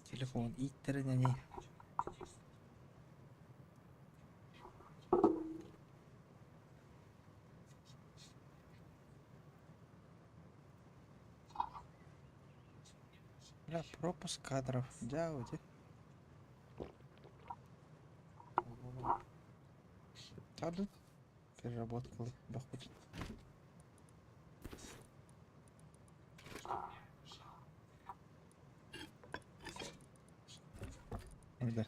Телефон ииттэрин ини. Бля, пропуск кадров. Дьэ, Таду переработкалы бахпыт. Да.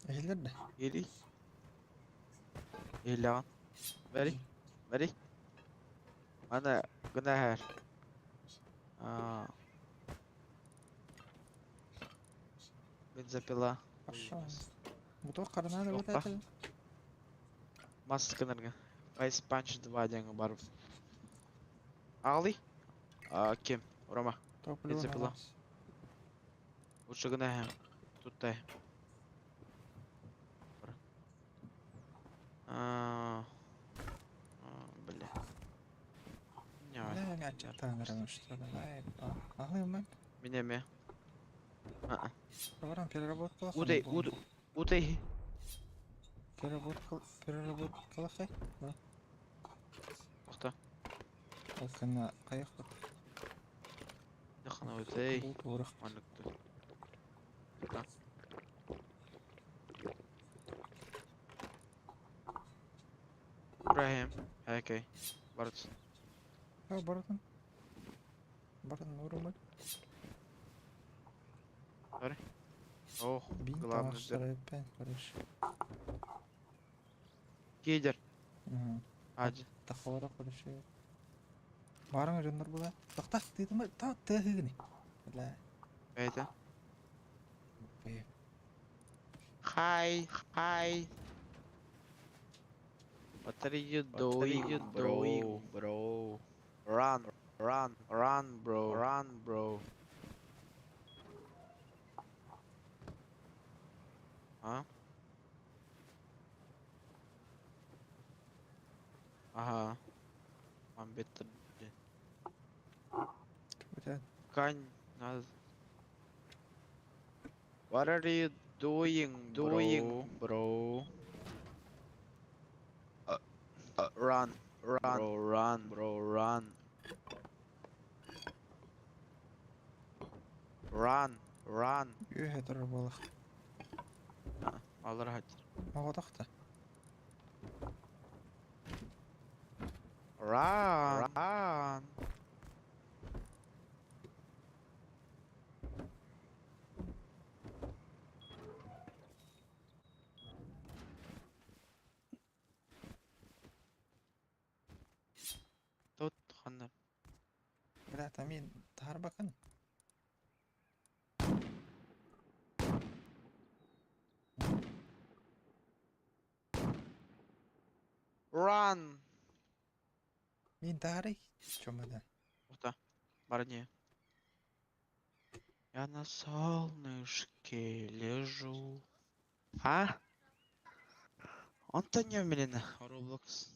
Иһиллэр да? Или? Иһиллэҕин. Бэри. Бэри. Аны гына иһэр. Аа. Бензопила. Хорошо. Бутуох харанаан Туохха? эбэтэ Мас гынарга. Ice Punch 2 диэҥҥэ барбыт. Аҕалый? А, ким? Рома. Топливо Бензопила. Лучше гына иһэм. Туттай. А, бля. Бля, аччыктаан что давай. Аһыймын. Мин эмиэ. А-а. Баран переработкалах. Удай, удай, удай. Переработка, переработкалахай. Да. Охта. Ол кэннэ хайахпыт. Дохана удай. Булт уурах. Маннык Да. Ибрахим. Окей. Барыт. А, барытын. Барытын уурумут. Sorry. Ох, Бинт главное. таҥастары эппэн, короче. Кидер. Мгм. Аджи. Тахора, короче. Барың дьоннор була. Тохта, тыытыма, та тыаһыгыны. Бля. Это. Б. Hi, hi. What are you doing, you bro? doing, bro? Run, run, run, bro, run, bro. А? Ага. Мамбет Бля. Кань, надо. What are you doing, doing, bro? Run, run, bro, run, bro, run. Run, run. Үөһэ турар буолах. Алар хатыр. Оҕотохто. Run, run. Тут ханна. Бля, тамин таһарбакын. Run. Мин таһарый. Чомада. Ухта. Барни. Я на солнышке лежу. А? Он-то не умеренно. Roblox.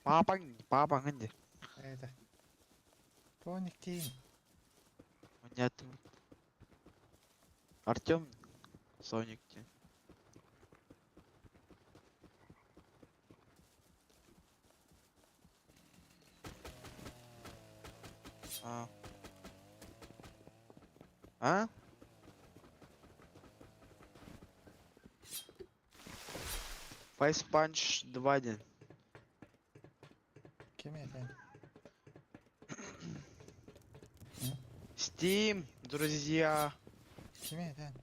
Папаң, папаң инде. Это. Тоник тиин. Понятно. Артем Соник те. А. А? Face Punch 2.1. Ким это? Steam, друзья. Ким это?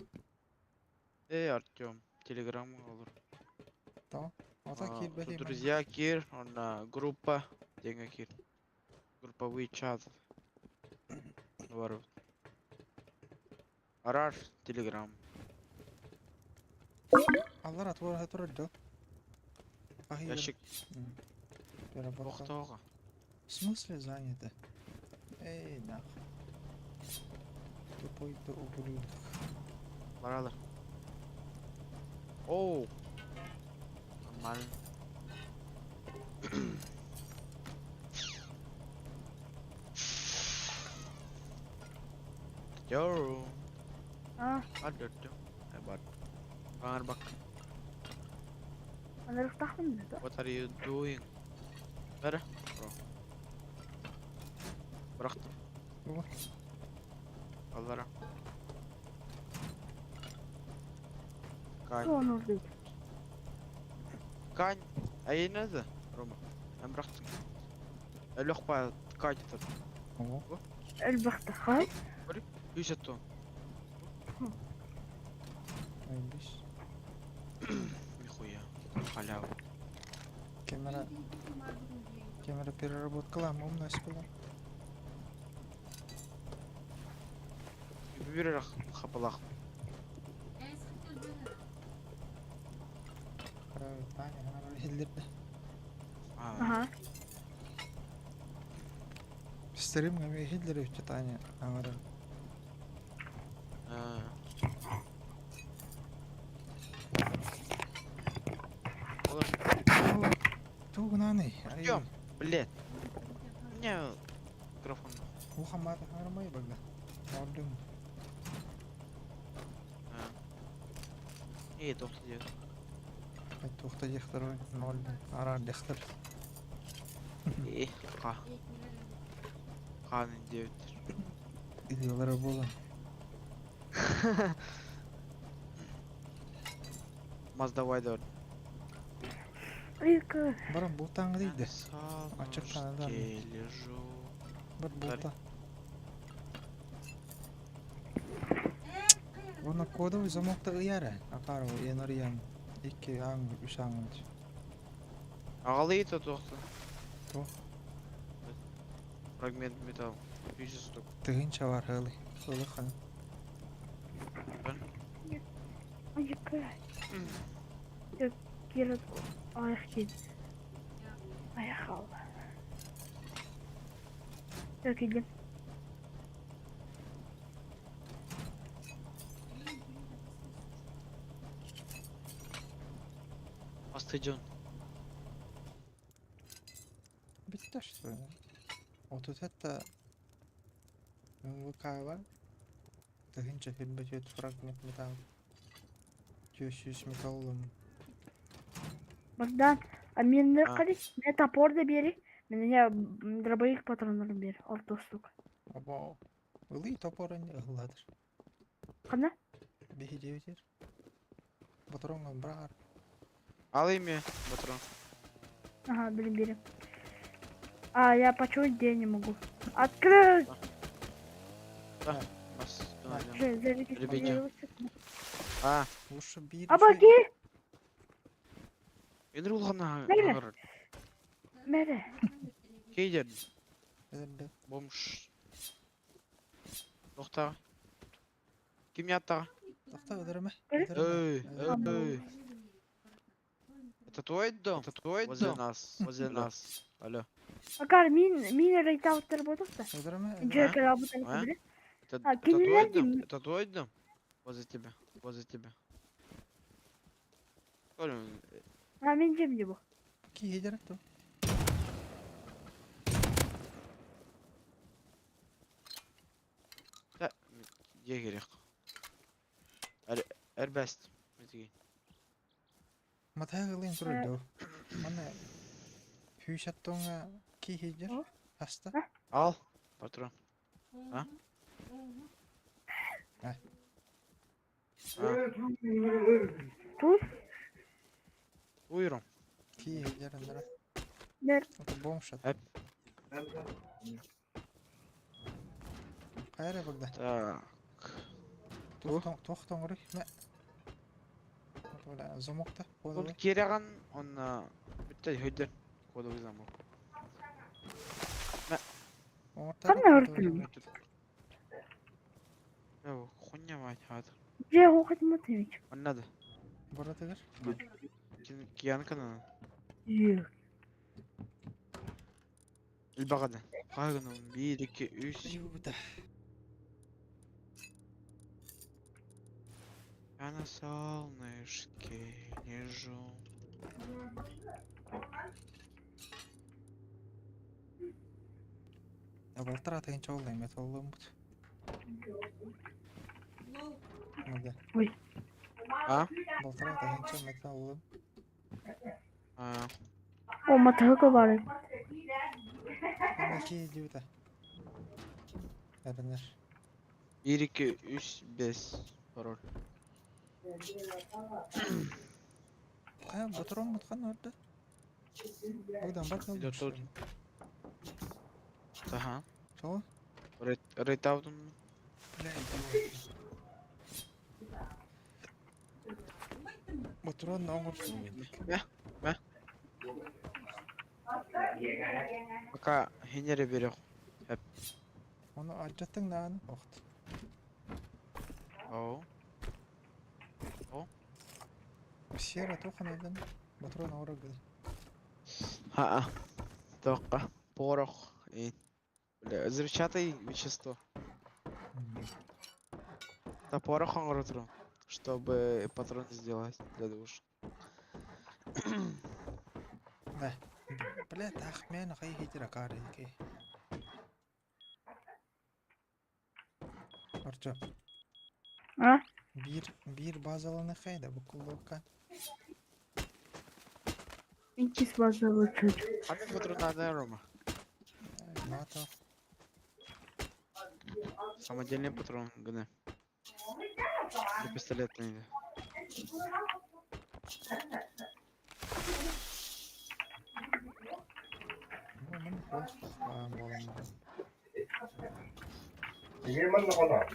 Эй, Артем, Телеграм olur. То. Ото А, киирбэтий тут друзья кир, он на группа, деньги кир. Групповые чат. Бар. Араар Телеграм. Аллар атвора турар дьол. Ящик Переработка. Охтоого. В смысле заняты? Эй, нахуй. Тупой ты ублюдок. Баралар. Оу. Нормально. Йоу. А, Адырды. Бар. Бар бак. Анырыктахмын да. What are you doing? Бері. Bro. Бырахтым. О. Аллара. Кань. Туон урдуйт. Кань. Айына да, Рома. Мен бырахтым. Өлөх па ткань тут. О, Элбэхтэ хай. Үс аттон. айбиш. Нихуя. Халява. Камера... Камера переработка лам, умная была. Бирер хапалах. Таня, она хиллерді. Аха. Стрим гами хиллер үчү Таня. Аңара. Тугнаны. Артем, блядь. У меня микрофон. Ухамата харамай багда. Ордум. Эй, доктор делает. Тухта дехтер ноль. Ара дехтер. Э, ка. Каны девять. Идеялары болан. Мазда вайдер. Ыйка. Барам бултаң дейді. Ачык канадан. Лежу. Бір булта. Оны кодовый замокта ыяра. Акарова, енариян. Икки аң, үш аң. Ағалы ит тоқты. То. Фрагмент металл. 500 штук. Тыгынча бар хылы. Хылы хан. Ыйка. Кират аяқ Аяқ алды. Килдим. Астыжон. Битте что ли? Вот это МВК бар. Тыгынча хилбетет фрагмент металл. Түйсүс металлом. Богдан, а мен А. қали? Мен топор да бери. Меня дробовик патроннарын бери. Орто штук. Аба. Ылый топорын ылладыр. Қана? Бехи девятер. Батароңа брар. Ал ими, патрон. Ага, блин, бери. А, я почуять где не могу. Открыть! Бас. На. Же, зарядись, Ребята. зарядись. А, Лучше бир. Абаги! енді улғана. Мейлі. Мәре. Кейдер. Бомж. Тоқта. Ким яттаға? Тоқта өдірме. Эй, Эй, эй. Это твой дом? Это твой Возле дом? нас, возле нас. Алло. Акар, мин рейтауттар болдық та. Өдірме. Джекер албытан А? біле. Это, А, это твой кинилер дом? деймін. Это твой дом? Возле тебя. Возле тебя. Коля, А, мен жем де бұл. Кейдер ту. Да, егерек. Эрбест. Метеги. Матай гылын турду. Мана хүйшаттоңа кейдер. О. Хаста. Ал, патрон. А? А. А, Туз? Уйрум. Кейдер андара. Мер. Это бомж. Эп. Кайра багда. Так. Тохтон тохтон рых. Мә. Бля, замокта. Ол кереген, он бітті хөйдер. Кодовый замок. Қандай өртің? Мә, Хуйня мать, ад. Дьиэ Матвеевич. Манна да. Баратыгар. Киянкана. Дьиэ. Илбаҕана. Хаһыгын 1, 2, 3. Юбда. Я на солнышке лежу. Балтара тыһыынча буолла эмиэ толлуммут. Мада. Ой. А? Балтара тыһыынча металл ыллым. А, О, матыһыка баар. Эмэ киһи Эрэнэр. 1, 2, 3, 5. Пароль. Хайа ботуруоммут ханна барда? Богдан бар Идет тут. Ага. Чего? Рейтаутун. Бля, идиот. Ботурон оҥорсубут. Мэ, мэ. Пока хенере берег. Ону алдьаттыҥ даҕаны охт. Оу. Сера туох анадан ботурон оҥорор гына. Ха-а. Тоққа. Порох. И... Бля, взрывчатое вещество. Да порох оҥорор, чтобы патрон сделать для душ. Да. Бля, таах мээнэ хайы акаары ки. Артём. А? Биир биир базаланы хайда бу куллукка. Иккис базалы чуть. Ханнык патрон надо, Рома? Мата. Самодельный патрон, гны. Для пистолетный. Ну, мин буолан баран.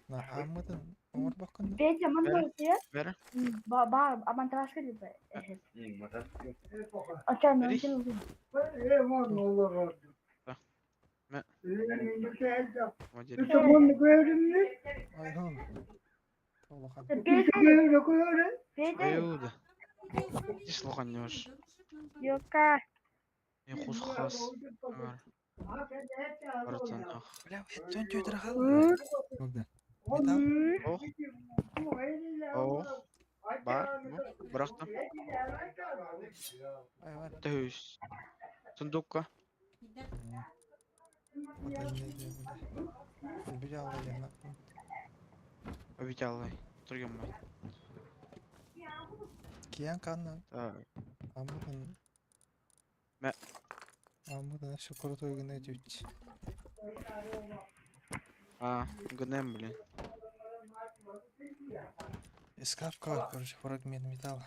На ааммытын оҥорбоккун да? Петя, манна Бәрі? Ба ба аманташка либо. Ача, мен Бери. Мэ. Самодельный. Айхун. Улахан. Петя, Петя, Аюда. Ис лохан нёш. Йока. Мен хус хас. Братан, ах. Бля, өттөн түйдер хаалла. Богдан. Металл. Ох. Ох. Бар. Бу. Бырахтым. Ай, бар. Төс. Сундукка. Вот они бля. Убежал я на. Обиталай. Тургем май. Киян канна. Так. Аммытын. Мэ. Аммытын өссө крутой гына түч. А, гнем, блин. Эскап короче, фрагмент металла.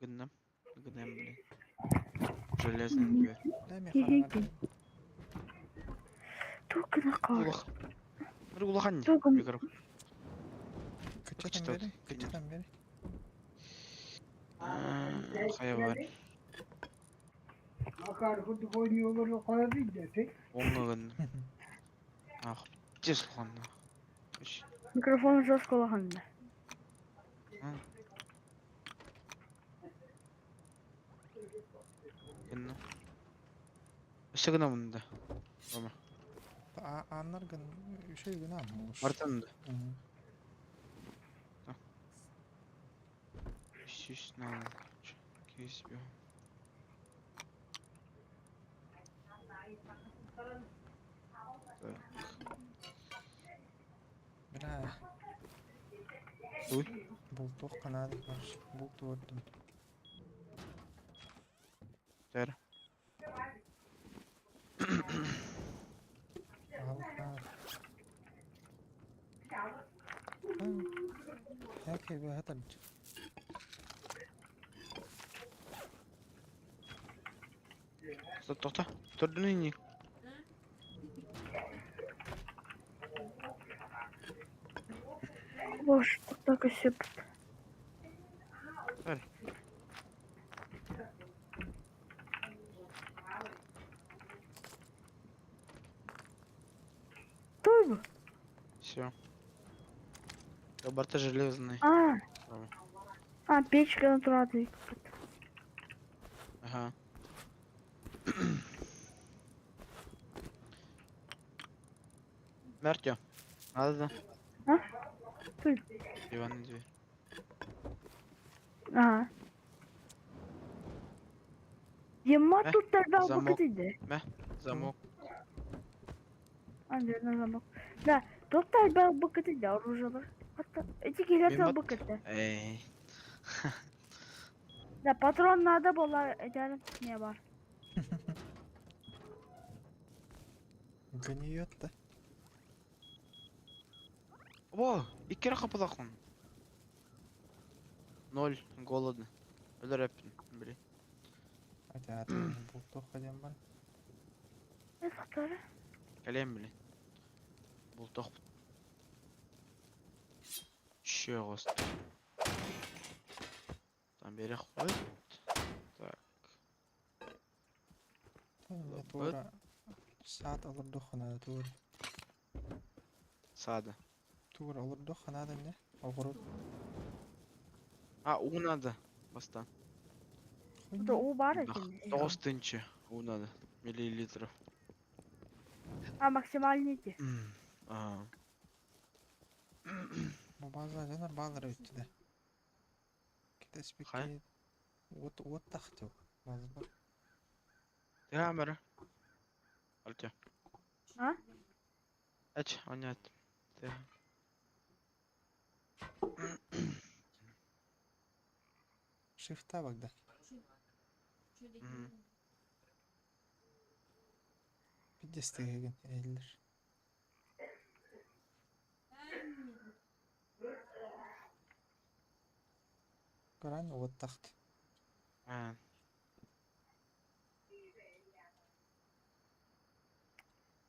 Гнем. Гнем, блин. Железный дверь. Бля, мен хараҥар. Тугна кар. Улах. Улахан. Тугун. Микрофон. Кычатан Кычытат. бери, кычатан бери. Хайа бар. Оңы Ах, тез лохан. Микрофон жестко лаганды. Гынна. Өссө гына мында. Рома. Аннар гын үшөй гына муш. Мартан да. Үс на. Кес бе. Так. Бля. Ой. Бултуох канады, короче. Булту көрдүм. Тэр. Аҕалык наар. Яки бэһэтэр. Тоқта. Төрдүн ини. Бош, так өсөп. Бер. Туй бу? Все. Барта железный. А, Рома. а печка натуральный. Ага. Мертё. Надо, да? А? Туй. Диванная дверь. Ага. Ема Э, тут тогда замок. бакыты Замок. А, верно, замок. Да, тут тогда бакыты да, оружие бар. Эти келер Мимат. бакыты. Эй. Да, патрон надо было, это не бар. Гниет да. О, икки капылакын. Ноль, голодно. Өлөр эппин, били. Хотя атын бултух один бар. Ne satarı? Кэлиэм били. Бултох. Еще гост. Там берег ходит. Так. Там Лапыт. тура саат олордоххуна тур. Сада. Тура олордоххуна да не? Огород. А, у надо. Баста. Bu da o var Да. içinde. Тоғыз тынчы. У надо. Миллилитров. А максимальный те. Ага. Бу база жанар баалар өттүдэ. Хай. Китеспекки вот вот тахтык. База. Камера. Альтя. А? Ач, онят. Ты. Шифта багда. Мгм. Пидестеген эллер. Көрөн вот тахт. А,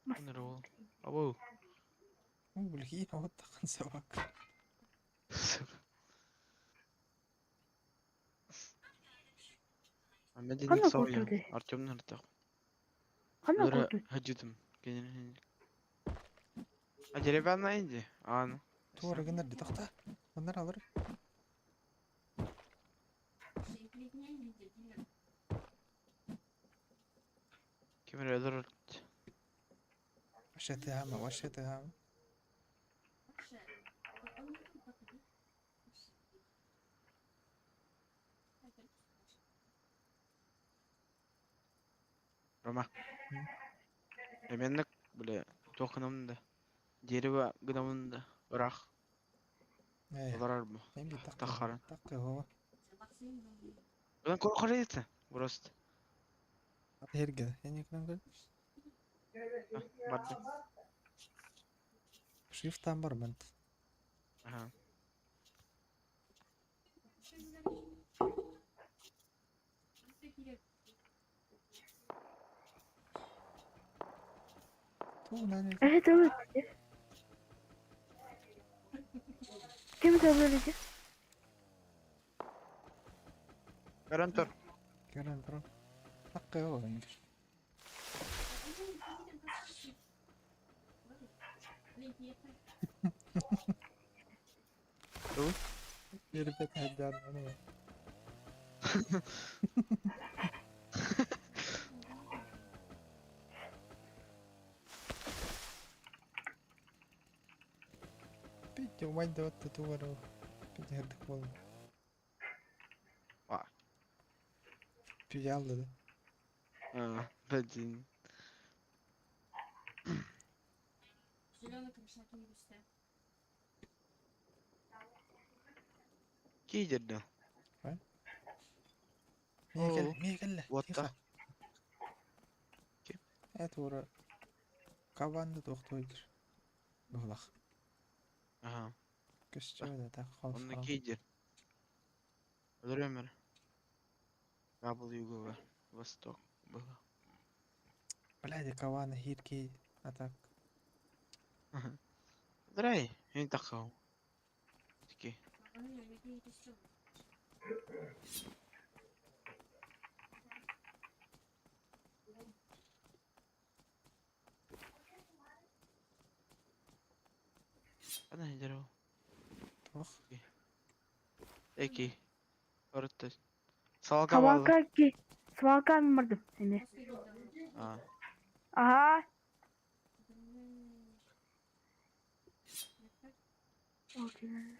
нырыл. Абу. У билхи вот тахын сабак. А мен Қандай денек сау көрді? Артем ныртақ. Қандай көрді? Хаджидым. А деревянная инди? А, ну. Тура гынар ди тохта. Гынар алыр. Кемер өлөр. Вообще ты хама, вообще ты хама. Рома. М. Эменник, бля, тоқынымды. Дерево гынамынды. Ырах. Э, Олар бу. мен би так. Тахара. Так го. Бұдан көрі Просто. Эрге. Эне күнөн көр. Барды. Шрифтан бар мент. Ага. Ту наны. Evet evet. Kim söyledi? Көрін тұр. Көрөн көрөн. Так го. Ту? Бербет хайдан аны. Пить умайда вот туара. Пить хердик бол. А. Пиялды да. А, блин. Кейдерді. Мие Оо. кэллэ, мие кэллэ. Вот Тихо. так. Ким? Э тура. Кабанды тохтойдур. Булах. Ага. Көстүбөдө так холс. Онны кейдер. Өлөр W Восток было. Блядь, кабаны хирки. А так. Драй, мен тақау. Таки. Ана дерево. Туох? Эки. Барытта. Салка балла. Свалка ки. Свалка мырдым. Эме. А. Ага. Окей.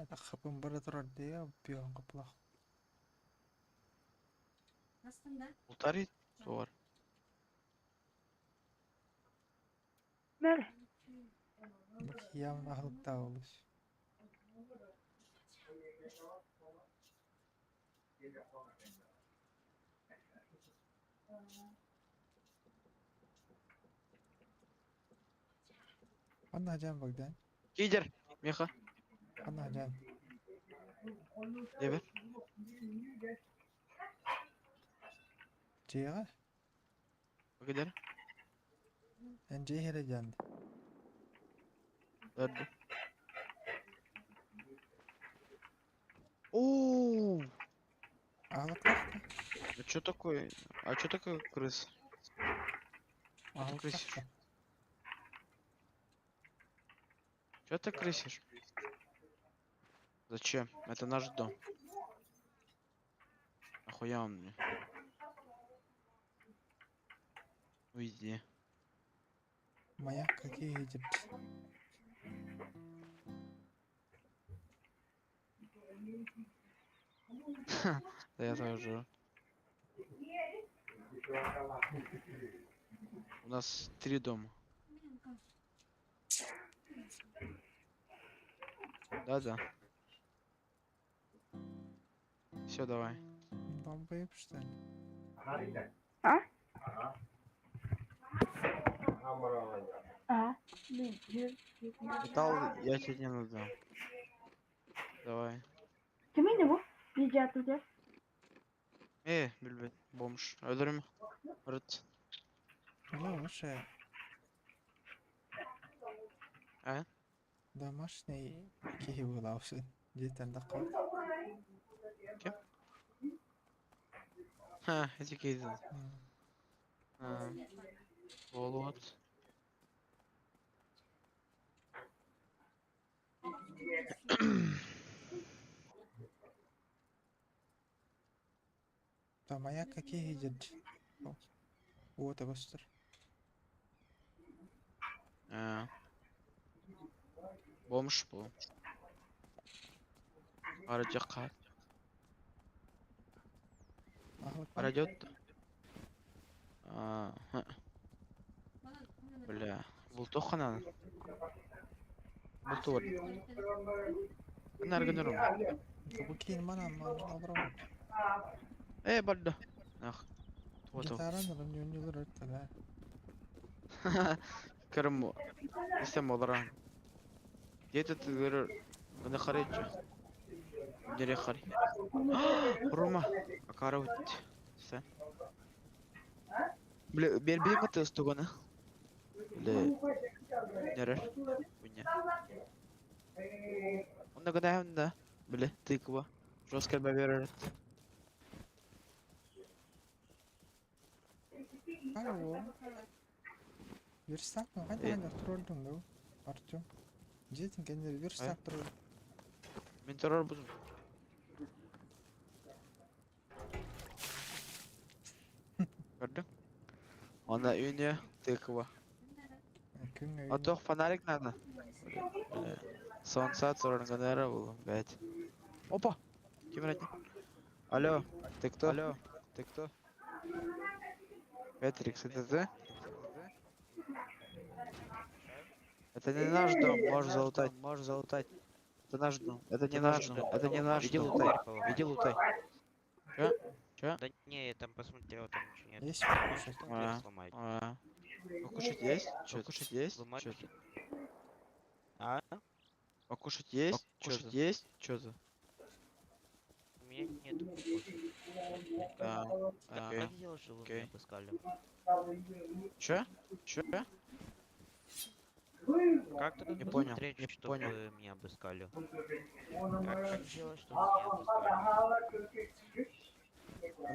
Это хапым бара турар дии, бион каплах. Ултари туар. Мэр. Бакиям аһылыкта олус. Ханна хадьан Богдан? Кидер. Меха. Ханна хадьан? Дебер. Дьиэҕэ? Кидер. Эн дьиэ иһэрэ диэн. Өрдү. Оу! Аһылыктаах да? А чё такое? А чё такое крыс? Чё ты Аһылыктаах крысишь? да? Чё ты крысишь? Зачем? Это наш дом. Нахуя он мне? Уйди. Моя какие едет? Да я тоже. У нас три дома. Да-да. Все, давай. Долбоеб, что ли? А? Ага. Блин, Металл я тебе не надо. Давай. Кимин бу? Видео Билбет, бомж. Өлөрүм. Рыт. Ну, лучше А? домашний киһи буолаабыт. Дьиэтэн таххабыт. Ким? Ха, эти кейзы. М. Вот. Да моя какие едет? Вот, бастыр. А. Бомж бу. Арыдьакка. Аһылык баар? Арадет. А, ха. Бля. Бултуох ханан. Бултуор. Наргынырым. Бу киин манан манан олоробут. Э, барда. Ах. Вот. Гитаран ылан өртөлөр. Көрüm истем оларан. Где-то ты говорю, на харечу. Дере хари. Рома, акара вот. Все. Бля, бер каты стугана. Бля. Нерер. Хуйня. Онда гына да. Бля, тыква. Жестко баберет. Алло. Верстак, ну Э. хайда турордуҥ дуу, Артем. Дьиэтин кэннигэр верстак турар. Мин террор буду. Көрдүң? Она үйне тыква. Күҥҥэ А то фонарик надо. Бля. Солнца турарганера было, блядь. Опа! Ким родни? Алло, ты кто? Алло, ты кто? Петрикс, это ты? Это не наш дом, можешь залутать, можешь залутать. Это наш дом, это не наш дом, это не наш Иди лутай, иди лутай. Чё? Чё? Да не, я там посмотрел, там ничего нет. Есть покушать? Дверь А. сломать. А, Покушать есть? Чё, покушать есть? Ломать Чё? А? Покушать есть? Покушать есть? Чё за? У меня нету покушать. Да. А Окей. как сделать, чтобы Окей. меня обыскали? Чё? Чё? Как тут Не понял, посмотреть, не чтобы понял. меня обыскали? Как сделать, чтобы меня обыскали?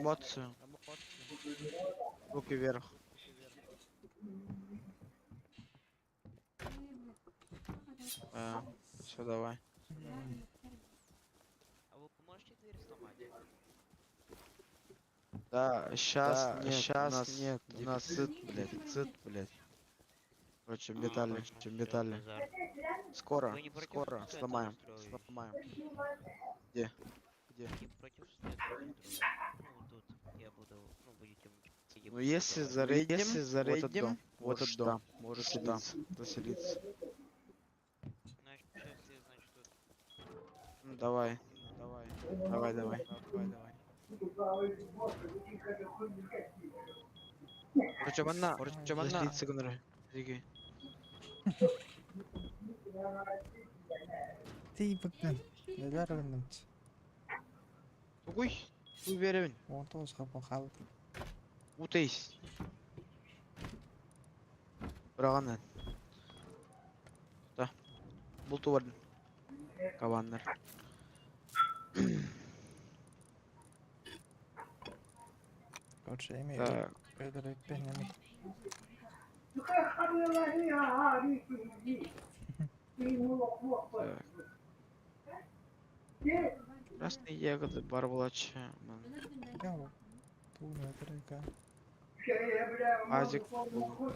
Эмоцию. Руки вверх. Все, давай. А вы можете дверь сломать? Да, сейчас Да, нет, щас у нас нет, у нас дефицит, блядь, дефицит, блядь. Короче, А, металли, всё, металли. базар. Скоро, Вы не против, скоро что я там сломаем, строюсь? сломаем. Где? Где? Не против, что я там строю? Ну, тут я буду, ну, будете я Ну, буду если давать. зарейдим, Если в этот зарейдим, дом, в этот можешь дом, там, можешь заселиться, заселиться. Значит, сейчас я, значит, тут Ну, давай, давай, давай, давай, давай, давай. Короче, манна, Короче, манна. манна. Заселиться, гонорар. Зиги. Ты бакын. Нелер гыннымч. Тугуй, туй беребин. 19 хапа қалды. Утейс. Бырағаннан. Да. Бұл тувардын. Кабаннар. Короче, эми Так, өлөрөйппен эми. так. Красные ягоды, барбалача. Я тугун өлөрөйкө. Азик. был.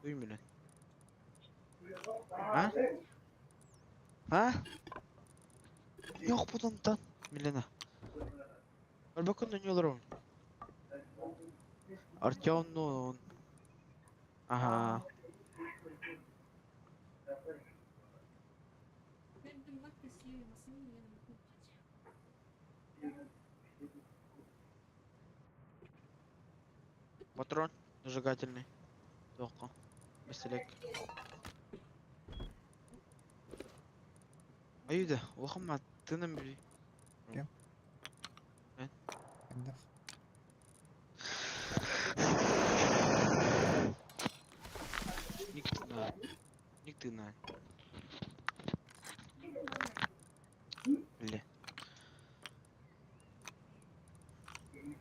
Туй, блин. А? А? Yok bundan. Milena. Bakın dönüyorlar Артем, ну он. Ага. Патрон зажигательный. Тоққа. Бестелек. Аюда, улахама тыным били. Кем? Э? Эндэх. Ник тына. Ник тына. Биле.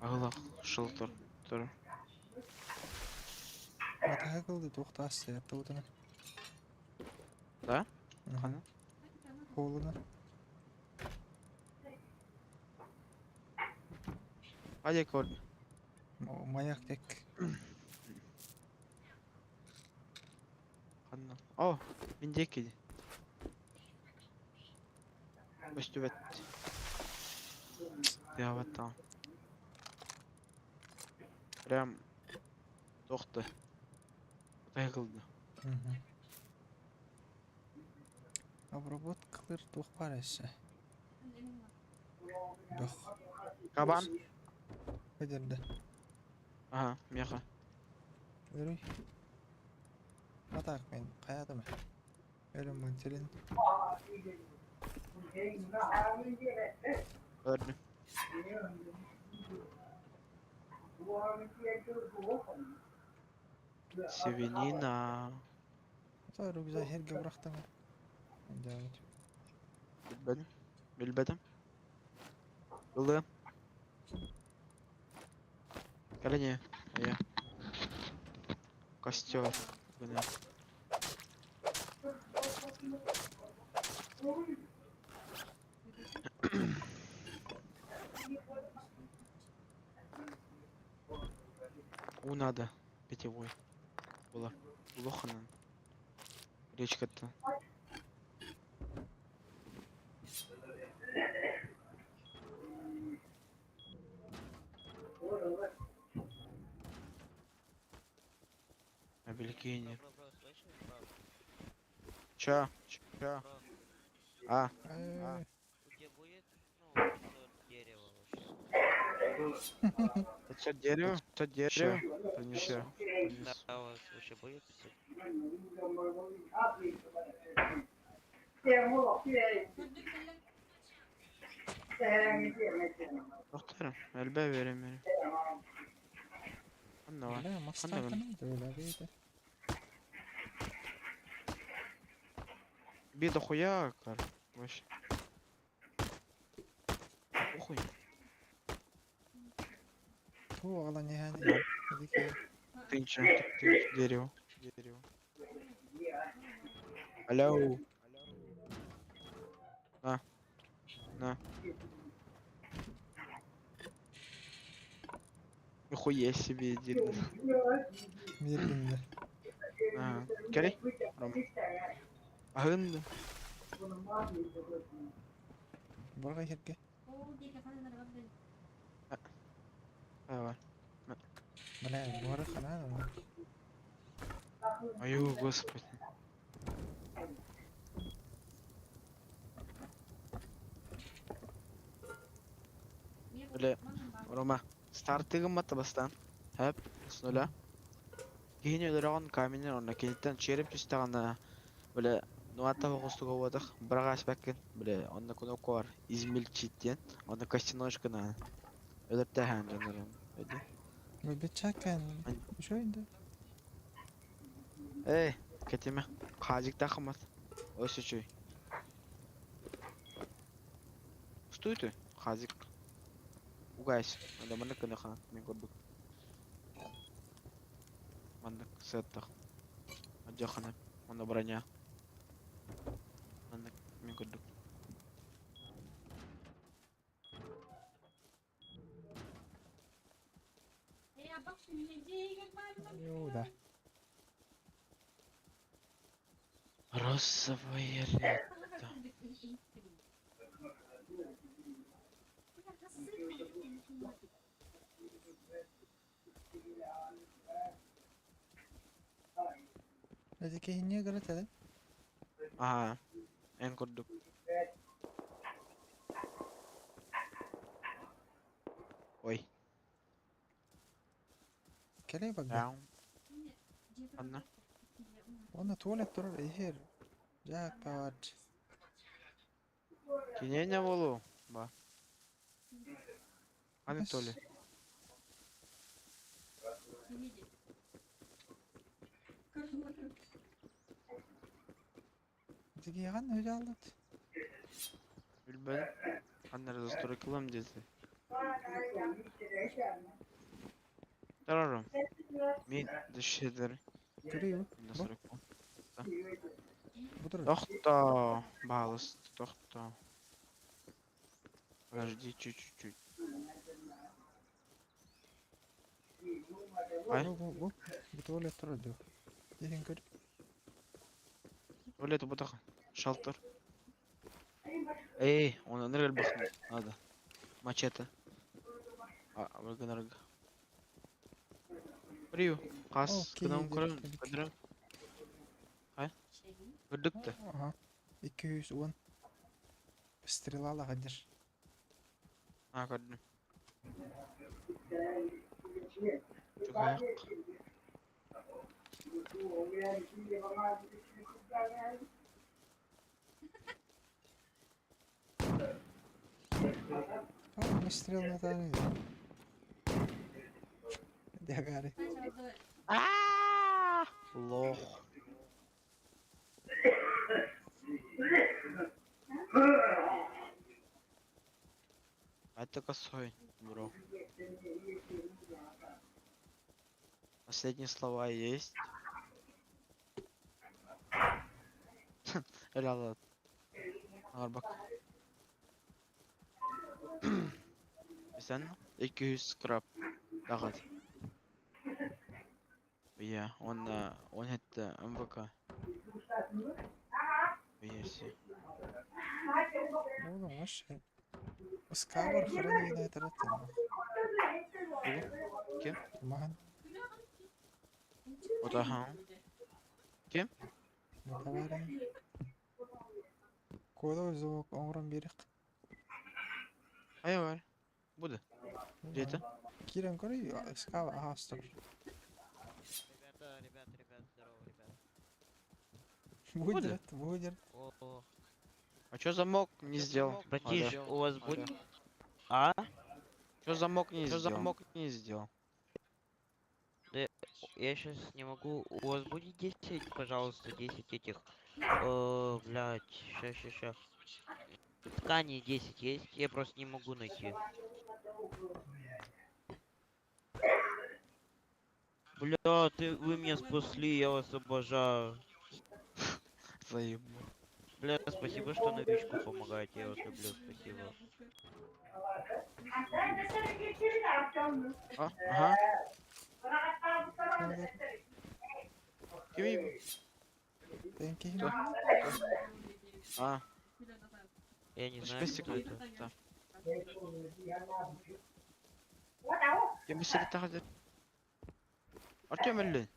Ағылақ шыл тұр. Тұр. Матаха кылды туохтаас сыятты утана. Да? Мгм. Қана? Холуна. Қайда көрдің? Маяк тек. Қана. О, менде кейде. Өстіп әт. Явата. Прям тоқты. Құдай қылды. Мгм. Обработкалар туох бар эссе. Бөх. Кабан. Көдерді. Ага, меха. Өрүй. Атақ мен қаядым. Өлім мантелин. Көрдім. Свинина. Ата рюкзак herге бырақтым. Енді Билбедим. Билбедим. Ылы. Кәлене. Иә. Костер. Гына. У надо. Питьевой. Было. Лоханан. Речка-то. Абелькине. Бро, бро, слышишь, бро? Чё? Чё? Бро, А, у тебя будет, ну, 500 дерева вообще? это дерево? Это дерево? Принесу. Принесу. Да, у вас вообще будет 500? Тохтор, элбэ берем. Анна бар. Бля, мастартан да бейді. Би дохуя, кар. Вообще. Похуй. Ту оҕалан иһэн эдики Тынча, тынч, дерево. Дерево. Алло. На. На. Нихуя себе, дерьмо. миэргиннэ. Ага. Кэлий. Рома. Аһын. Барга иһэргэ. Давай. Бля, буора ханаан ама. Аю, господи. Бля, Рома, стартыгын матта бастан. Хөп, с нуля. Киһини өлөрөҕүн каменер онно киниттэн череп түстэҕинэ, бля, нуата оҕустуга уотах, быраҕааспаккын, бля, онно кнопка бар, измельчить диэн, онно костяножканы өлөртөһөөн дьоннорун. Өйдүү? Бычакан. Үчүгэй да. Эй, кэтимэ, хаадьыктаах мат. Ось үчүгэй. Стой ты, хазик. Угайся. Надо маннык гыныха, мин курдук. Маннык сыаттах. Адьахана. Онно броня. Маннык мин курдук. Юу да. Розовое лето. Эдики иһинньэ гына тэдэ. Ага. Эн курдук. Ой. Кэлэй багга. Раунд. Анна. Уонна туалет турар иһэр. Жаакпат. Киненя болу. Ба. Анатолий. Эдики яхан өйдө Билбэдим. Анна застройкалам диэтэ. Тарарым. Мин дышедер. Көрүү. Настройка. Бу турар. Тохто. Балыс. Тохто. Подожди чуть-чуть. Ай. Бу бу бу. Бу туалет турар дуу. Иһин көр. Туалет бутаха. Шалтер. Эй, он энергобах надо. Мачете. А, энерго. Прию. Қас, Окей, кынан дедик, көрін, дедик. көдірім. Ай? Көрдік те. Аха. 210. Стрела лагадыр. А, көрдім. Чугаяқ. Tamam, стрел на таны. Дягари. Лох. Это косой, бро. Последние слова есть. Ля, Арбак. Sen 200 скраб. Дагат. Я, он, он это МВК. Версия. Oğlum hoş. Скавар храни на тараттан. Ким? Махан. Вот ага. Ким? Матавары. Кода звук оңрон берик. Ай бар. Буду. Где это? Кирен көрүй скава астыр. Ребята, ребята, ребят, здорово, ребят. Будет, будет. О, А чё замок не сделал? Братиш, Алло. у вас будет... А? Чё замок не сделал? Замок не сделал? Я сейчас не могу. У вас будет 10, пожалуйста, 10 этих. Блядь, ща, ща, ща. Ткани 10 есть, я просто не могу найти. Бля, вы меня спасли, я вас обожаю. Заебал. Бля, спасибо, что новичку помогаете, я вас люблю, спасибо. А, ага. Кими? Thank you. А, Я не знаю, 35 кто секунд. это. Да. Я бы себе так Артем или?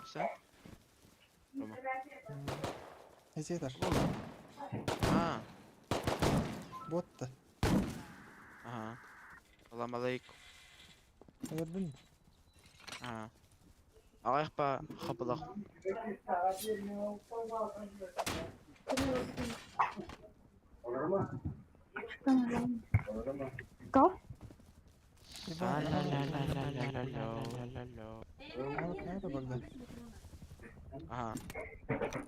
Все? Рома. Эзетер. А, Ботта. ага. Салам алейкум. Өлөрдүн. Ага. Ағайықпа хапылақ. Кто? Надо Богдан. Ага.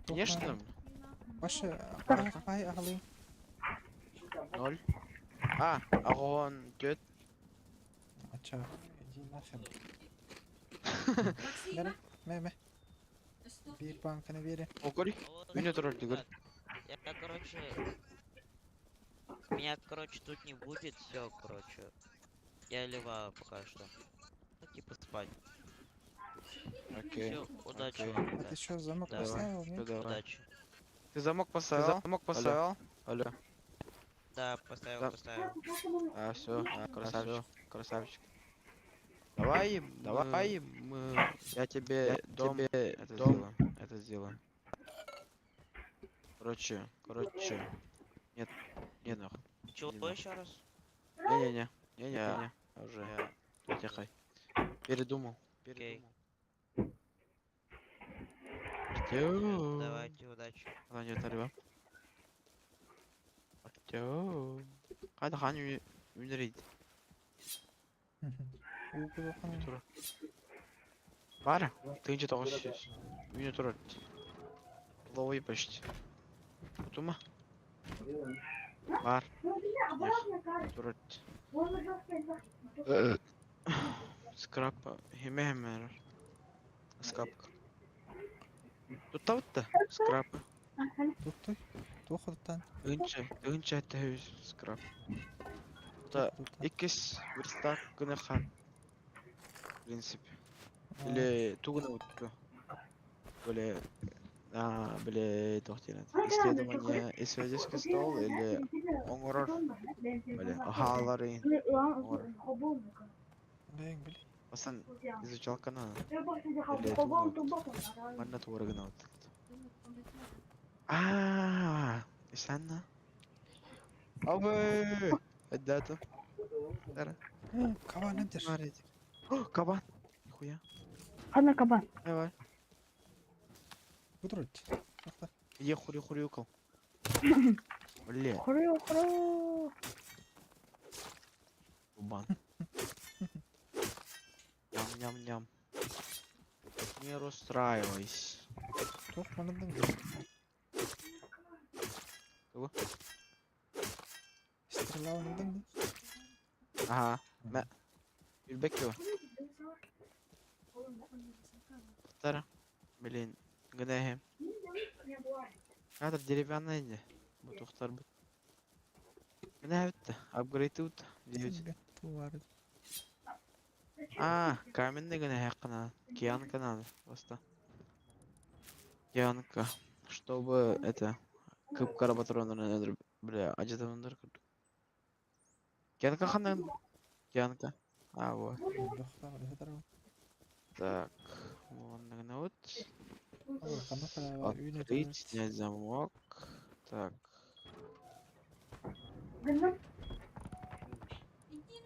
Конечно. Башы ай ағалың. Ноль. А, огонь, дед. Ача, иди нахер. Бері, мә, мә. Bir банканы бері. Огорь. Вот, Меня тролль, ты ребят, Я, короче... Меня, короче, тут не будет, все, короче. Я леваю пока что. Ну, типа спать. Окей. Все, удачи окей. вам, А ты ребят. что, замок Давай. поставил, Всё, нет? давай. Удачи. Ты замок поставил? Замок поставил? Алло. Да, поставил, Да. поставил. А, все, красавчик, красавчик. Давай, давай, мы, я тебе дом, это дом сделаю, это сделаю. Короче, короче, нет, не нахуй. Чего Не еще раз? Не-не-не, не-не-не, уже, я, тихо. Передумал, Окей. передумал. Артём. Давайте, удачи. Артём. Артём. Қайда хан үнерейді? Угол Тура. Бар, 1900. Үйіне тұрады. Ловый почти. Утума. Бар. Тұрады. Скрапа. Хеме хеме. Скрапка. Тут та скрапа. Tuttu. Туохуттан. Önce, önce täys скрап. Та иккис верстак гына хан. В принципе. Или тугуна утку. Бля, а, бля, тохтинат. Исследование, исследовательский стол или оңорор. Бля, ахаларын. Бэң били. Асан изучал канал. Или тугуна. Манна туорыгына утку. А, استنى. Абы! Эддата. Кабан өтер. Кабан. Нихуя. Хана кабан. Давай. Будурут. Тохта. Е хури хурюкал. Бля, Хрю, хрю. кабан. Ням-ням-ням. Не расстраивайся. Туох манадың. Кого? Стрела оныдың. Ага. Мә. Юлбек его. Вторая. Блин. Гнехе. Кадр деревянный не. Бу тухтар бу. Гнехе битте. Апгрейд ут. 9. Туар. А, каменный гнехе кана. Киянка надо. Просто. Киянка. Чтобы это. Кып-кара патрондар бля, ажатамындар кырдык. Киянка ханан. Киянка. А, вот. Так. Вон вот. Открыть, снять замок. Так.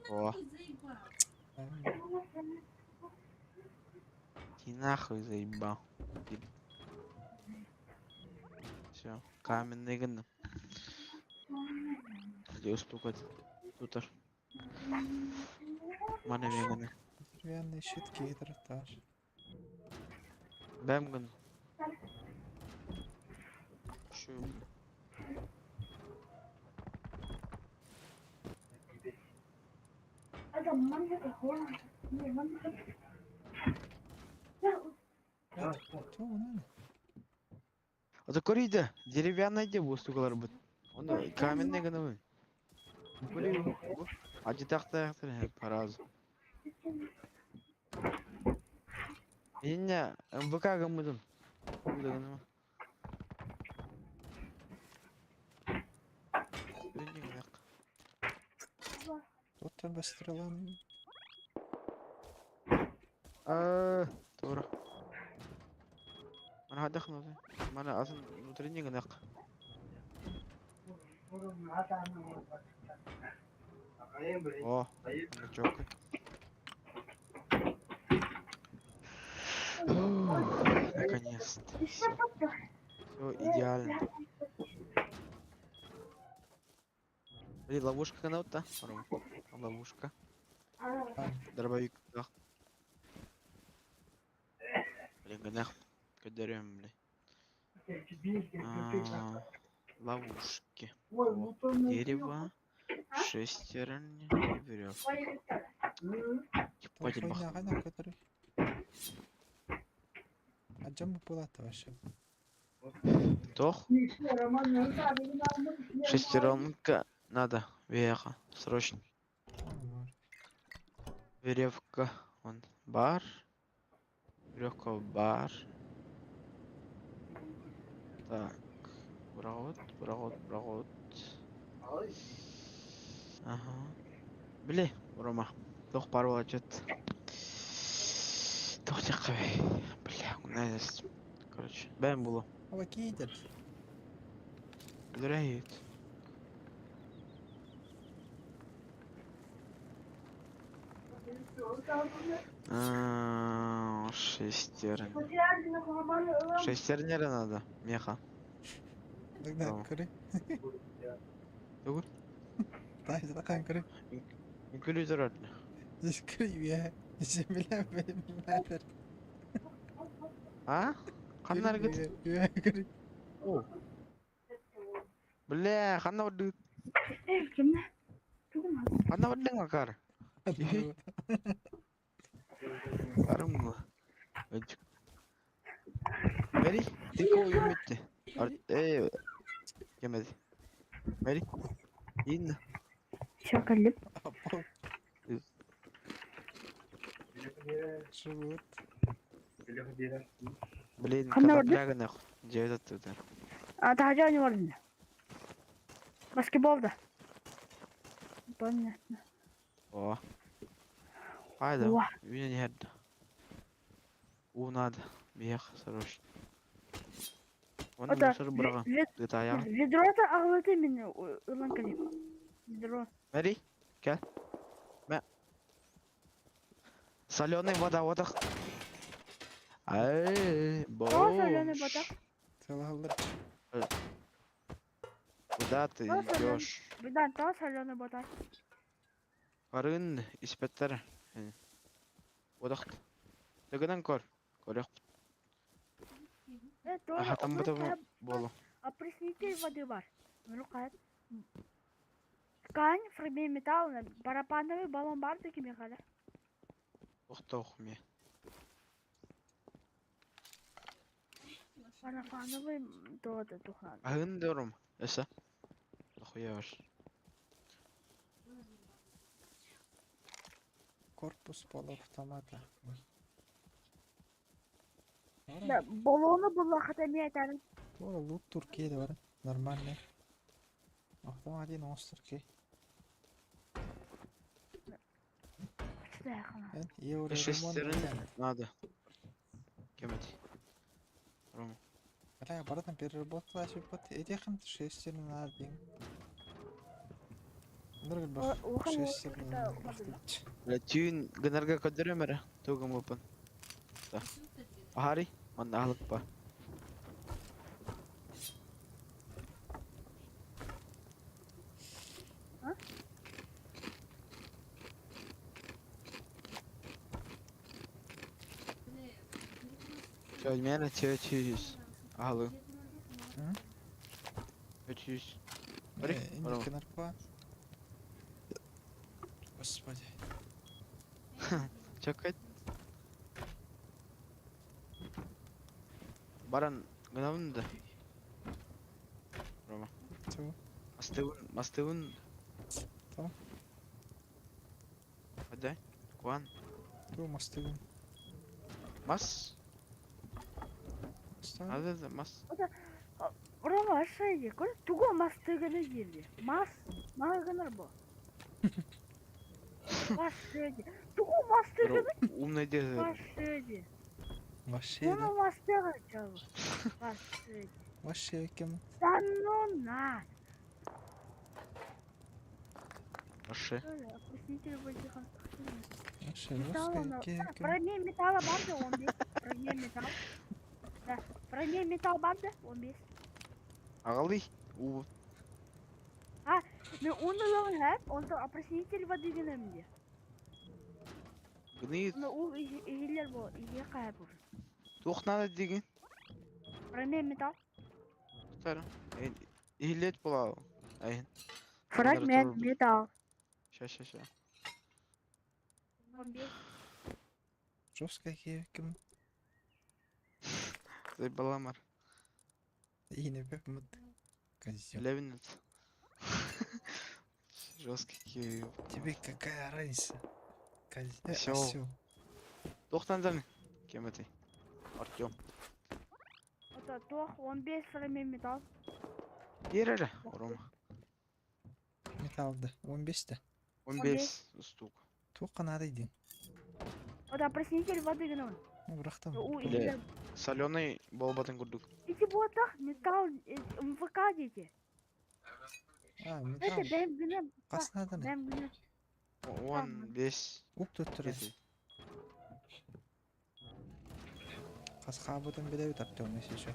О. Иди нахуй заебал. Все, каменный гын. Где устука тутар. Маны эмиэ гына. Деревянный щит кейдер таш. Бэм гын. Шу. Туох онон? Ото көрүйдэ, деревянный де бу устукаларбыт. Оны каменный гынабын. Көрүй бу. Ажытахтаахтар паразу. Инне МВК гыммытым. Бу да гыныма. Көрүннү гынак. Туттан бастралан. Аа, тура. Мана хайдах гынабын? Мана атын внутренний гынак. О, чокой. Наконец-то. Все. Все идеально. Блин, ловушка гынабыт Ловушка. Дробовик. Да. Блин, гынах. Көдөрөм, блин. А, Ловушки. О, Дерево, шестерни и веревка. Ебать, бах. Хайна который. Аджам була вообще. Тох. Шестеренка надо. Веха. Срочно. Веревка. Он бар. Веревка бар. Так. Брат, брат, брат. Ага. Били, Рома. Тох пару отчет. Тох тяққабай. Бля, кунайс. Короче, бэм булу. Ава кейдер. Билерейт. Шестерня. Шестерня надо, меха. Тогда Tamam. көрі. Тугу? Тай, зақан көрі. Инклюзор Здесь көрі, Земля бәлер. А? Ханна аргыт? Көрі. Бля, ханна барды. Кимне? Тугум. Ханна барды макар. Барым Мери, тик oyun bitti. Art ey, yemedi. Meri, in. Все, калип. Живут. Блин, Ханна барды? конопляга нахуй. Девять оттуда. А тахажа не бардын. Баскетбол да. Понятно. О. Хайда, Уа. меня не херда. У надо. Бег, срочно. Он Это мусор брага. Ты таяр. Ведро-то ағылыты мені ылан калип. Ведро. Мери, кел. Мә. Соленый вода, вот Ай, соленый бомж. вода? Целалар. Куда ты О, солёный. идешь? Бедан, та соленый вода. Карын испеттер. Одақт. Тыгынан көр. Көрөк. Э, Аха, там бата болу. Опреснитель воды бар. Ну, кат. Ткань, фрагмент металла, барабановый баллон бар такими хада. Охтох ме. Барабановый то это тухан. Ахын дөрүм. Эсэ. Охуя бар. Корпус полуавтомата. Да, баллоны была хотя не это. О, лут Туркия да бар. Нормальный. Автомат один остров. Евро Шестерня надо. Кемет. Рома. Бля, обратно переработала вот этих шестерня надо. Нұргүл шестерня. Бля, түйін гынарга көдөрөм эрэ. Тугум опын. Да. Ахари, манна ахлык бар. Чөлмиэнэ 400. Аһылы. М? 300. Бери, Э, Рома. инники наркоа. Господи. Чакайт. Баран гынабын да. Рома. Чего? Мастыбын, мастыбын. То? Hadi. Куан. Ту мастыгын. Мас. Ста? Hadi да мас. Рома ашайы, көр, тугу мастыгыны дири. Мас, магыныр бу. Машеди. Тугу мастыгыны Умный дед. машеди. Вообще, да? Уну мастыгы чабы. Машеди. Вообще кем? Да ну на. Вообще. Опреснитель воздуха. Вообще, Металла жесткая на... кем? Броне металла барды 15. Броне металл. Да. Броне металл барды 15. Ағалы. У. Мен оны лағын хәп, онда опреснитель воды генемде. Гны. Оны ул ихилер бу, ихе кая бу. Тух надо деген. Броне металл. Тутары. Ихилет була. Ай. Фрагмент металл. Ща, ща, ща. 15. Жесткая кем? Зайбаламар. И не бек Козёл. Левинец. Жесткий киев. Тебе какая разница? Козел. Осёл. Осёл. Тоқтан Кем это? Артем. Это тох 15 фрагмент металл. Берели. Рома. Металлды. 15-те. 15 штук. Туққа надо един. Это опреснитель воды генем. Ну, бірақтан. У Бля. ихилер. Соленый болбатын көрдік. Эти ботах металл МВК дети. А, Это металл. бәм генем. Қасына да не? Бәм генем. 15. Уп тұттыра. Кеті. Қасқа абыдан біле бит Артем, если что.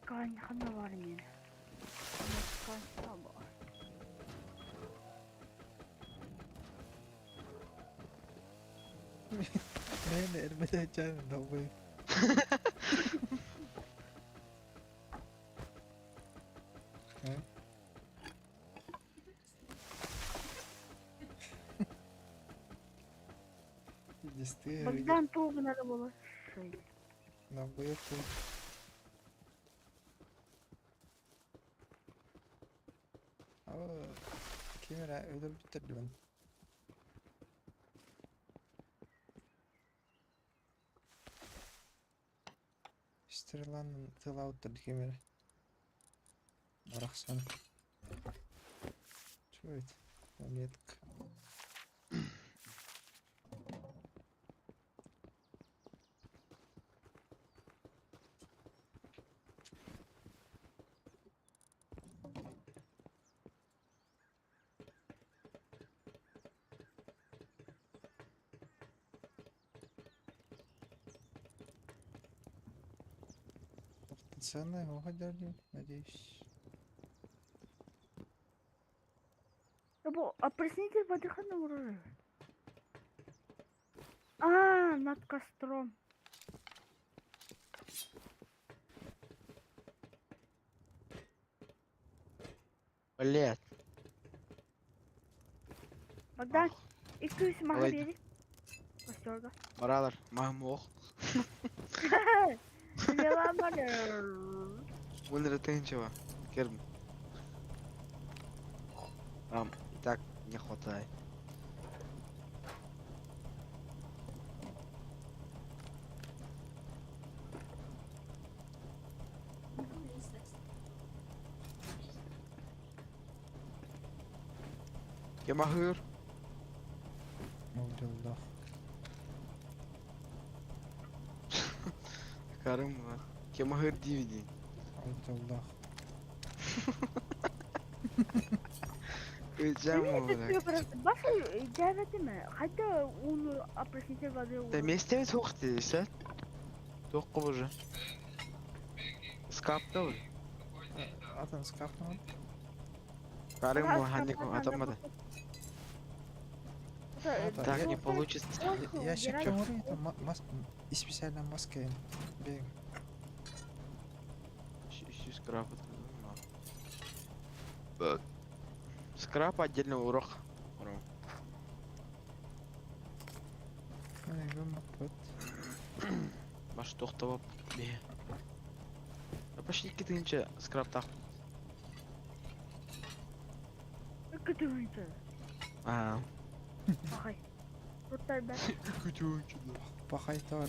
Ткань хана бар мен. Ткань бар. Мен эрмеде жаным долбоеб. А? Десты Богдан тугнары болот. долбоеб ты. А, Кемера өлөр бүтүрдү мен. Стреланын тылауттыр кемера. Барахсан. Чего это? Монетка. Ценная его надеюсь. Бу опреснитель воды хана урары. А, над костром. Блять. Богдан, 200 маха Давай. бери. Костерга. Баралар. Махмох. Веламары. Өлірі тынчева. Керм. Там и так не хватает. Кемахыр. Молдилдах. Карым var. Кемахыр DVD. Молдилдах. Өйджем олар. Башы дәбәтеме? Қайда оны опреснитель воды Да месте тоқ дейсі. Тоқ қып уже. Скаптал. Атын скафтан. Карым Ага, маханник скаф надо атамада. Это, Так не просто получится. воздух Ящик убирать. чоҥору, там мас, и специально маска бег. Ищу скрап. Скрап отдельный урок. Урок. Баш тохтоп. Бе. Почти 2 тысячи скрап так. 2 тысячи. А. Пахай. Вот тогда. 2 тысячи. Пахай таар.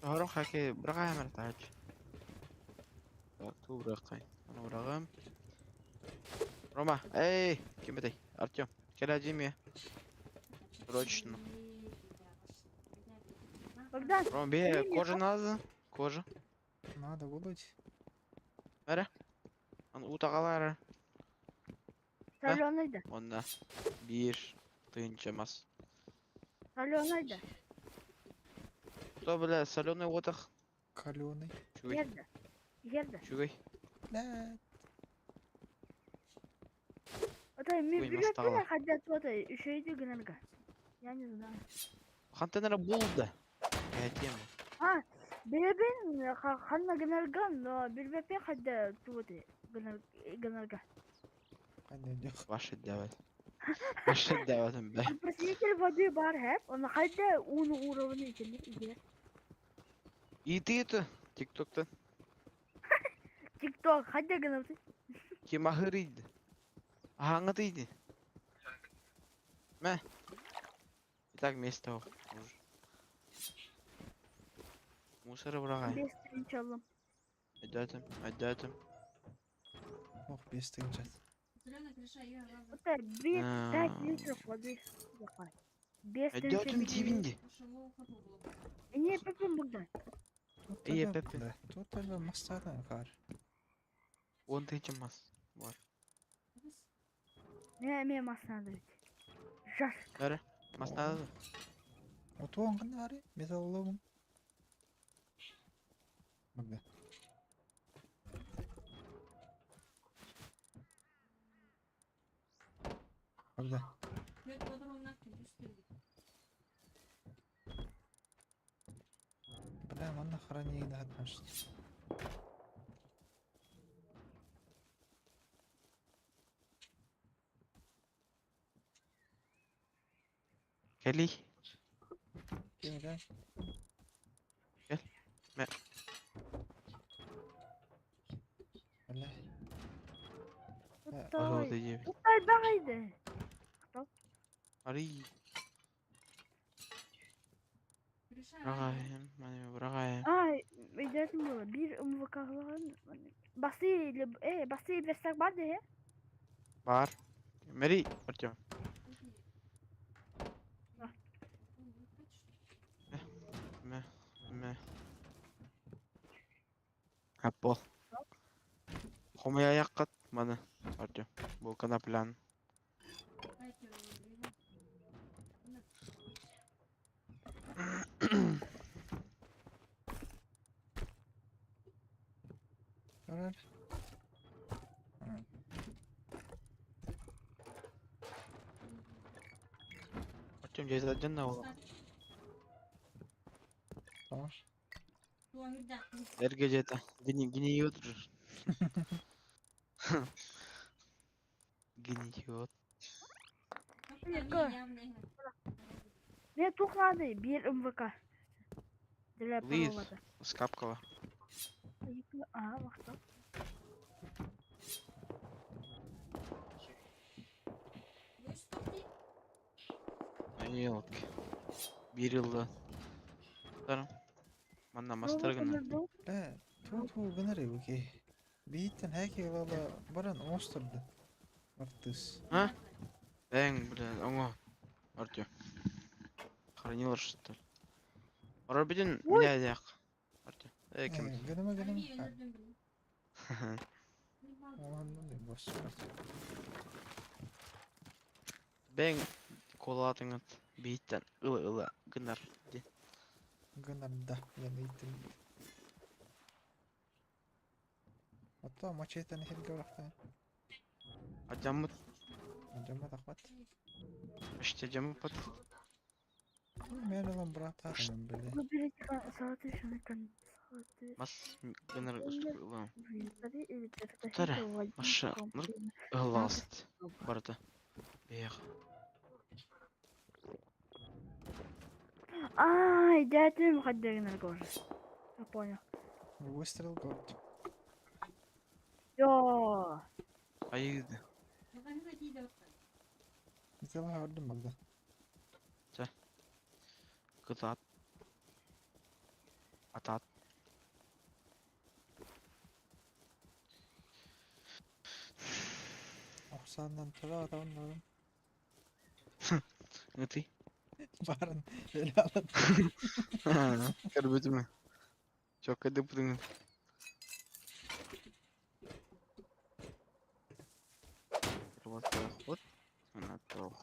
هروح حكي برغاية مرتاج. Так, ту бракай. Аны бырагым. Рома, эй, ким этэй? Артем, кел Джимми. Срочно. Богдан, Рома, бе, Джимми, кожа надо? Кожа. Надо будуть. Аны утагалары. Соленый да. Онда 1 тысяча мас. Соленый да. Что, бля, соленый отах? Каленый. Чугай, Ерді. Ерді. чугай. Бля. Это ми Ой, билет настало. хотят вот еще иди гнарга. Я не знаю. Хантенера булды. Какая тема? А, билебин ханна гнарга, но билбепе хотят вот гнарга. Қандай Ваши давай. Ваши давай, бля. Проситель воды бар хеп, он хотя он уровень идет. И ты это, тиктокта. Тикток хотя гнарга. Ким ахырыйды. Аңытыйды. Мә. Итак, место уже. Мусора бырагай. Без иншалла. Айдатым, айдатым. Ох, 5 тысяч. Это без 5 литров воды. Без Айдатым тибинди. Не, Пепин Богдан. Ие, Пепе. Тут әлі мастадан қар. 10 тысяча мас. Бар. Не, мне мас надо ведь. Жас. Бәрі. Мас надо. Отуан қандай ары? Металлолом. Богдан. Богдан. Бля, манна хранение хатмаш. Кели. Кем да? Кел. Мә. Бля. Ой. Ага, иди. Ой, багайды. Ари. Бырагайым, мане бырагайым. Ай, өйдәтім было. Бир МВК қылған. Басы или басы верстак бар де, Бар. Мери, Артем. Да. Мә, мә. Апол. Хомая яккат маны, Артем. Бу коноплян. Көрөр. Артем жайзадан ол. Tamam. Эрге жета. Гни гниет же. Гниет. Не туқлады бир МВК. Для Лиз. провода. Скапкова. А, вақта. Елки. 1 yılda. Тарам. Манна мастаргына. Бля, ту ту гынар эбики. Бииттен хэки лала баран оңостурду. Мартыс. А? Бэң, бля, оңо. Артем. Хранил что ли? Робидин Ой. меня дяк. Артем. Эй, ким? Гыныма гыныма. Оңоннун бос. Бэң колатыңыт бииттен ылы ылы гынар. Ди. Гынарда диэн ыйыттым. Оттон мачетаны сиргэ бырахтаан. Адьаммыт. Алдьамматахпат. Почти адьаммыппыт. Мен ылан бырааттаатым били. Мас гынар устук Тара, Маша, ыһыллаҕаст барыта. Бэйэх. Ай, дядя, ходили тоже. Я понял. Выстрел горд. Йо. Айыды. Взяла орден Магда. Кытаат. Атаат. Оксаннан тура атабын Ытый. Барын эле алат. Көрбөтүмэ. Чокка дыппытыҥын. Вот. Туох.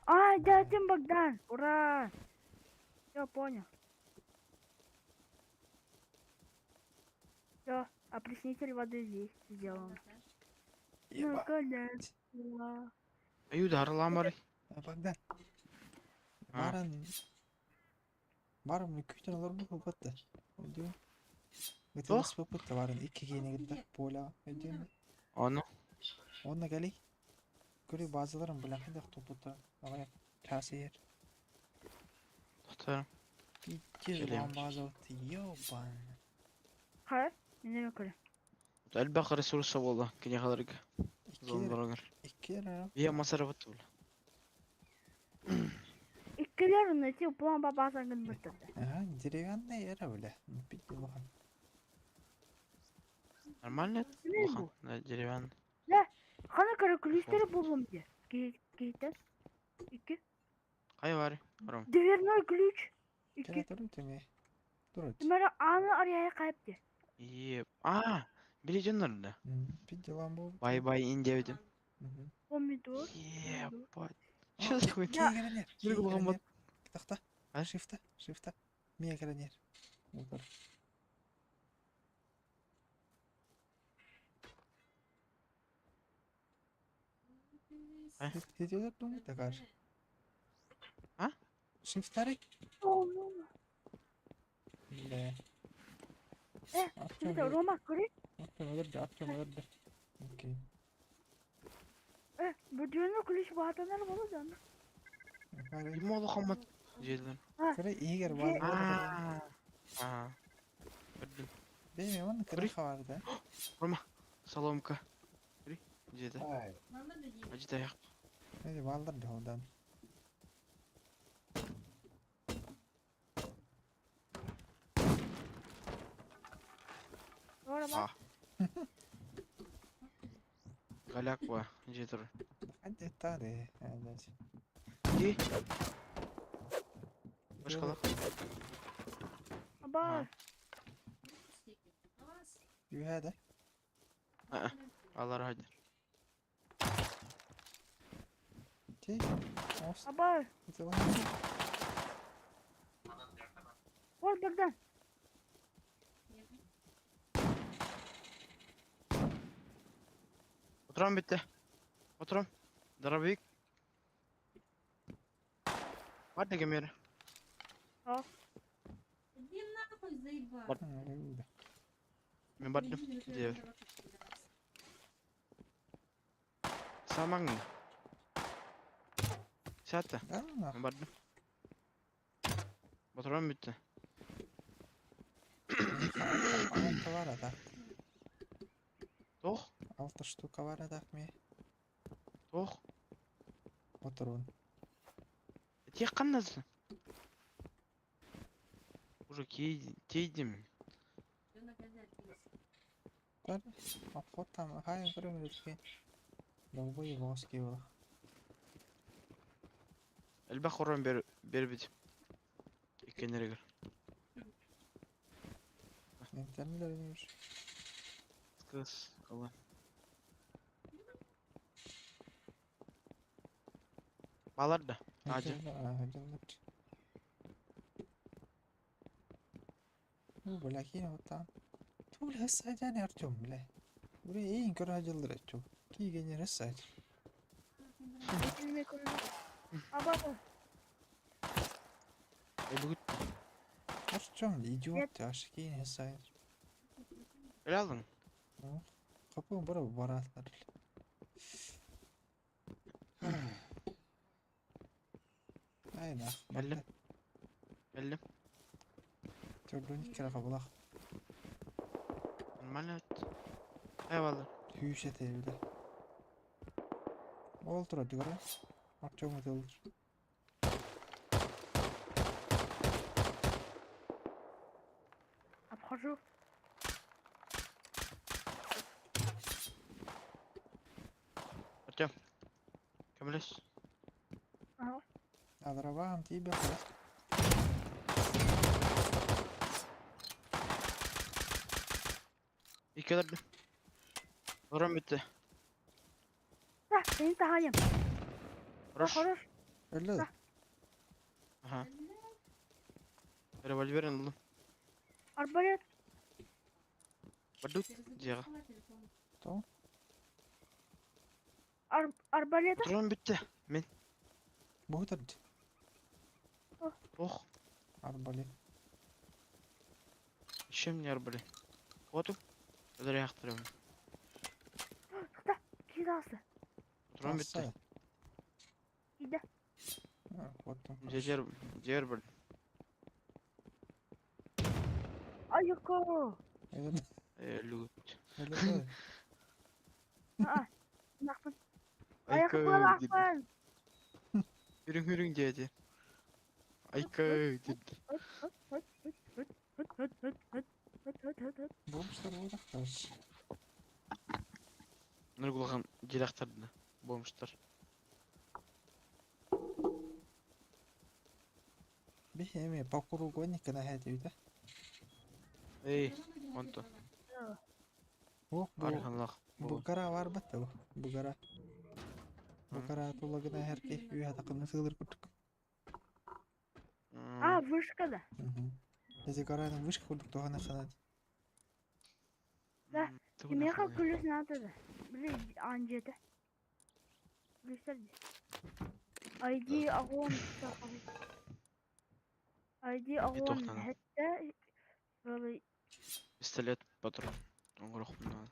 Ай, дядя Богдан, ура! Все, понял. Все, опреснитель воды здесь сделан. Наконец-то. Аюда арламары. Богдан. Барын Барын күтен олар бу бутты. Өйдүм. Гытылыс бу бутты барын икки кейine gitti. Поля өйдүм. Ону. Онна кели. Көрü bazılarım bilakı da toputta. Ağaya kase yer. Тохтор. Пиздец Келем. lan bazı ottu. Yo ban. Хайа, не көрө. Элбэх ресурса буолла киниэхэлэргэ. İki Зоналарыгар. iki lira. Бие масарабыт буолла. Иккилер найти план бабасан гын бытты. Ага, деревянная era бля. Пиздец улахан. Нормально? Не Улахан. бу. Да, деревянный. Хана көрө ключтери булдум де. Кейтен. Икки. Кай бар? Ром. Дверной ключ. Кene Икки. durur temi. Durur. Мара аны арая кайып де. Е. А, били дьоннор да. Пиздец lan bu. Бай бай ин диэбитим. Помидор. Ебать. Что за хуйня? Кие Кире улахан бат. Тахта. А? Шифта, шифта. Мия кранер. Утар. А? Хediyeler dolu takar. А? Shiftleri. Бля. Э, Рома, көрө. Артем öldürdü, Артем öldürdü. Окей. Э, бу дверной ключ баатанар болот аны. Kare, Ким улахан бат? Диэлэр. kare iyi yer var. Аа. Аа. Көрдүм. Benim yaman kare vardı. Соломка. Бери. Диэтэ. Ажы таяқ. Hadi vardır da oradan. Рома. А. Голяк ба. Диэтэр. Hadi tare. Hadi. Ди. Башкалар. Аба. Юһәдә. Алар хadi. Ти. Ос. Аба. Вот Богдан. Oturan bitti. Oturan. Дробовик. Бар деген бері. Иди нахуй, заебал. Бар. Мен бардым. Дебір. Самаң. Сәтті. Мен бардым. Oturan bitti. Altı var ada. Тоқ. Altı штука var ada mi? Тоқ. Oturun. Тек қандасың? Уже кейдім. Бар. Обход там. Хай, көрөм Долбой воски было. Элбэх орон бер бербит. Иккенеригер. Интернет Кыз кала. Балар да. Аадьа. Дьаллар. Ну, бля, киин оттан. Ту, бля, садян Артем, бля. Бля, эйин көрө дьаллар Артем. Киигенер садь. Аба, Өлүгүт. Артем, идиот, аш киин садь. Өлө алдың. Капы бара баратлар. Ай, нах. Кэллим. Кэллим. Төрдүн иккere кабылах. Нормально өт. Eyvallah. Hüyşe tevle. Ол тура дигара. Артем өтөлдür. Обхожу. Артем. Көмөлөс. Ага. Адрабаам тиибе хас. Икки өлөрдүм. Орон бүттү. Да, сeni тахайым. Хорош. Хорош. Өллө. Да. Аха. Револьверин ыллым. Арбалет. Бардык дьиэҕэ. То. Арбалет. Патрон бүттү. Мин. Бугутар. Ох. Арбалет. Ищем не арбалет. Вот. Өлөрө яхтырым. Да, кидался. Патрон бүттү. Иди. Вот там. Дьиэ дьиэ арбалет. Айко. Өлүгүт. Өллө. А, нахпын. Айка Аяқпын, диэн. ақпын. Үрүҥ үрүҥ диэти. Айка диэн. Бомжтар буолахтар. Нургулахан дьиэлэхтэрдэ. Бомжтар. Биһи эми по кругу никына хэти үтэ. Эй, онто. О, бу Арханлах. бугара бар батта бу. Бугара. Бугара тулагына хэрки үйә тақымны сылыр курдук. А, вышка да. Эти гарадан вышка курдук тугана ханат. Да. Кимеха күлүс надо да. Били анжеде. Күлүстер. ID агон. ID агон тоқтаны. хәтта böyle Пистолет, патрон. Оҥоруохпун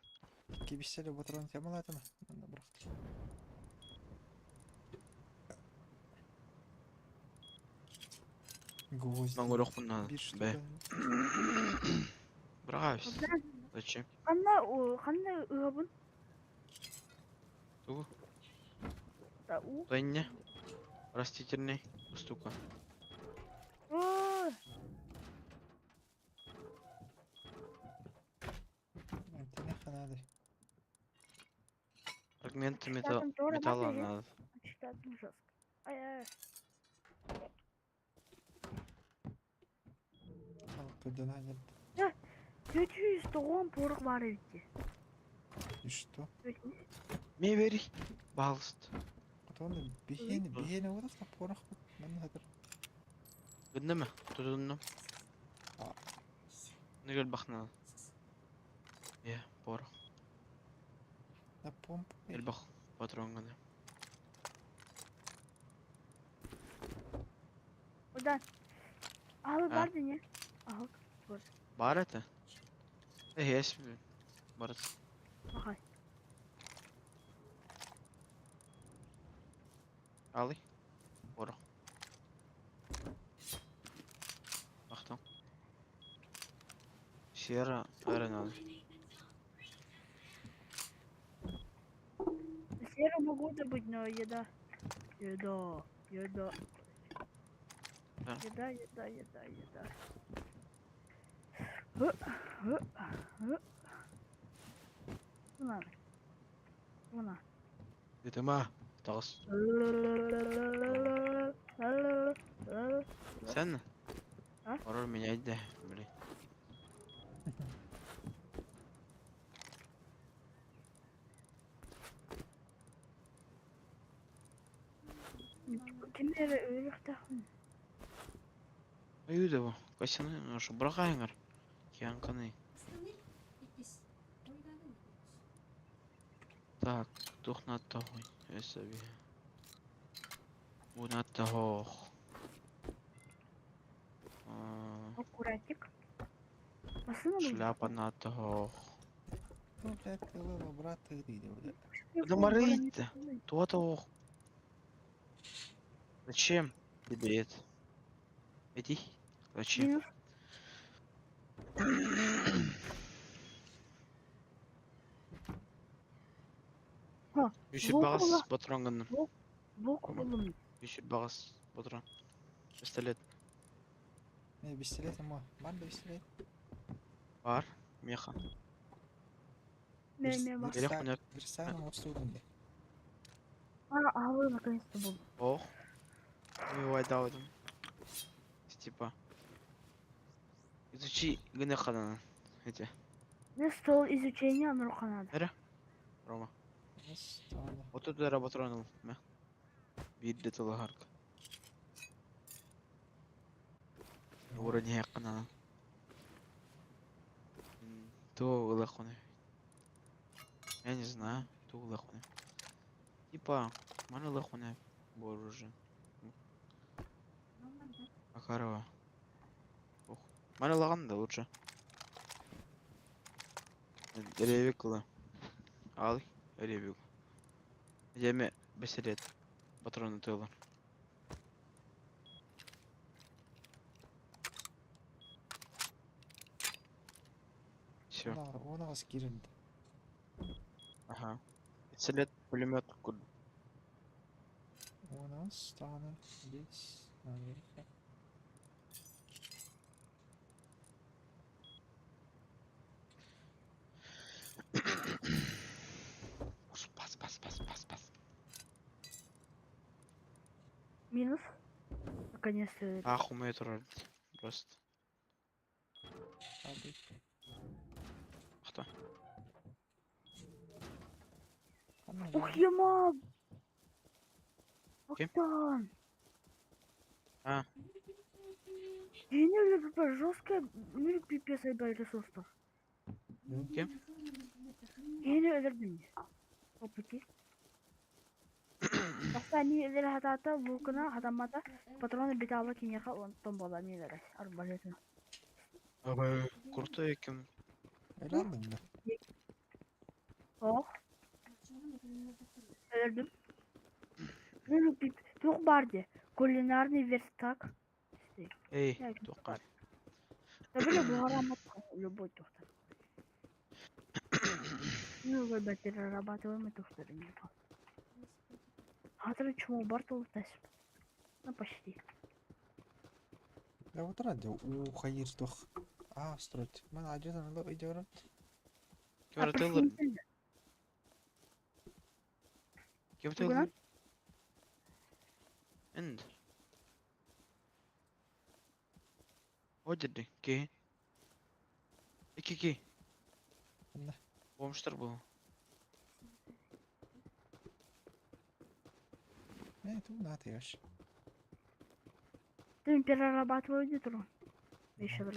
Кибиселе патрон темалатыма. Манда бирахтыр. Гвоздь. Оҥоруохпун наада. Бир Бэ. штука. Браҕабыс. Бу Зачем? Ханна о ханна ыабын? Тугу? Да у. Тайне. Растительный штука. О, Антина ханады. Фрагменты Там тоже металла надо, надо. читать жестко. Ай, ай. Алкыдына нет. 409 порох бар битти. И что? Мебери. Балыст. Потом бихени бихени вот порох. Манда хатыр. Гыннымы? Тутуннум. А. Нүгел бахна. Е, порох. На помпу. Элбах патрон гына. Одан. Ахыл А. бар не? Ахыл. Бар это? Э, есть. Бар. Бахай. Алы. Порох. Бахтан. Сера, ара надо. Серу могу добыть, но еда. Еда. Еда. Да. Еда, еда, еда, еда. Ы, ы, ы. Мына. Мына. Дитема. Тағыс. Sen? А? Horror меняет да, блин. Мера өлүөхтээхпин. Аю да бу. Касяны наша бырахайыңар. Кианканы. Так, туох нааттаахуй? Өссө би. Бу нааттаах. Аккуратик. Массыына булдум. Шляпа нааттаах. Ну, блядь, тылы брат дейді, блядь. Да марыйт. Туа-тоох. Зачем тебе это? Иди. Зачем? Минус. Үсүр Лук бағас була. патрон гынным. Лук булдум. Үсүр бағас патрон. Пистолет Не, пистолет ама. Бар да пистолет. бар. Меха. Ме ме бар. Керек мына. Версаның остудың де. А, а, наконец-то был. Ох. Ой, даудым. Типа. Изучи гыны хананы. Эти. Не стол изучения Нурханада. Рома. Стол. Вот тут патрон Мә. Бирде тылы харк. Уровень якыннан. То ылахуны. Я не знаю, то ылахуны. Типа, маны ылахуны бу оружие. Макарова. Ох. Маны лаган да лучше. Ревик ла. Ал, ревик. Деме беселет. Патроны тылы. Все. Оны қыз кирилді. Ага. Пистолет, пулемет, куд. Оны станы здесь. Америка. Пас, пас, пас, пас, пас. Минус. Наконец-то. Ах, умею троллить. Просто. Абы. Кто? Ух, ема! Кем? Богдан! А. Я не люблю жесткое, ну пипец айбай ресурсов. Кем? Я не өлөрдүм. Опыти. Баста не өлөр хатата, лукына хатамата, патроны бите ала кинеха онтон бола не өлөр. Арбалетин. Крутой кем. Өләндің бе? Ох, өлөрдүм. Ну пип, тух бар де. Кулинарный верстак. Эй, Я тоққа. Да бля, бугарамат любой тухтар. Ну, вы перерабатываем и тухтар не было. Хатыры чмо бар толтасып. Ну, почти. Да вот ради у хайыр тух. А, строить. Мен ажыдан ылы идёрот. Кем тылыр? Кем тылыр? Энд. Одерди, ки. Ики ки. Да. Бомжтар был. Не, тут на ты ешь. Ты перерабатываю детру. Еще раз.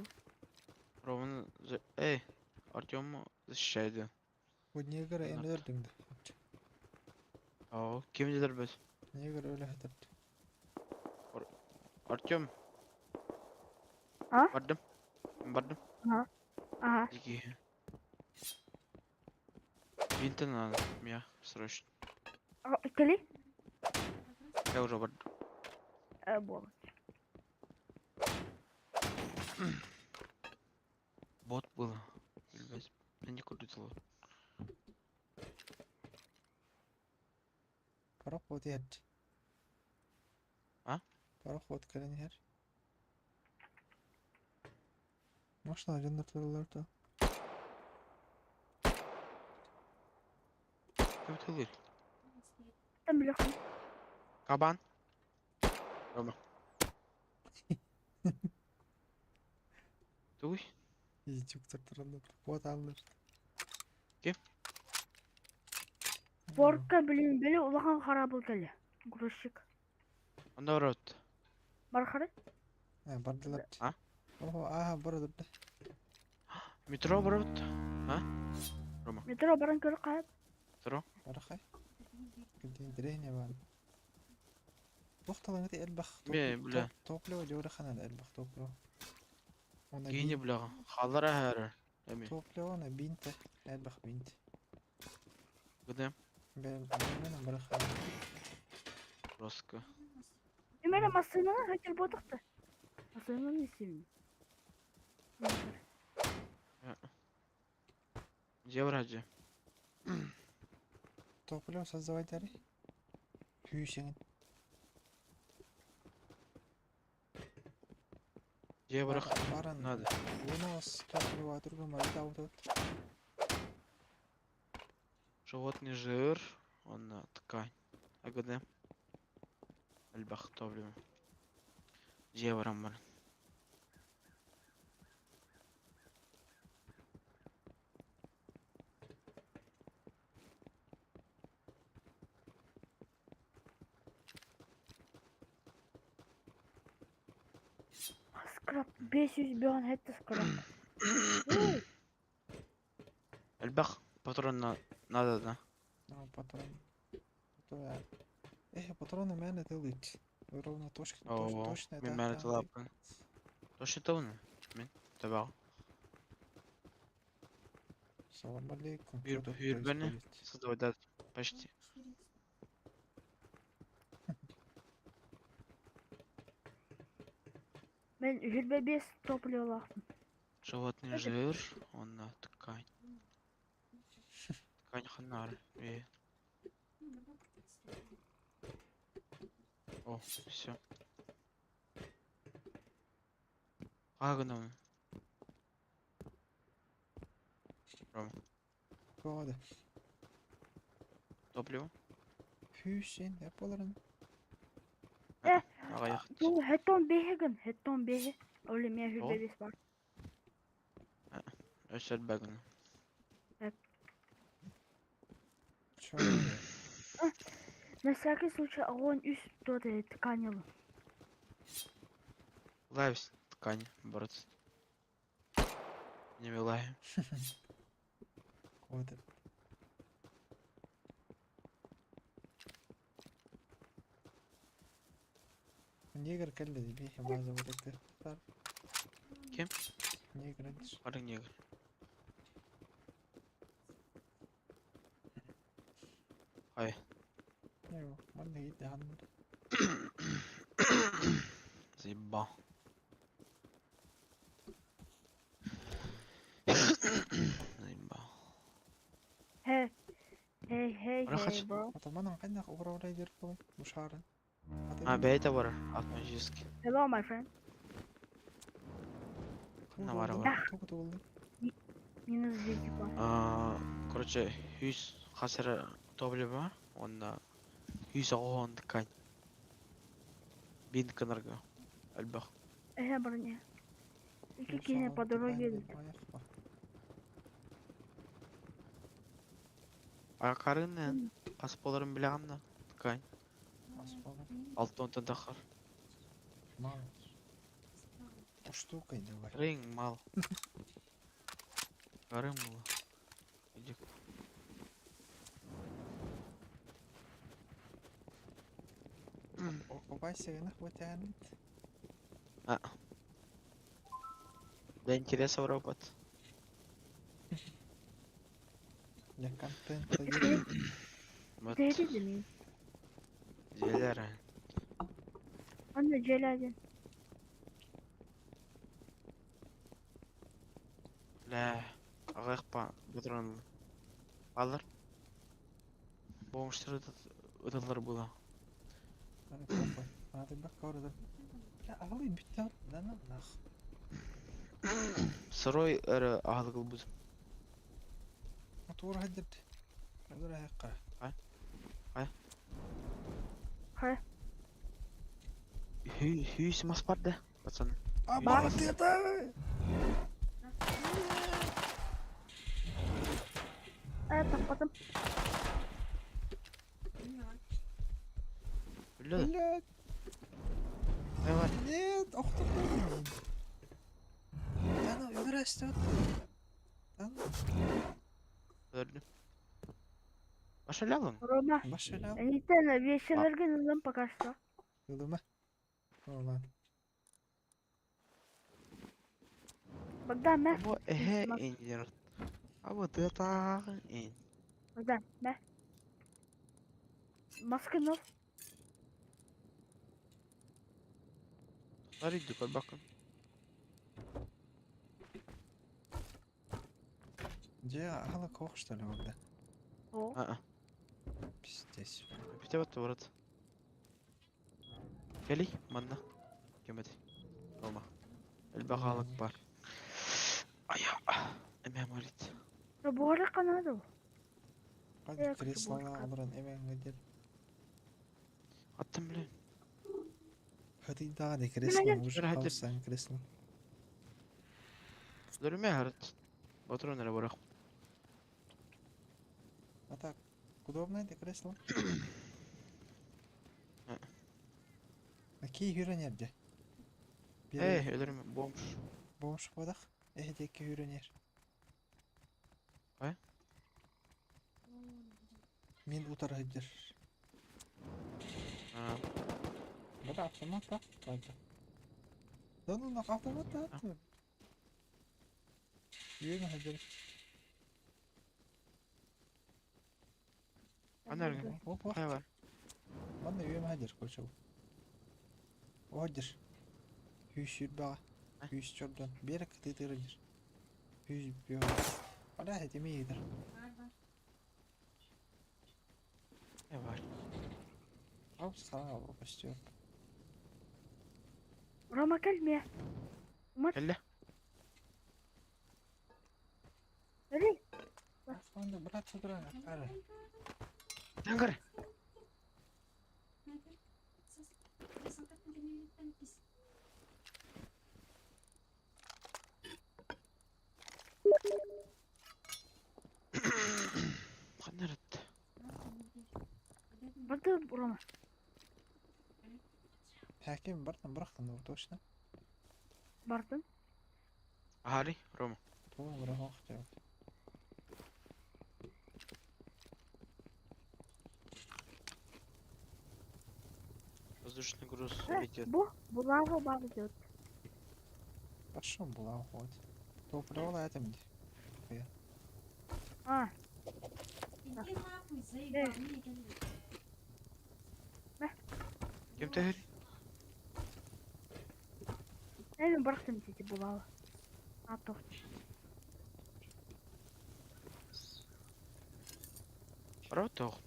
Роман, за... Эй, Артем защищает. Негр Нарт. өлөрдүң де. Ау, кем дедер біз? Негр өлө хатырды. Артем. А? Бардым. Бардым. Ага. Дикий. Винты надо, мне срочно. А, Кали? Я уже бардым. Бол. Бот было. Ребят, я не крутил. Пароход ед. А? Пароход кэлэн иһэр. Машина дьоннор тураллар дуо? Кем тылыр? Там бляха. Кабан. Рома. Туй. Ичүктөр тураллар. Вот аллар. Ким? Порка, блин, били улахан харабыл кали. Грузчик. Онно барабыт. Бархары. Бардылар. А? Ого, ааха бара турда. Метро барабыт. А? Рома. Метро баран көрө хаап. Метро. Барахай. Кэнтин интэриэһинэй баар. Туох талаҥыта элбэх Мен, бля. топливо дьуораханан элбэх топливо. Уонна Киһини бляҕа. Хааллара аһаарар. Эми. Топливо уонна бинт элбэх бинт. Гыдым. Бэйэм барахай. Роска. Эмere массыынаны хотел буотахта. Массыынаны истибин. Дьиэ бараджы. Топливо создавать Күүсэҥин. Дьиэ барах. Баран. Надо. У нас топливо другом аутот. Животный жир. Он ткань. АГД. Элбэх топливо. Дьиэ баран баран. Скрап 500 бөҕөн хэтте скрап. Элбэх патрон надо да. А, патрон. Патроны мээнэ тылыт. Ровно точка, Оо, точно мин мээнэ тылааппын. Точно тылын? Мин табаҕ. Салам алейкум. Бир Что тут бирбени происходит? создавать почти. Мен үһүрбэ бес топливолаахпын. Животный Это- жир, он ткань. Ткань ханар. О, все. Агнам. Рома, Кода. топливо. Хүйсен, япаларын. Аҕыйах. Бу хэтон бэһэ гын, хэтон бэһэ. Ол эмиэ үһүрбэ О. бес бар. Өссө элбэгин. Чё? На всякий случай огонь үс тот ткань ылын. Лавис ткань, бороться. Не милая. Кода. Негр кэллэ бихи база вот это. Ким? Негр это. Бары негр. Ай, Айва, манна иди хан. заебал. Заебал. Hey. Hey hey hey Рахат. bro. Атаманан кайнах уграура дер болай. Мушарын. А, бэйта бар, автоматически. Hello my friend. Ханна бар бар. Тугу тулды. Минус 2 типа. А, Короче, хүс хасара топливо, он хүс оғон ткань. Бин канарга. Альбах. Эһэ броня. Ики киһи по дороге. А карыны касполарын билеган да ткань. Алты онтон тахар. Мал. Штукой давай. Рынг мал. Рынг мал. Иди. Окупайся, хватает. А. Для интересов робот. Для контента. Вот. Дери ми. Дьиэлэр. Анна Джеладин. Бля. Аҕыйах патрон. Алар. Бомжтар ыталлар була. Аны похуй. Аны бак коридор. Бля, аҕалый бүттэ. Да на нах. Сырой эрэ аһылык ылбытым. Мотор хаддырды. Коридор аяққа. Хай. Хүйс мас бар да, пацаны. А, Бар. это! Это потом. Бля. Блядь. Давай. Нет, охтурдум. Да ну, өлөр Да ну. Өлдүм. Машалялың? Рома, Башалял. Энитен вещелерге ылым пока что. Ылыма. Ладно. Богдан, мэ. Бу эһэ инженер. Абы тыатааҕы ин. Богдан, мэ. Маскын ыл. Арыйды көрбөккүн. Где ала кох, что ли, вода? О. Аа. Пиздец. Бүтэ бат брат. Кели манна. Кемет. Рома. Элбэх аалык бар. Ая. Эмэ марит. Бугары канады. Hadi Э, креслоға кушай, алыран эмен гидер. Аттым билен. Hadi daha ne кресло Мен уже Hadi. алсан кресло. Өлөрүмэ харат. Батырын эрэ барах. А так, удобно это кресло? А. Какие юренерде? Э, өлөрүмэ бомж. Бомж бодах. Эдеки юренер. Ай? Мен утар хыдыр. Аа. Бара автомат так. Да ну нах автомат так. Юрен хыдыр. Анарга. Оп, оп. Хайа бар. Манна юрен хыдыр кочу. Одыр. Хүс бага. Хүс чордон. Берек тытырыдыр. Хүс бё. Бара этемейдир. Бар, бар. Э бар. Ау сара костер. Рома, кел мэ. Кэллэ. Эй, Анда брат сыдыран кара. Тангар. Ханарат. барды Рома. Хаким бартан бырахтан точно. Бардым. Ахали, Рома. Туга бырах хотя. Воздушный груз Э, летит. Бу, булава барды. Пошел была уход. То провела это мне. А, Иди нахуй, заебал. Не, кел. Мэ. Кем тэхэр? мен бырахтым деди булава. А, тоқ. Барабат тоох.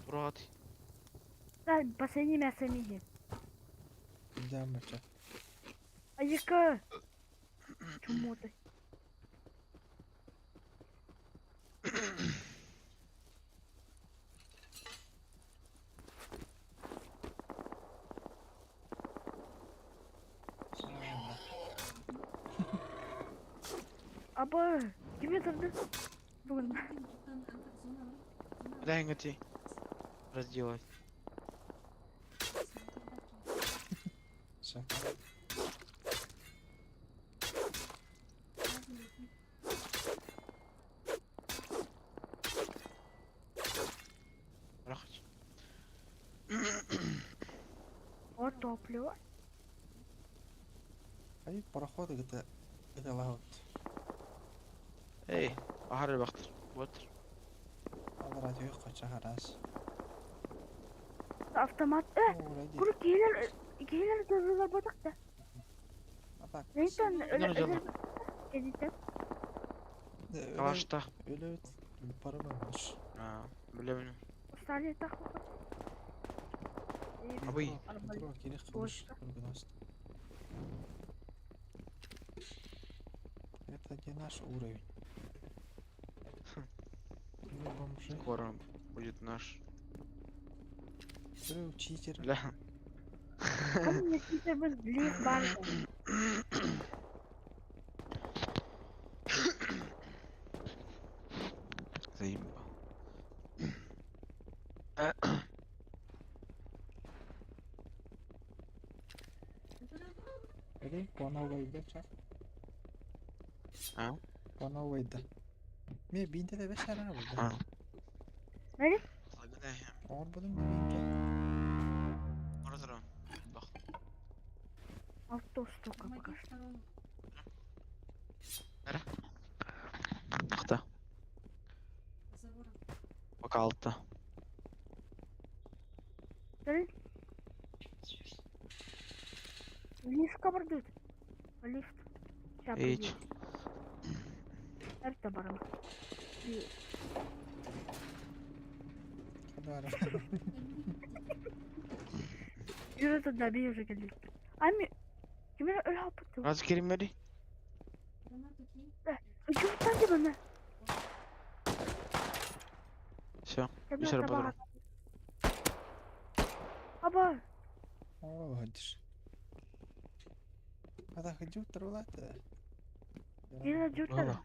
Турат. Да, последний мясо миги. Дямыча. А яка? Чому ти? Аба, ким ятырды? Бүгін. Куда ингати? Разделать. Шака. Рахат. О, топливо. Ай пароход это лагот. Эй, ахары бактыр. Вот. Алар радио кача харас. Автомат. Э, О, куру кейлер, кейлер жазылар бодақта. А так. Нейтан, Өнөр жылы. Кедитен. Калашта. Өлө парамаш. Аа, билемин. Стали так. Абый. Метро керек кылыш. Это не наш уровень. Мы бомжи. Скоро будет наш. Вы читер. Бля. Мне читер блин бар. Заебал. По новой, да, ча? А? По новой, да. Ме бинте да бешара булда. А. Нели? Оҕорбутум бинте. Бара туран. Бах. Алта штука Помоги пока что. второму. Ахта. Забором. Пока алта. Блин. Лифт кабардут. Лифт. Сейчас Ич. Это барыл. Хадара. Yürü туда, бей уже кэлбит. Ами, кимэр өлө Раз кериммери. Гранату кинь. Үчүгүттэн дибана. Все. Үсэр патрон. Аба, О, ходишь. Ата ходил трулата. Дина журтар. Ала.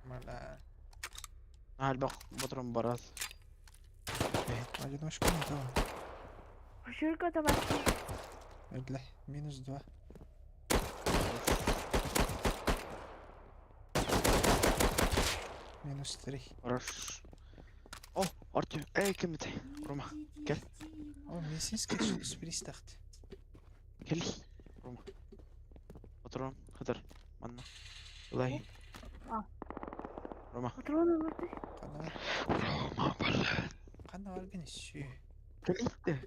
Мала. Альбах патрон барат. Одиночку не дала. Шүркө табар. Бля, минус 2. Минус 3. Хорош. О, Артем, эй, кем это? Рома, кел. О, медицинский спристахт. Кел. Рома. Патрон, хатар. Манна. Лай. А. Рома. Патроны вот. Қана Рома, блядь. қана баргын ищи. Кел.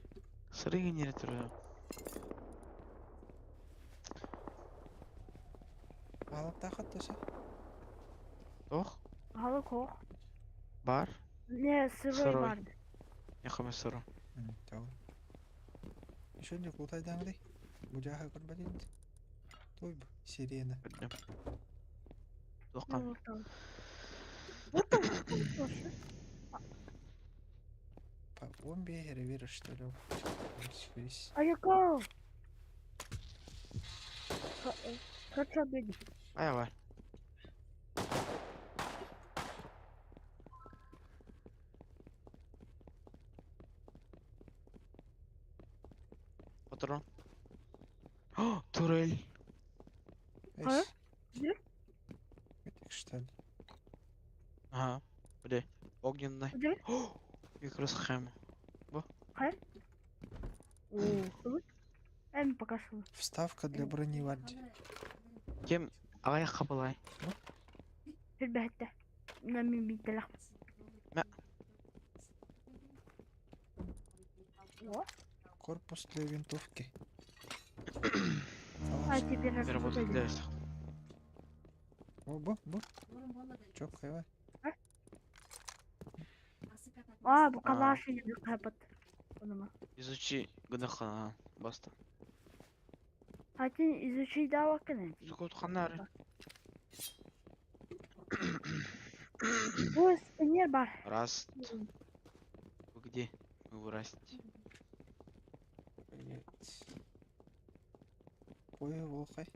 Сыры генератор. Алып тақат төсі. Тох. Халы кох. Бар. Не, сырой Сырой. барды. Яхаме сыры. Тау. Еще не култайдаңды. Бужаха көрбәдин. Той бу, сирена. Білдім. Тоққан. По бомбе ревера, что ли? Сприс. Аяко. Kaça beni. Ая бар. Патрон. О, турель. А? Где? Что ли? Ага. Бля. Огненный. Где? О, микросхема. Эм пока что. Вставка для брони варди. Кем? Ағай қабылай. Хүрбәтте. Мен бителек. Мә. О, Корпус для винтовки. а теперь Работает для всех. О, бу, бу. Чок, хайва. А, бу калаш или капат. Онума. Изучи гынахана. Баста. Хатын изучи да вакыны. Сукот ханары. Бу спиннер бар. Раст. Вы где? Мы в расте. Блять. Ой, волхай.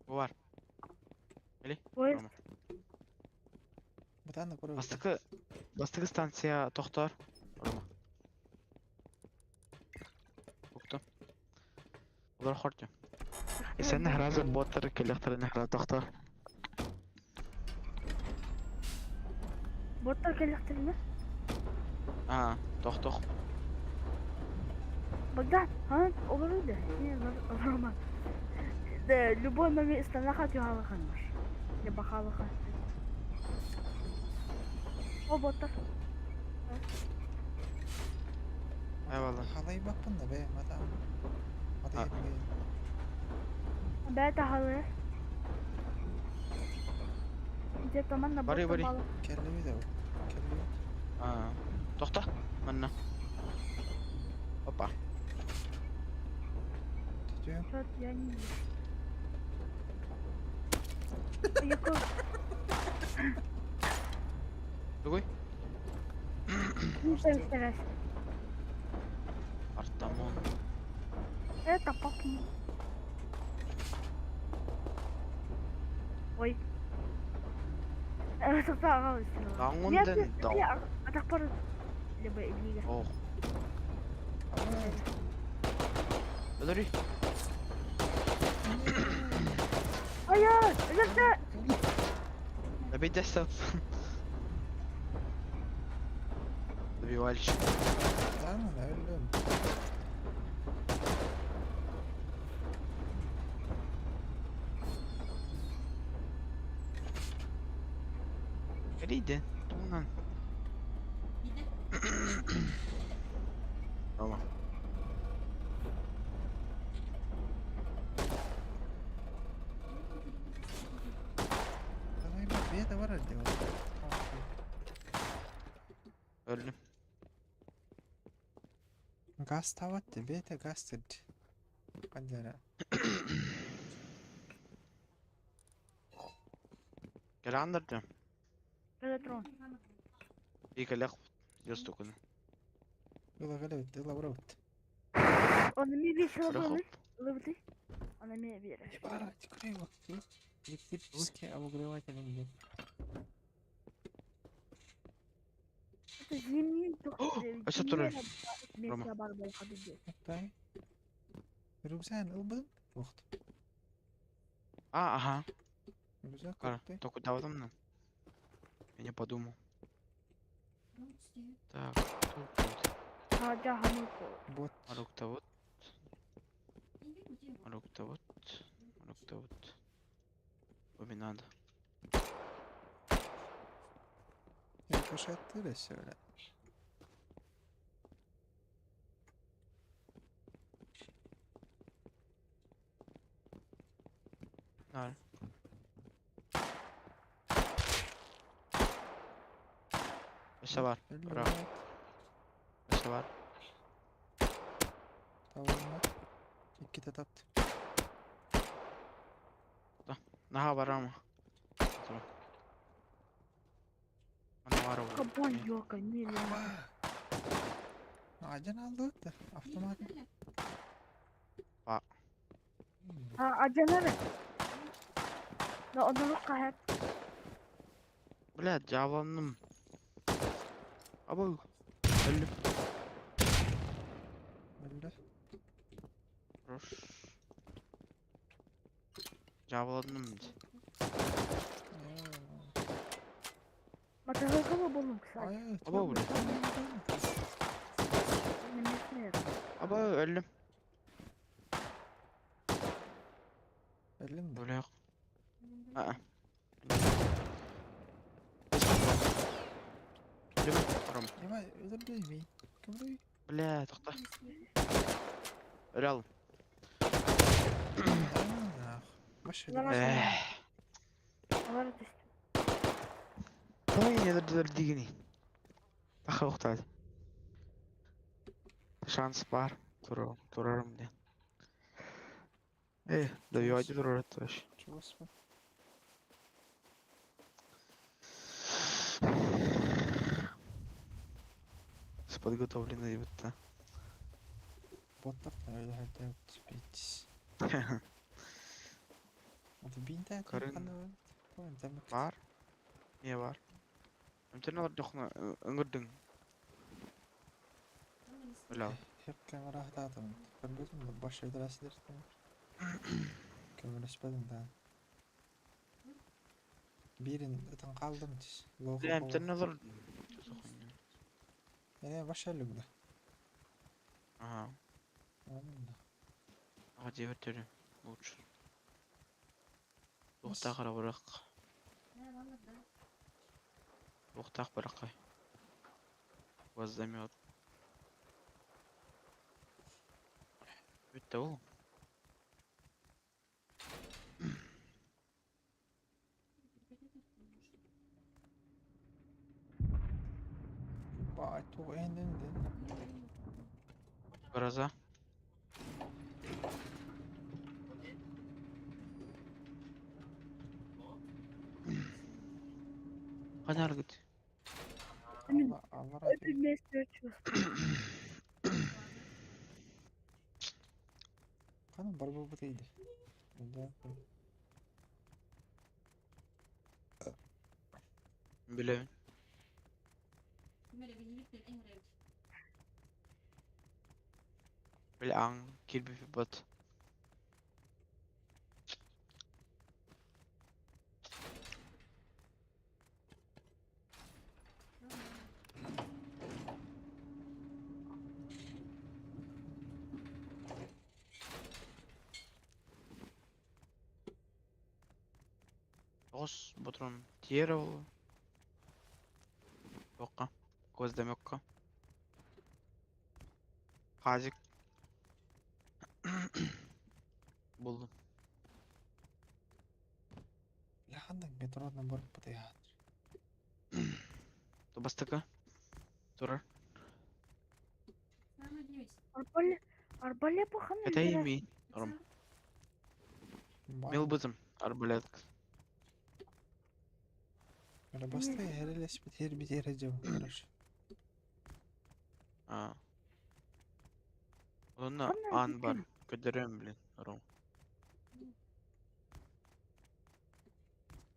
Бар. Или? Ой. Рома. Бутаны көрө. Бастыкы Бастыкы станция тохтор. Рома. Укту. Олар хортю. Сен хразы боттар келехтер нехра тохтор. Боттар келлектерine. А, тох тох. Богдан, а, олорду. Не, Рома. Да, любой момент станаха тюхалахан бар. Я бахалаха. О, боттар. Eyvallah. Халай баппын да бе, мадам. А. Мадай Бәті халы. Где-то манна Бари, боттар бари. балы. Келлеби да бу. Келлеби. А, тохта. Манна. Опа. Түтүм. Чё я не вижу. Яко, Другой? не старайся. Артамон. Это папа. Даҥҥын даҥ. Атахпар либо илиигэ. Ох. Өлөрүй. Hayır! Өлөрдө! Добейте стоп. Добивальщик. Lan öldüm. Кэлиийдин. Тугунан. Рома. Давай бэйэтэ барар дии ол. Өллүм. Газ тават дии бэйэтэ газ тирди. Ханна эрэ. Кэлэҕин да Артем? Пелотрон. И кэлэх ёстукуну. Ыла кэлэбит, ыла барабыт. Оны ми весело Көрөх было. Лыбыты. Оны ми береш. Ебать, криво. Электрический обогреватель диэн. Это зимний Өссө турар. Рома. Месте бар болха биде. Тай. Рюкзак ылбын. Уохт. А, ага. Рюкзак Кара, купты. только давай Я не подумал. Так, тут вот. Хажа хамыко. Бот. Марукта вот. Марукта вот. Марукта вот. Обе надо. Рикошеттыр өссө бля. На. Өссө бар. Өллө Ура. бат. Өссө бар. Табылма. Иккитэ тапты. Наха бар ама. Тура. Ана бар ол. Кабан йока не лема. Адьан алдыбыт да. Автомат. А. А аджанары. Да оны кахат. Бля, жабыланным. Абау. Өллүм. Өллө. Хорош. Жабыланным. Мотоцикл болум кстати. Ай, Абау, бля. Немесне. Абау, өллүм. Өллүм да. Бля. Аа. Өллүм. Ром. Ема өлөрдү эми. Кымрый. Бля, тохто. Өлө алым. Баш Лара. Эх. Алар түстү. Ой, не дигини. Таха уктады. Шанс бар. Турарым, турарым диэн. Э, добивать турар вообще. Чего С подготовленной вот Боттар өлө бит. Бинте Карын. Бар. Не бар. Интернет дохна ыңгырдың. Бля. Хеп камера хататым. Көрбөтүм да баш өлдөрөсүлөр. Көмөлөспөдүм да. Бирин ытын калдым түс. Бля, интернет Эне баш өлүм да. Ага. Аны да. Ага, дебет лучше. Ухтах барак. Ухтах баракай. Воздамет. Бүттэ ол. Бай, тугу энден ден. Гроза. Канар гыт. Алла, алла Өпү месте чувствую. Канан бар болбут эйди. Да. Билэбин. Били аҥ киирбиппит. Тоҕус ботурун тиэр ол туохха гвоздомёкка Хазик буллум. Бля, ханнык метронан барыппыт яат. Бастакы турар. Арбалет, арбалет бу ханна Это өлөрөр? ими. Ром. Милбытым арбалет. Бля, баста эрэлэспит һэр бит эрэ дьон, короче. А. Онно Ханна аан бар. өлбүтүн? Көрдөрөм блин. Ром.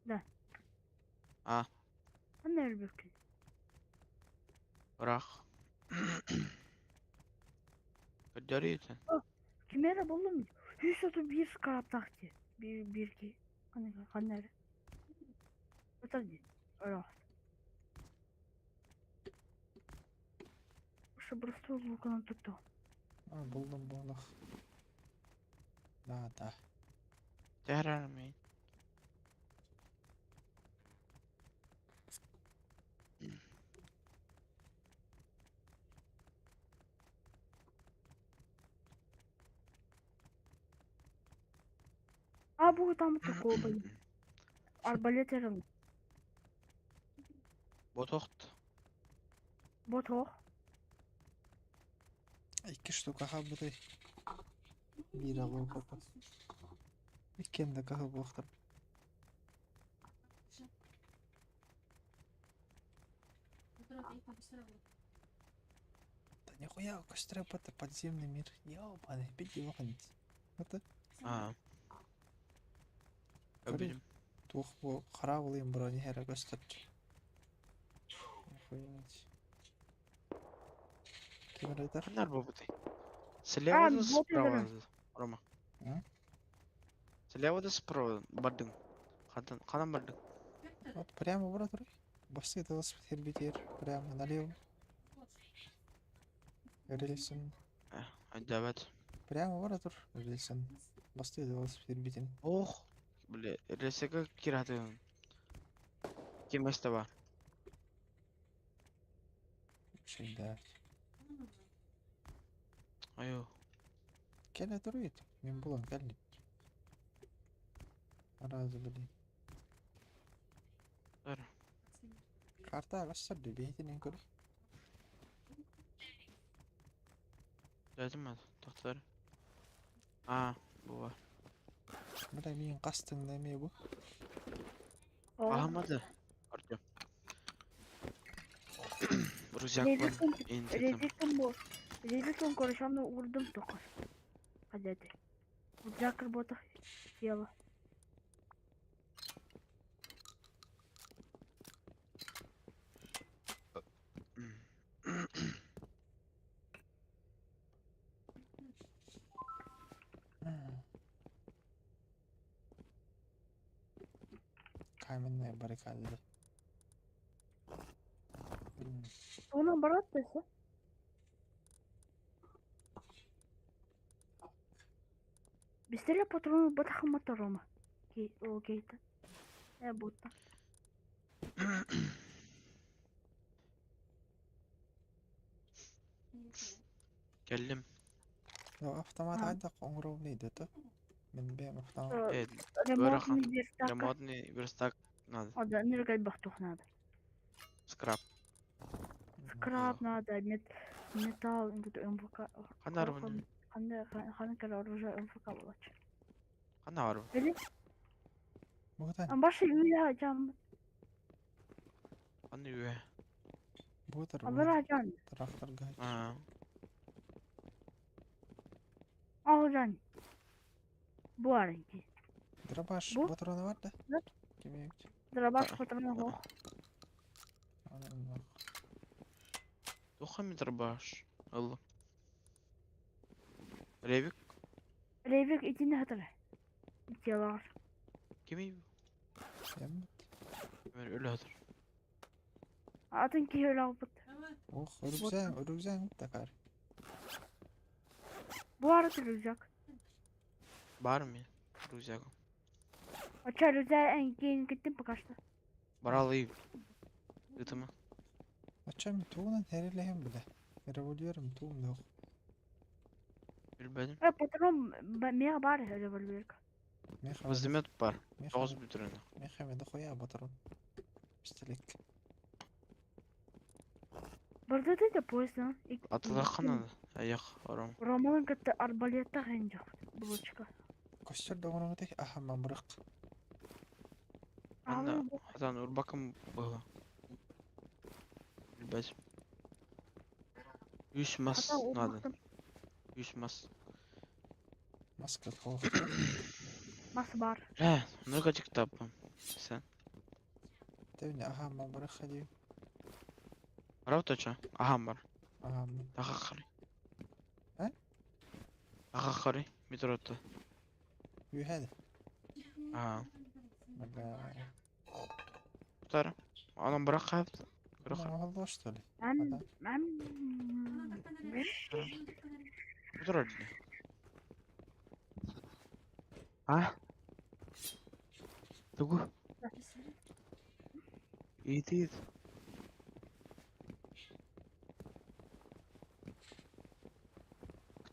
Да. А, Ханна өлбүккүн? Ыраах. Көрдөрүүтүн. Ким эрэ буллум. 131 скраптаах дии. Биир биир киһи. Ханна ханна эрэ. Ытар дии. Ыраах. Ошо просто луканан тутту. А, булдум буолах. Да, да. Тэрэрмин. А бу там такого блин. Арбалет эрэ. Ботохт. Ботох. Икки штука хаалбытай. Биир алуоппут. Иккиэн да кыһыл буолуохтар. Да нихуя көстөр это подземный мир. Ёбаный, бить его Это А. Өбүдүм. туох бу хараабылыйын броня эрэ көстөр. Охуеть. Ким эрэ этэр? Ханна арбабытай? Слева А, да вот справа? это. Рома. А? Слева да справа бардың. Ханан ханан бардың? Вот прямо брат, Басты велосипед прямо налево. Рельсин. Өйдөөбөт. Прямо бара тур. Рельсин. Басты велосипед битин. Ох, бля, рельсеге киратыгын. Ким место бар? Шейда. Айо. Кэлэ туруйт. Мен булан кэлли. Аразы блин. Бар. Карта бассар бейтинен көр. Дедим Тоқтар. А, бу бар. Бля, мин кастың неме бу? Аһамады. Артем. Рюкзак бар. Резикон, Интетим. резикон бу. Резикон короче, аны урдум тоқыр. Хадети. Рюкзак работа тело. Каменная баррикада. Блин, Оны барат десе. Бистеле патроны батахамата Рома. Кей, о, кейта. Э, будто. Келлим. Ну, автомат А. айдак оңроу дейді Мен бэм автомат. Э, Ремонтный верстак. ремонтный верстак надо. О, да, ныргай бахтух надо. Скраб. Скраб надо, мет, металл, МВК. Ханна арбаны? Ханна, ханна кара оружие МВК болач. Ханна арбы? Били? Бугутан, Амбашы үйе жам. Ханна үйе. бугутар, Абара жан. трактор гач. А. Ал жан. Буарынки. Дробаш Бу? патроны бар да? Да. Кеме Дробаш А. патроны го. Туох дробаш? Ыллым. Ревик Ревик итини хатара. Телар. кимий? Эммит. Мен өлө хатар. Атын киһи өлөбүт. Ох, рюкзак, рюкзак такар. Бу арыт рюкзак. Бар ми? Рюкзагым. Оча рюкзак эн киин киттим пока что. Баралы. Ытыма. Ачам тугунан хэрэлэһэн билэ. Револьверым тугум да Билбедим. Э, патрон мега бар револьверка. Меха. Возмет бар. Меха. Тоғыз бүтүрүнү. Меха мен дохуя патрон. Пистолет. Барда да поезд. Атылахана аяк ором. Роман кытта арбалетта хэнжак. Булочка. Костер доңорон тек аха мамрык. Анда хатан урбакым было. Билбедим. Үс мас надо. Үс мас. Маска хох. Мас бар. Э, ну-ка таппам. Сен. Тэвне аха мамрык хади. Барау точа. Ахам бар. Аха. Таха хары. Э? Таха хары. Метротта. Юхәд. Аа. Бля. Тара. Анам бирок кайыпты. Бирок Мало что ли? Ам ам. Турар. А? Тугу. Ит ит.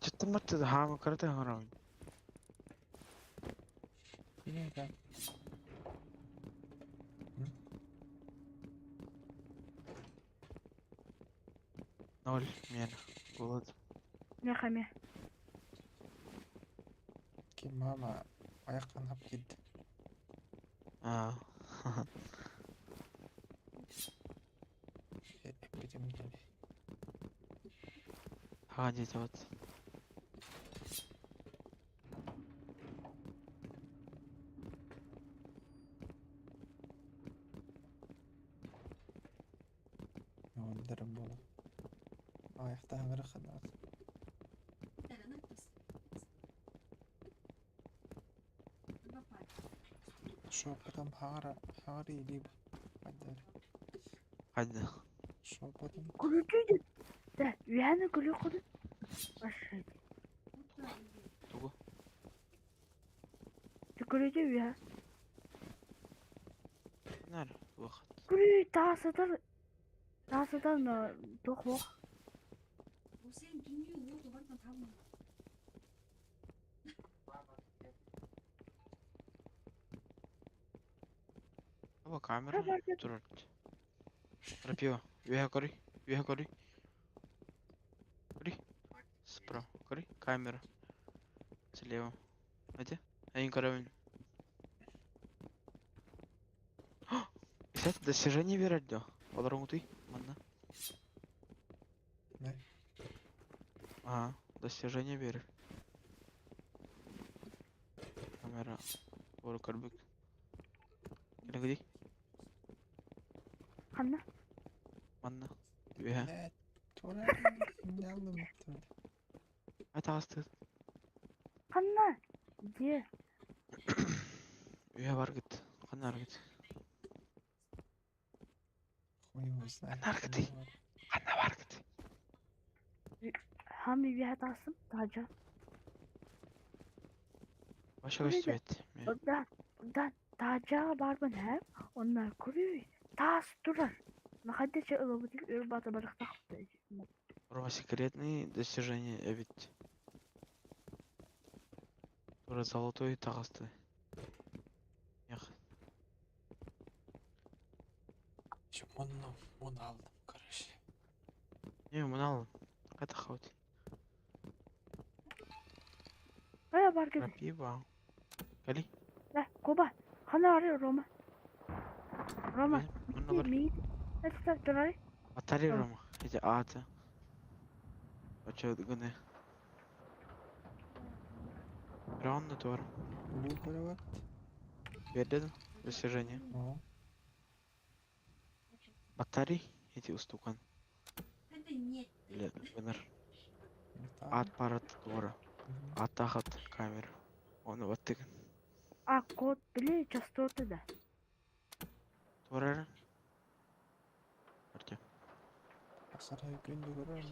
Чыттым батты хаама карата харам. Билин Ноль мен. Голод. Нехаме. Ки мама аяктан хап китти. Аа. Эпидем кели. Ха дете вот. Өлдөрүм болу. Аяктан бирок. Шепотом хара хари либо. Хайдар. Хайда. Шепотом. Күлүтүйдү. Да, үйәні күлі құды. Башы. Тугу. Күлүтүй үйә. Нар. Вакыт. Күлү таасыдар. Таасыдар тоқ оқ. Аба камера турар. Рапио. Юха кори. Юха кори. Кори. Справа. Кори. Камера. Слева. Где? Один карабин. Это достижение верать, да? Оларың ты, манна. Не. Ага, достижение веры. Камера. Ору карбык. Где? Қанна? Манна. Юха. Блядь. Тура. Не алдым. Айта асты. Қанна? Де? Юха бар гит. Кана бар гит. Хуй его знает. Наркоты. Кана бар гит. Хами үйә таасым. Тажа. Баша Күреді. көстүбэт. Одан, одан тажа барбын хәм. Онна күлү таас турар. Махаддече ылыбытын өр бата барықтақ. Рома секретные достижения ведь. Тура золотой тагасты. Эх, Еще муну, муну алдым, короче. не, мынал. Кайта хават. Ая бар кеди. Крапива. Кали. Да, коба. Хана ары Рома. Рома. Мына бар. Мейт. Это турай. Батарея Рома. Рома. Эти ата. Ача гыны. Раунд туар. Лук барабат. Берден достижение. О, Батарей эти устукан. Это нет. Бля, гынар. Ат баар туора. Аттаах ат камера. Ону баттыгын. А, код, били, частоты да. Туора эрэ. Артем. Сарай күндү көрөр.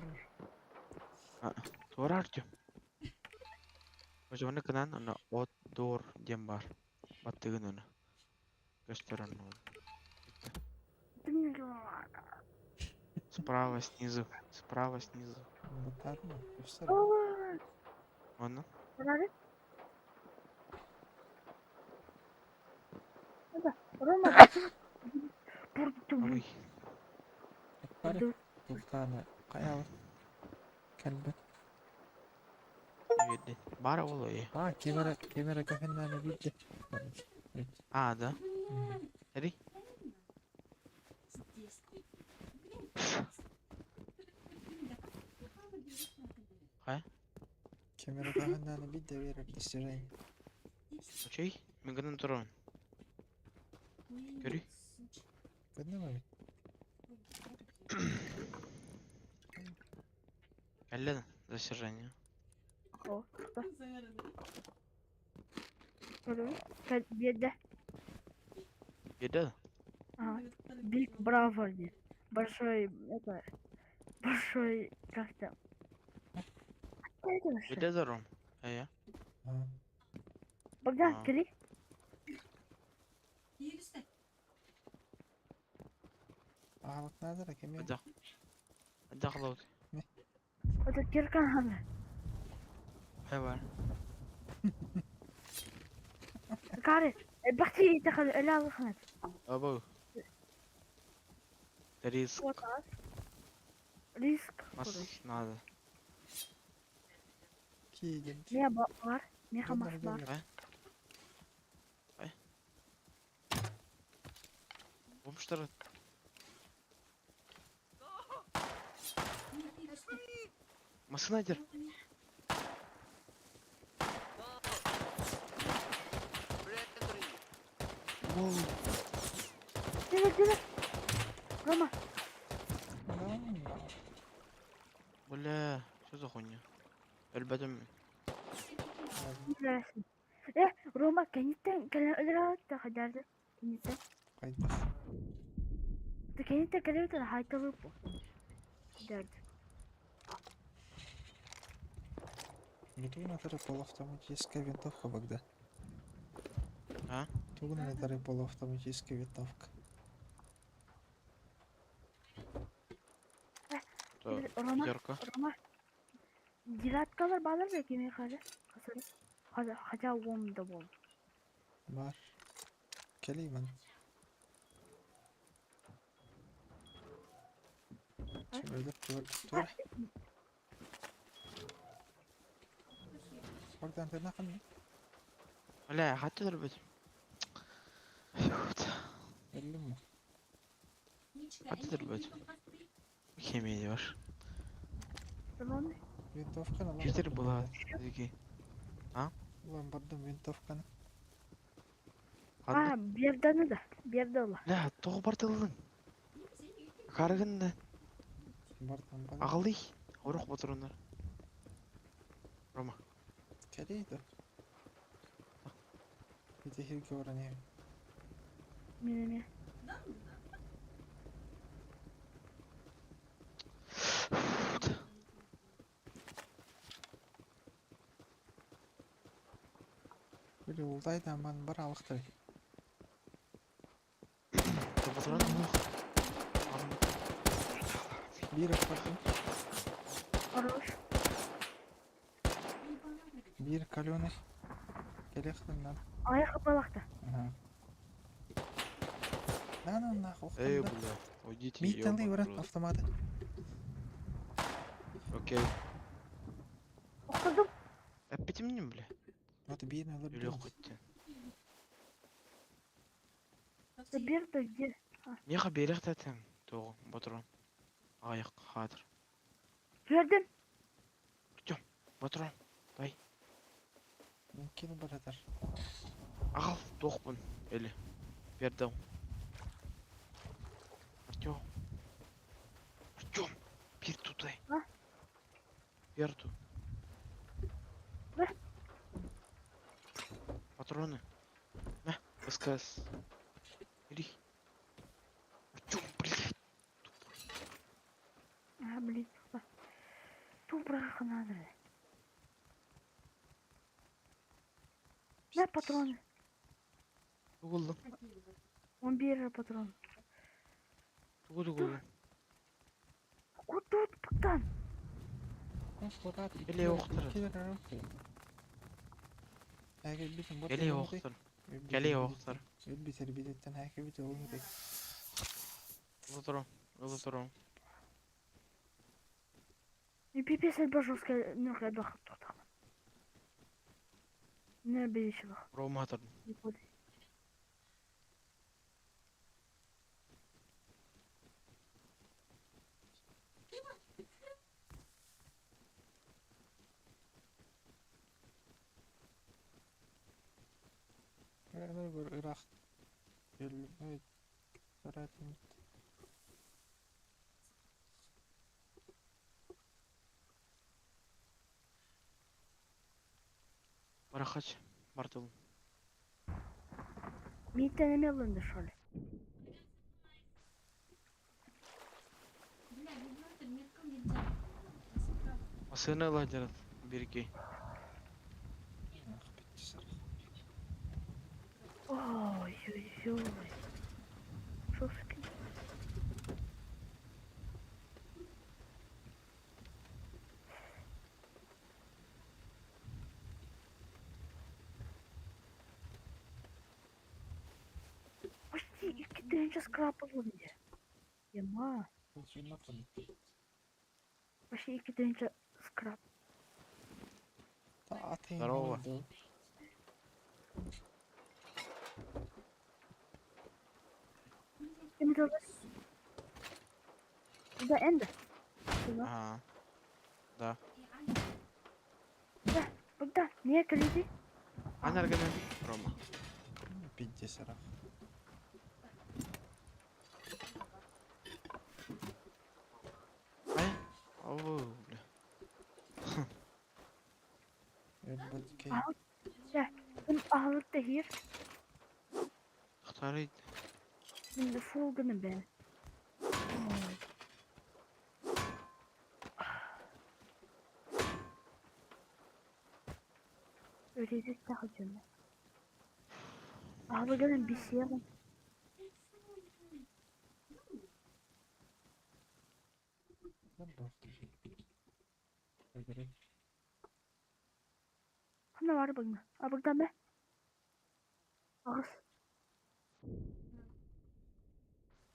Туора Артем. Ожону гынан аны от доор диэн баар. Баттыгын аны. Көстөр онно. Справа снизу. Справа снизу. Баттаатма. Көстөр. Онно. Барары. Рома, Ой. Бары. Тултааны хайаабыт. Кэлбит. Биэрдин. Баара буолуо ээ. А, кемера, кемера кафеннаны билди. А, да. Эри. Хайа? Кемера кафеннаны билди берер достижение. Очей. Мин гынан турабын. Көрүй. Көрдүң бит? Кэллэ да достижение. О, Биэрдэ. Биэрдэ да? Ага. Биг Браво диэн. Большой, это, большой, как там? Биэрдэ да Ром? Эйэ. А, Богдан, А. кэли. Аҕалык наадара кемера. Хайдах? Хайдах ылабыт? Это Киркан ханна. Хайа баар. Кары, бахти тахал эла алханат. Абау. Риск. Вот Риск. Мас надо. Киигин. Мия бар, миха Донор мас бар. донор. Ай. Бомжтар. Массыына дер. Воу. Диле, диле. Рома, Да, Бля, что за хуйня? Өлбөтүм. диле. Э, Рома, кенеттен кэлэн өлөрө хадарды. Кенеттен. Хайдах. Кенеттен кэлэн хайталы бу. Дерди. Тугун атары полуавтоматическая винтовка, Богдан. А? Тугун атары полуавтоматическая винтовка. То Рома, пятерка. Рома. Девяткалар баалар да кими хазы. Хазы. Хазы, хотя он да бол. Бар. Кэлиймэн. Өлөр тур тур. Богдан ты нахуй? Бля, хатты өлбөтүм. Ёпта. Өллүм. Хатты өлбөтүм. Химия бар. Рома, Винтовканы алам. Питер была. Дики. Улан бардым винтовканы. Ханна. а, берданы да, бердала. Бля, тоҕо бардыллың? Карыгын да. Бардым бардым. Аҕалый. Орух ботурунар. Рома. Кэлийdi. Ити хирге баран эми. Минеме. Били улдайдан ман бар алыктыр. Ботурун орух. Бир бардым. Хорош. Бир каленый. Келехтен Аяқ балақта. Ага. На на нахуй. Эй, бля. Уйдите, Миттен ёбаный брат в рот. автоматы. Окей. Оқыдым. Эппитим бля. Вот бирин алып. Өлө көттен. Берді где? Меха берех тәтең. Тоғы, ботурун. Аяқ хатыр. Бердім. Ботурун. Миккени баратар. Ағал, тоқпын. Элі. Берді. Артем. Артем. Бир тутай. Лутай. А? Берту. Да? Патроны. На, СКС. Бери. Артем, блядь. А, блин. Тупо надо. На патроны. Тугуллум. Он берет патрон. Тугу тугуллум. Куда тут, Богдан? Эле охтар. Эле охтар. Кэлиэ охтар. Өлбүтэр бидеттен хәке бит олун бек. Лутру. Лутру. И пипец элбэх жесткая нөх элбэх тохтох. Не бейшилах. Рома атар. Ырах өлбөт. Саратын. Барахач. Бартыл. Миттен эме алынды шоли. Бля, ведьматор, метком нельзя. Масына ладерат. Береги. Ах, бит Ой-ой-ой. Жесткий. Почти 2 тысячи скрапал мне. Ема. Почти 2 тысячи скрап. Здорово. Да, энда. Ага. Да. Да, Богдан, не кредит. Анаргана. Рома. Пидде сарах. Ай. Ау, бля. Өлбөт кей. Een ahalık hier. Тахтарый. In de volgende ben. Öyle takacağım. Ahalık bir şey var. Ханна бар багна. А Богдан бе. Ағыс.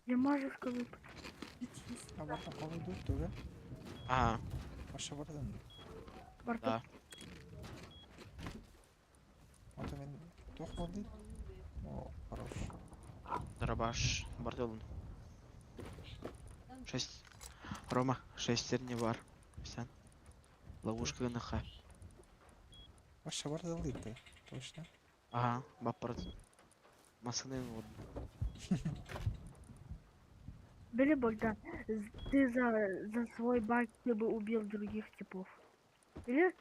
Ямажевка вып. А бардан колы дур туга. Ага. Баша бардан. Бар Да. Ото мен тох болды. О, хорош. Дробаш. Бартыл. Шесть. Рома, шестерни бар. Сен. Ловушка ГНХ. Баша бардан лыпы. Точно. Ага, баппарт. Масыны вот. Бери, Богдан, ты за свой байк ты бы убил других типов. Или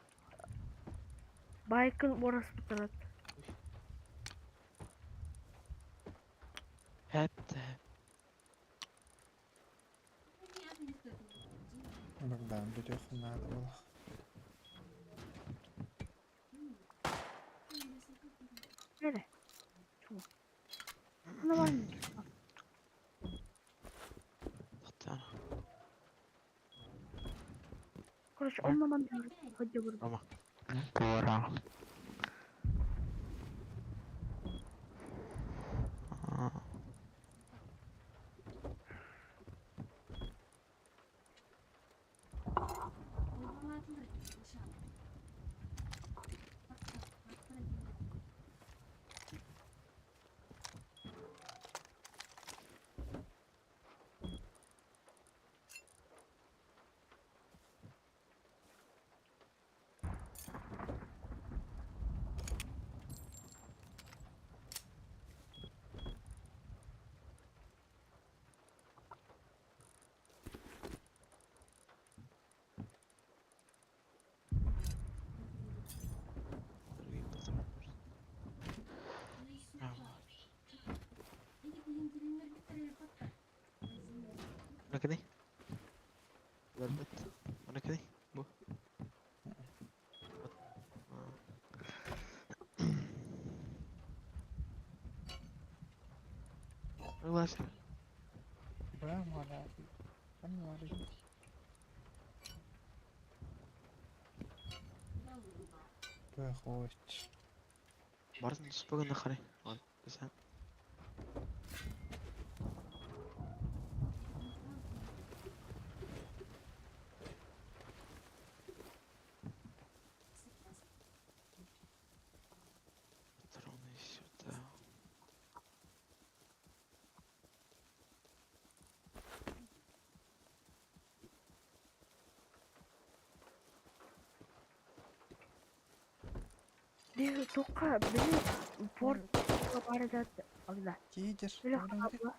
байкын орас тұрады. Хәп. Богдан, бүтөх надо было. Нере? Хана бар ма? Тахтар. Короче, оннаман хотя бы. Рома. Тора. Ханна Өлөрбүт. Манна Бу. Вылазь. Бра, мала. Бөхөч. Бартын спагын хары. Ой, sen. Патроны сюда. Тоққа били порт барыдат агда. Кидер. Били хабла.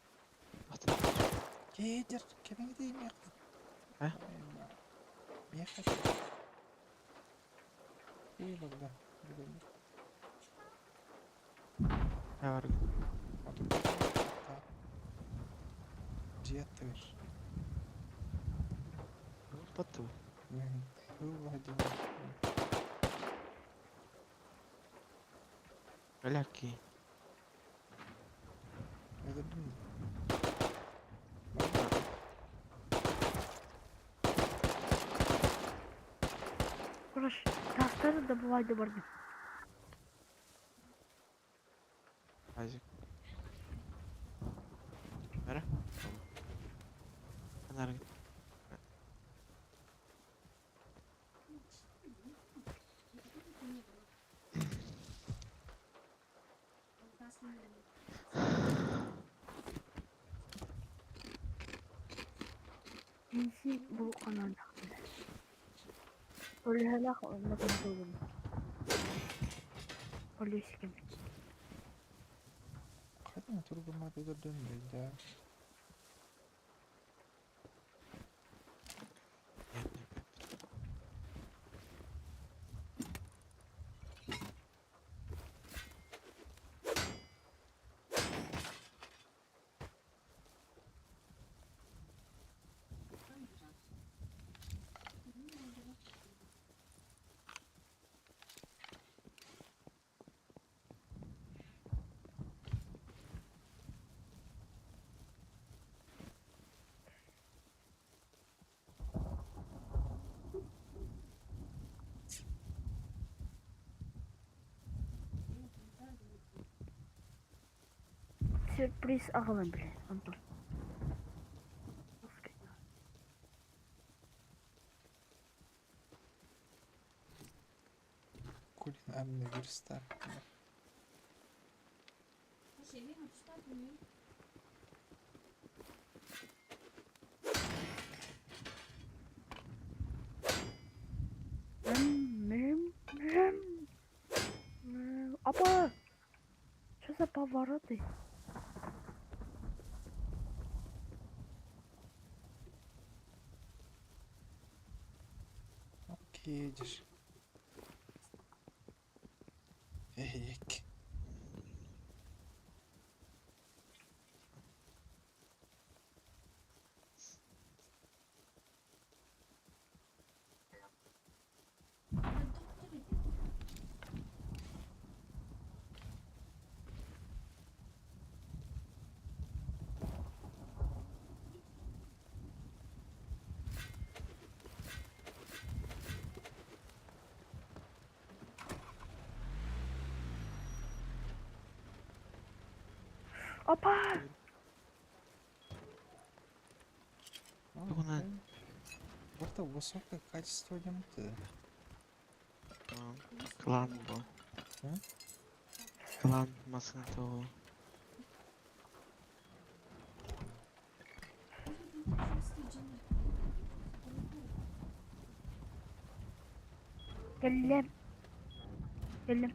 Кидер. Кемеңди мех. А? Мех. И багда. Ne var? Дьиэттэр. Батты. Аляки. Короче, тастары добывать бардым. Азик. Бері. Анары. Бензин бұл канада. Өлһәләх онна контолум. Полисиким. Қайдан турбумат өдөрдөн да. Сюрприз аҕалан биле, Антон. Кулин амны вирустар. Апа! Что за повороты? Кидер. Эйк. Апа! Тугунан. Барта высокое качество демте. Клан бу. М? Клан масына тоҕу. Кэллем. Кэллем.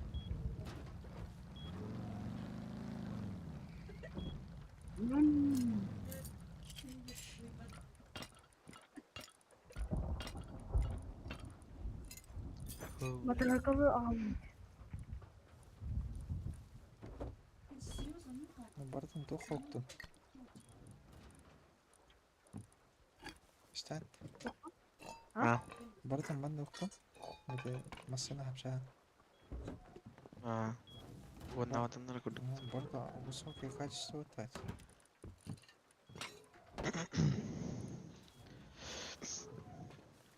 М. Матыракалы аҕалым. Бартын туох хоктун. Истээн. А? Барытын манна уктум. Ити массыына хапсаан. А. Уоннаабатыннар курдук. Барыта высокое качество тать.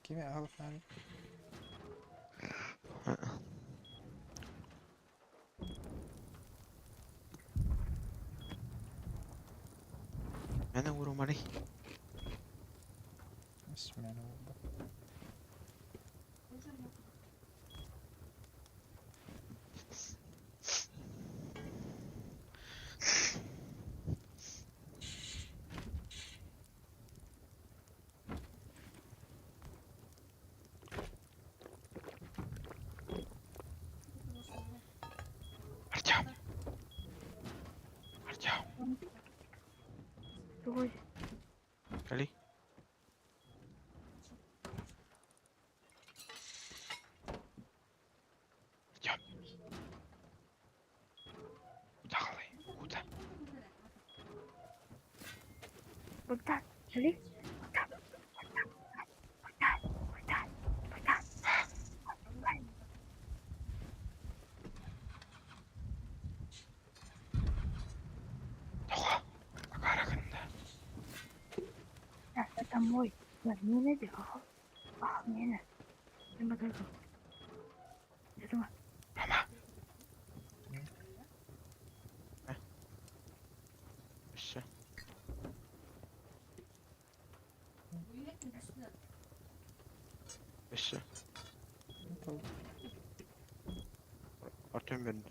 Кими аҕалып наадый? Мэн уурумарый. Смена буолла. Артем. Артем. Тугуй. Кали. Артем. Куда халай? Куда? Богдан, кали. Богдан, Богдан, Богдан, Богдан, Богдан. Тоҕо? Акара гынна. Да, это мой. Да, не найди. Ага. Ага, не не. Не могу. Я думаю, Рома. Өссө. Өссө. Артем берді.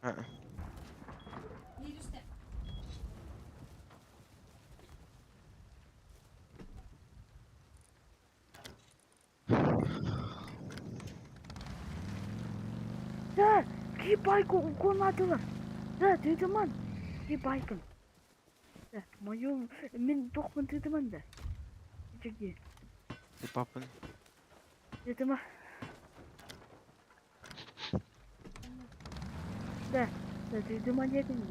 А. Да, ки байку угонадылар. Да, тыдыман. Ки байкын. Да, мою мен тохпын тыдыман да. Чеки. Ты папын. Тыдыма. Да, да, тыдыман дедим.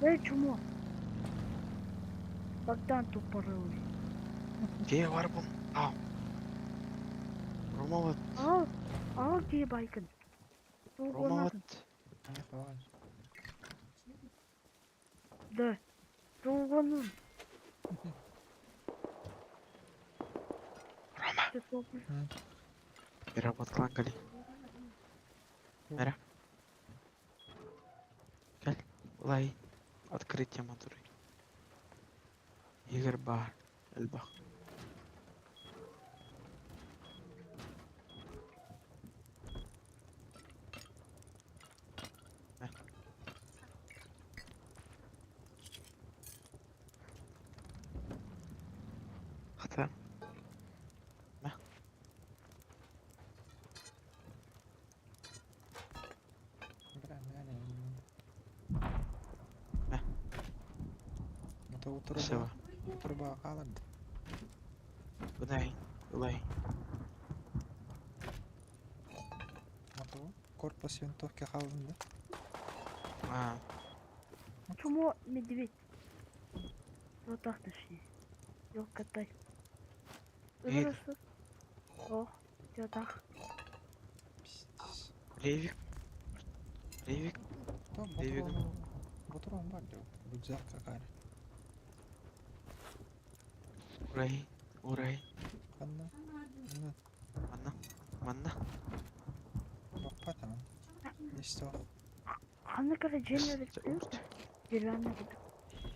Да, чмо. Богдан тупорылый. Где варбун? Ау. Рома вот. Ал, ал ки байкын. Рома вот. Да. Тугонун. Рома. Переработкалан кали. Мера. Кел. Лай. Открытие моторы. Игорь бар. Эльбах. Хата. Мә. Мә. Спасибо. Труба қалырды. Кудай? Улай. Корпус винтовки қалынды. А, Чмо медведь. Вот так точнее. Ёлка-тай. Эй. Выросла. О, всё так. Пиздец. Левик. Левик. Левик. Ботурон бар деп. Рюкзак какая. Урай. Урай. Қанна. Мына Манна. Манна. бақпа там. Не істеу. Қаны кірі жемеді. Урт. Деревянный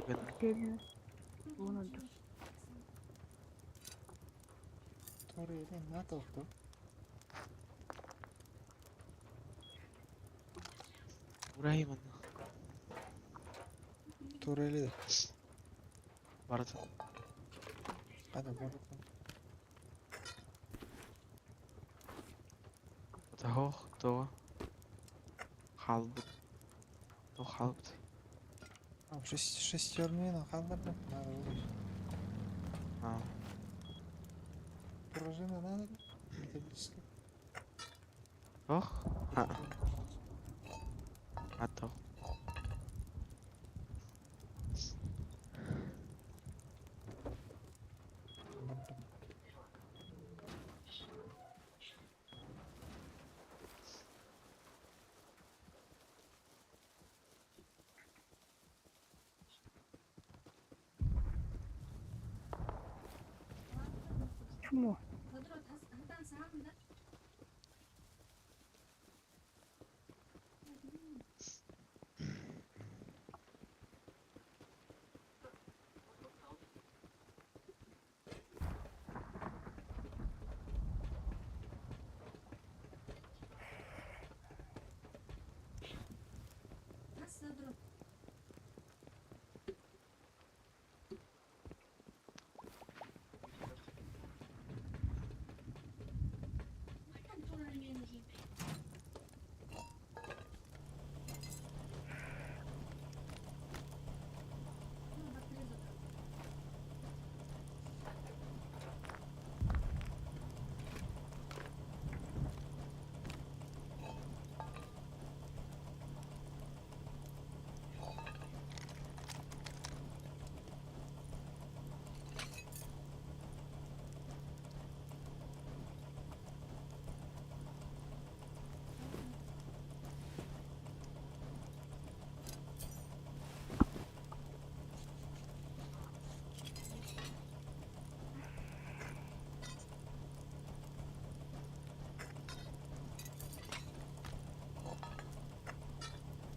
Гын. Деревянный. Вон он тут. Торы еле НАТО оқты. Урай манна. Торы еле. Барды. Қада барды. Тох, то. Халбыт. То халбыт. Шестернені қалдырдым. Надо было. А. Пружина надо? Металлическая. Тох? А. А то. Чмо.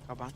Кабан.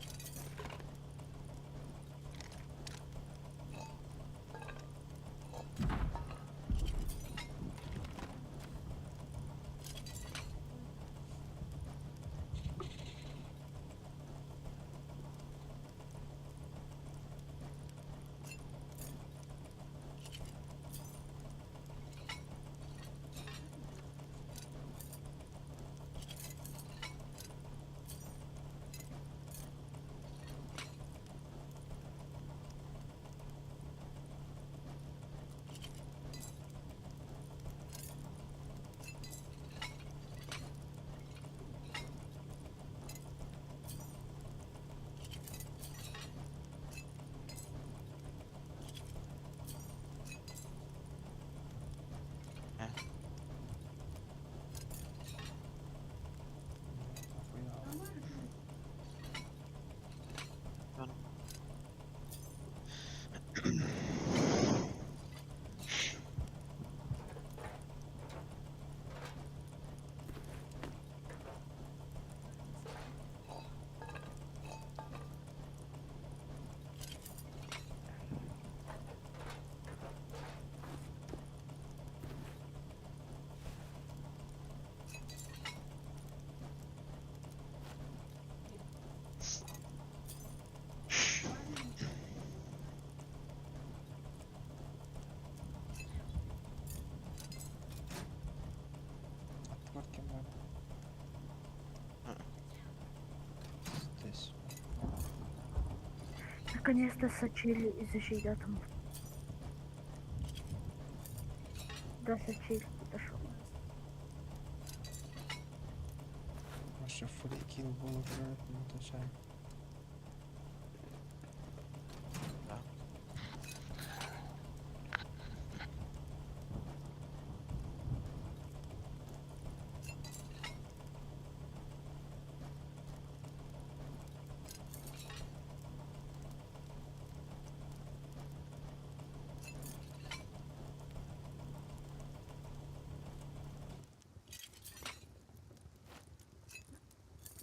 Аттыбар ким бар? Здесь. Наконец-то сочили изучить атом. Да, сочили дошел. Вообще фрикил был играет, не отвечаем. Да.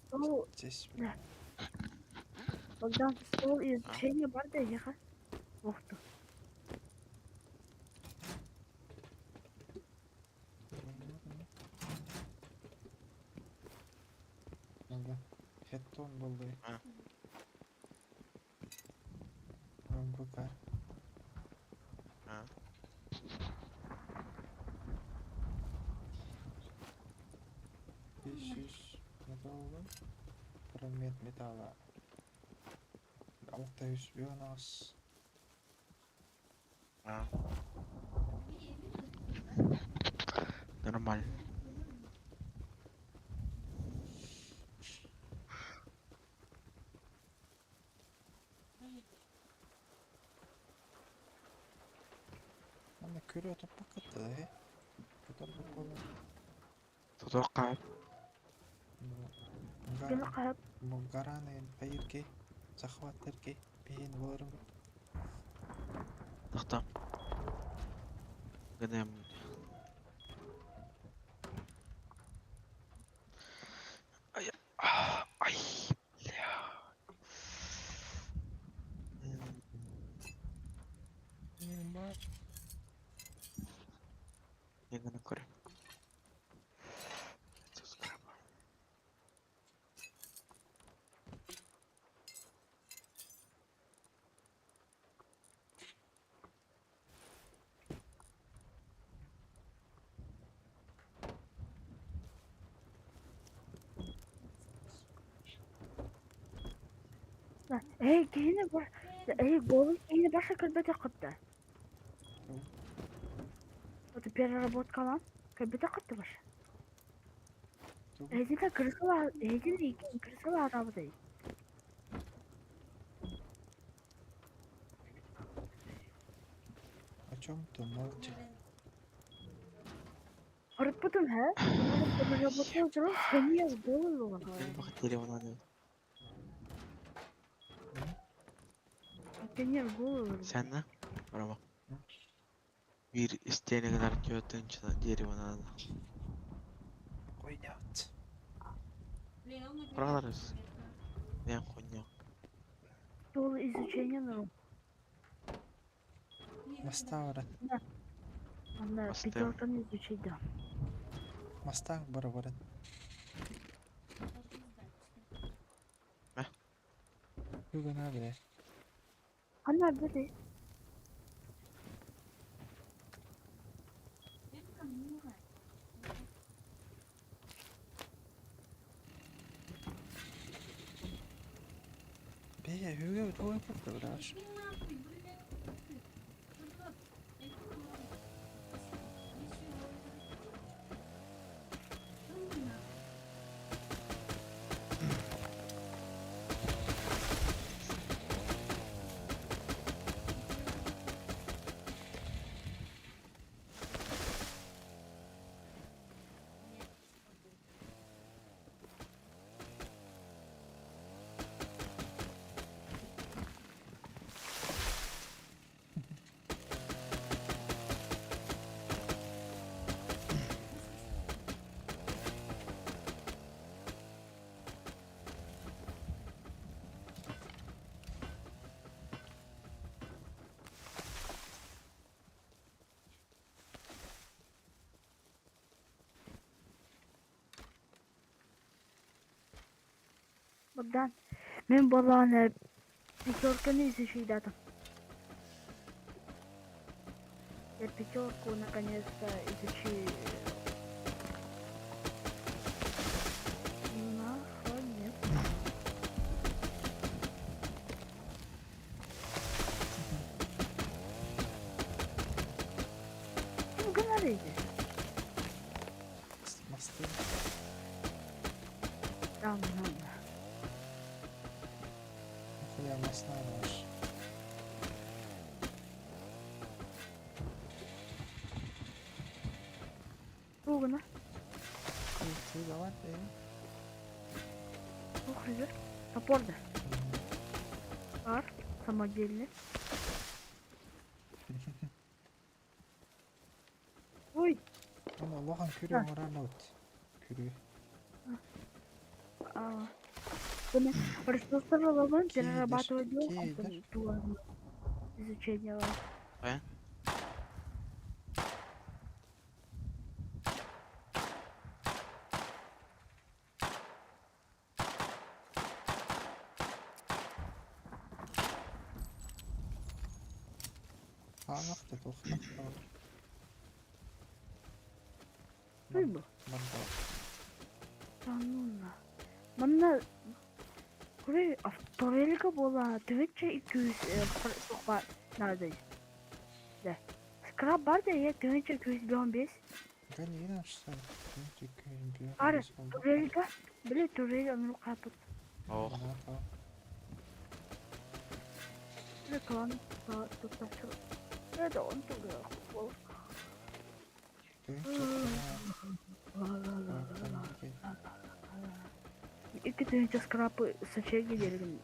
Стол, Здесь. Да. Богдан, стол изучения бар да ехать. Ух ты. Надо. Хеттон был бы. А. МВК. А. 500 металла. Предмет металла. 600 у нас. А. Нормально. Ана көрө топпакката э. Топпакката. تتوقع Били Гараны хайырки захваттырки бейін боларым. تختم قدام. Не гына көр. Скраба. Эй, киһини бар, эй, голый киһини баша көрбөтө кытта. Вот переработкалан көрбөтө кытта баша. Эйдине крысала, эйдине крысала арабыдай. О чем ты молчишь? Horutputun he? Переработка конец голову. Телефон Конец голову. Sen ne? Araba. Bir isteyene kadar kötü дерево надо. Хуйнят. Правда? Не хуйня. Школа изучения норм. Маставра. Она Поставим. пятерка изучить, да. Мастак бар Мә. Бүгін абре. Она бери. Бе, хүгэ туй пурдаш. Богдан, мен баланы пятерканы изучить да там. Я пятерку наконец-то изучи. Наконец. Ну, говорите. Масты. Там надо. Хуя маснараш. Бугуна. Ты давай ты. Ух, Топор да. Бар. Самодельный. Ой. Ама лохан күрү оҥорон Күрү. Распространял Кидер, перерабатывать кидер. изучение. Э? Хаанахта тухтахта. Рыбу. Мандал. Да ну на. Манна Куры автовелика була 1200 тухпа надо. Да. Скраб бар да я 1215. Галина что? Ары, Турелька. Били турель onu капыт. Ох. Реклама туттачу. Это он туда. Икки тыһыынча скрапы сачеги дергин.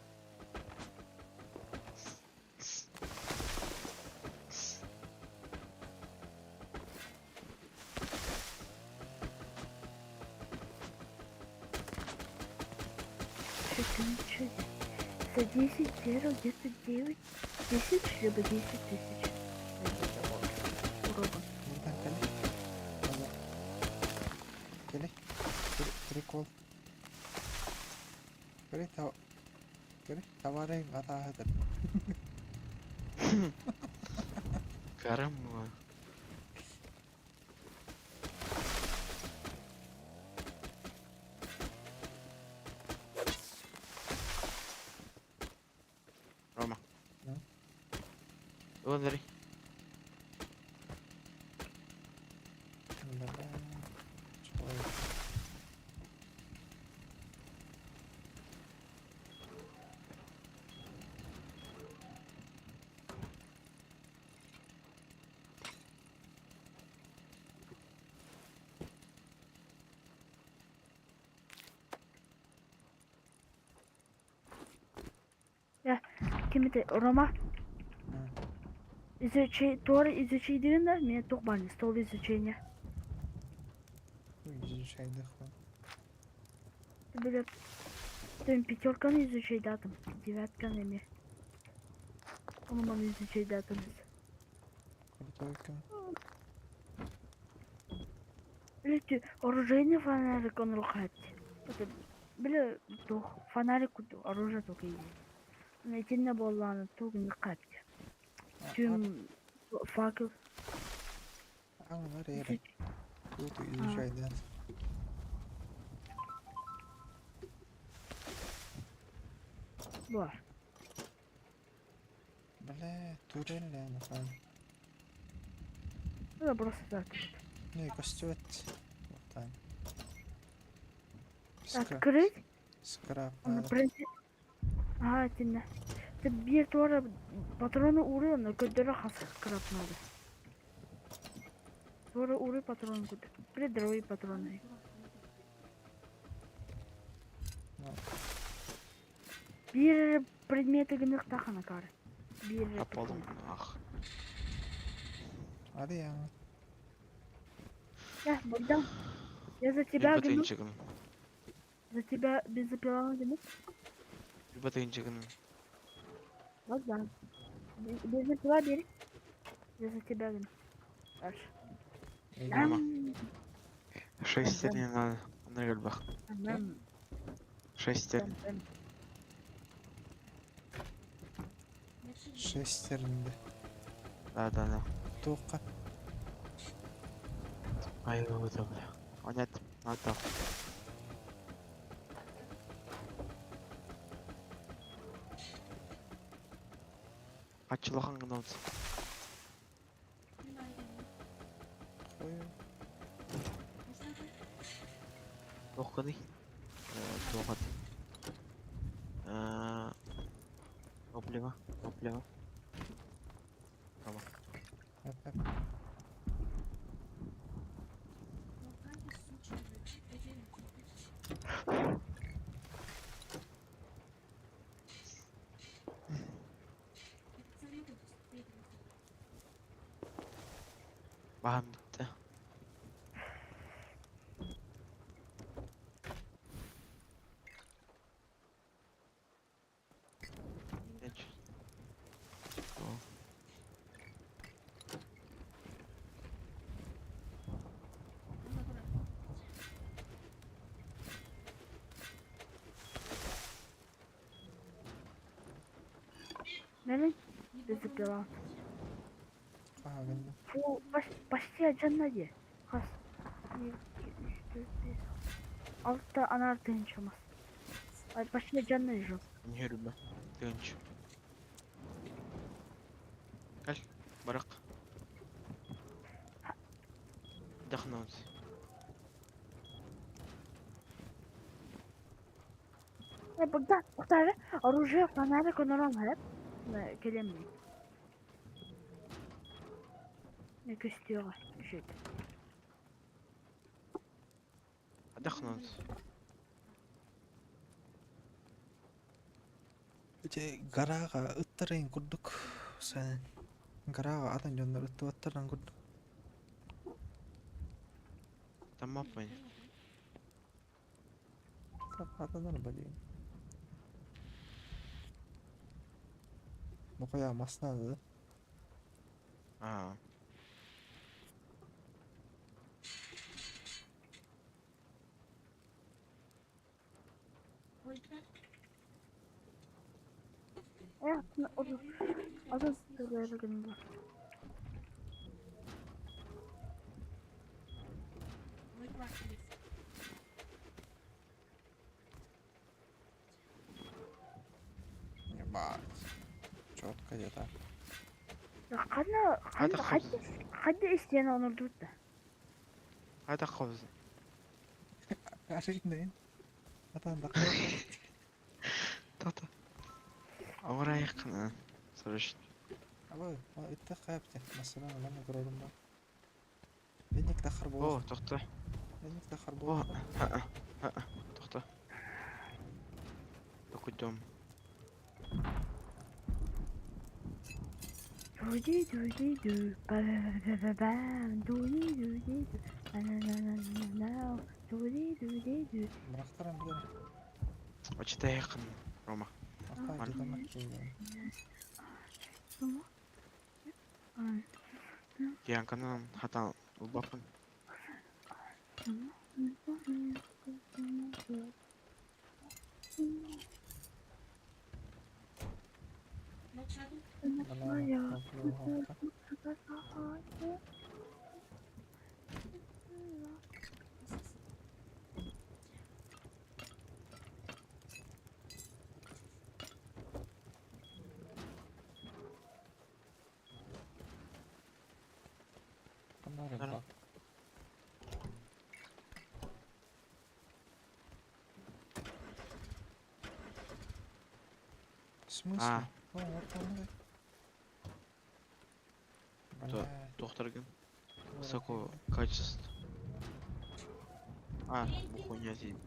За 10 0, где-то 9 тысяч, либо 10 тысяч. Прикол. Бери, бери, товарың атааһытыр. Карама. Рома. Да? Ылан Бля. Человек. Ким это? Рома? Изучи, Тора изучи да? Меня тух бан, стол изучения. Изучай дыхван. Бля, ты пятерканы изучай датом, девятканы ми. Он маны изучай датом. Крутой. Бля, ты оружейный фонарик он рухать. Это, бля, тух, фонарик оружие только есть. Итинне болланы туг ныкат. Тüm факел. Аңлар эрэ. Тут изучай да. Бар. Бля, турель нахан. Это просто так. Не, костюет. Вот там. Открыть. Скрап Оны надо. Ага, итинне. Ты bir туара патроны уры, оны көдөрө хас скрап надо. Туара уры патрон көдө. Бир дровый патроны. Бир предметы гынык тахана кары. Бир Аполлон. Ах. Hadi ya. Я, Богдан. Я за тебя гну. Люба. За тебя бензопила гну. Люба тыгынчыгын. Богдан. Бензопила бери. Я за тебя гну. Дальше. Рома. Шестерни надо. На гольбах. Шестерни. Шестернді. Да. Тоққа. Ай, это, бля. Понятно. Надо. Ачылахан гына. Қой. Тоққаны. Тоқат. Топливо. Топливо. Hep hep. Бахам бітті. Geç. Tamam. Neren? Бензопила. Аха, гынды. Бу почти ажанна ди. Хас. 1, 2, 3, 4, 5. Алтта анар тыгынчамас. Ай, почти ажанна жок. Не рүбі. Тыгынч. Кел. Барак. Дохнуть. Э, Богдан, Октаве, оружие фонарик онорон хеп. Келем. Не көстүгө түшөт. Отдохнуть. Ите гарага ыттарын курдук. Sen гарага atan жоннор ыттыбаттаран курдук. Tamam mı? Атанар блин. Букая маснады да. А. Ебать. Четко где-то. Ханна ханна хадди хадди истиэн онордубут да. Хайдах хобза? Арыйнайын. Атан да Тата. Ауырайыққына. Срочно. Абы, итте хайпте. Мәсәлән, аланы көрөрүм бар. Энник тахар О, болот. тоқта. Энник тахар О, болот. ха-а, ха-а, тоқта. Такой дом. Дуди дуди ду ба ба ба ба ба дуди дуди ду на на на на на дуди дуди ду. Бырахтарам билер. Очитайыққын, Рома. Ахта дедамак келген. Янканан хатан улбапын. Бак. В смысле? О, вот он. Бля. Докторгын. Высокого качества. А, бу хуйня дейм.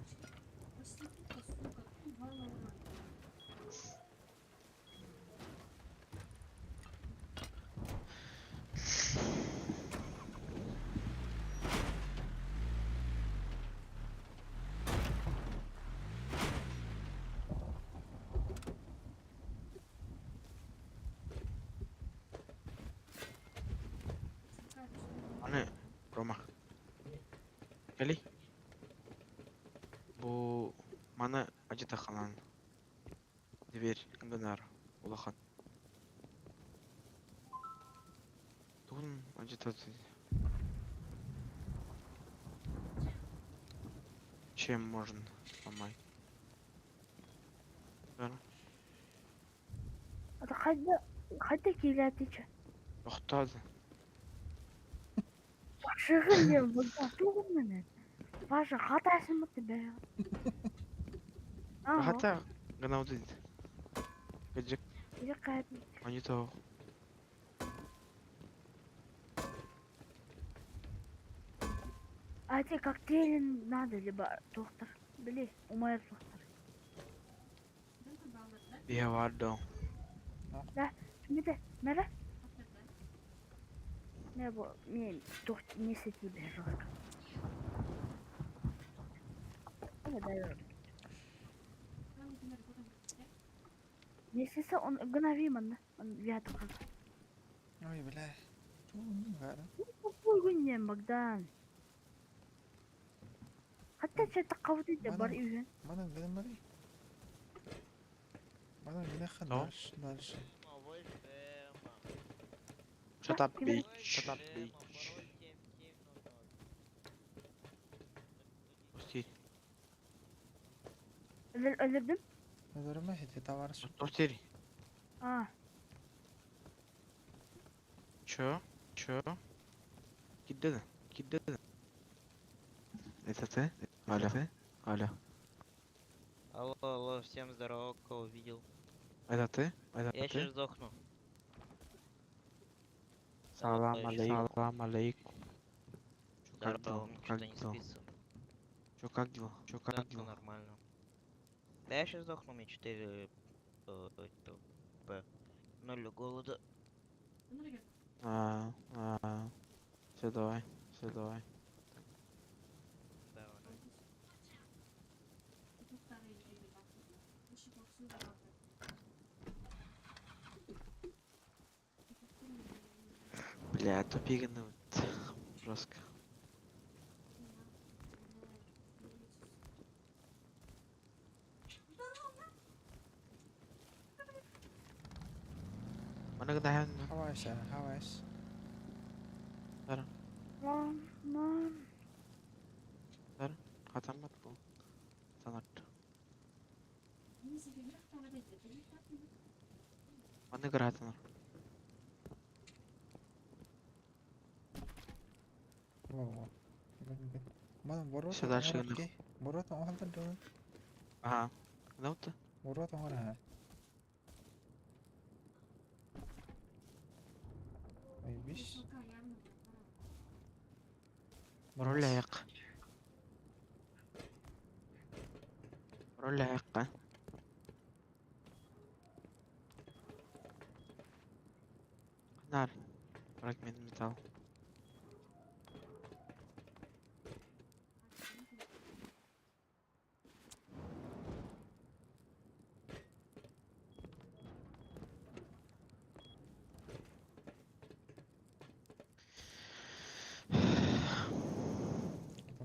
Аны, Рома. Кели. Бу маны ажытаханан. Дверь гынар улахан. Тугун ажытаты. Чем можно сломать? Да. Хадда хадда килятича. Тоқтады. Башыгын бұлда тугун Башы хатасын бітті бә. Хата гынауды дейді. Кыжык, Или қайт. они то. А те коктейль надо либо доктор. Били, умайыр доктор. Бие бар Şimdi nere? Ne bu? Ne доктор не сети бе жестко. Не Несесе он гынави манна. Он вятка. Ой, бля. Тугун гара. Какой Богдан? Hatta çatı kavdu da бар үйін. Манан гына мари. Манан гына хан No. дальше, дальше. Shut up, bitch. Shut up, bitch. Пусти. Öldürdüm. Öldürme hedi товарищ. Пусти. А, Чё? Чё? Кидді. Кидді. Это ты? Алло. Алло. Алло, алло, всем здорово, кого видел. Это ты? Это Я ты? сейчас сдохну. Салам Салам алейкум. Салам алейкум. Чё, как Здорово, дела? мне Как что-то не дела? спится. Чё, как дела? Чё, Да, как всё дела? нормально. Да я сейчас сдохну, мне 4 П. 0 голода. А, а. Все, давай. Все, давай. Давай. Бля, тупик ну жестко. Маннык даһан Хавайс, хавайс. Мам, мам. хатаммат бу. Санат. Маннык ыраатанар. Во-во. Мана ворота Всё, дальше оҥорор гынах. киһи. Ворота оҥорор дьону. Аха. Гынаута. Ворота оҥорор аха. Ой, биш. Ролляйық. Ролляйыққа. Нар. Фрагмент металл.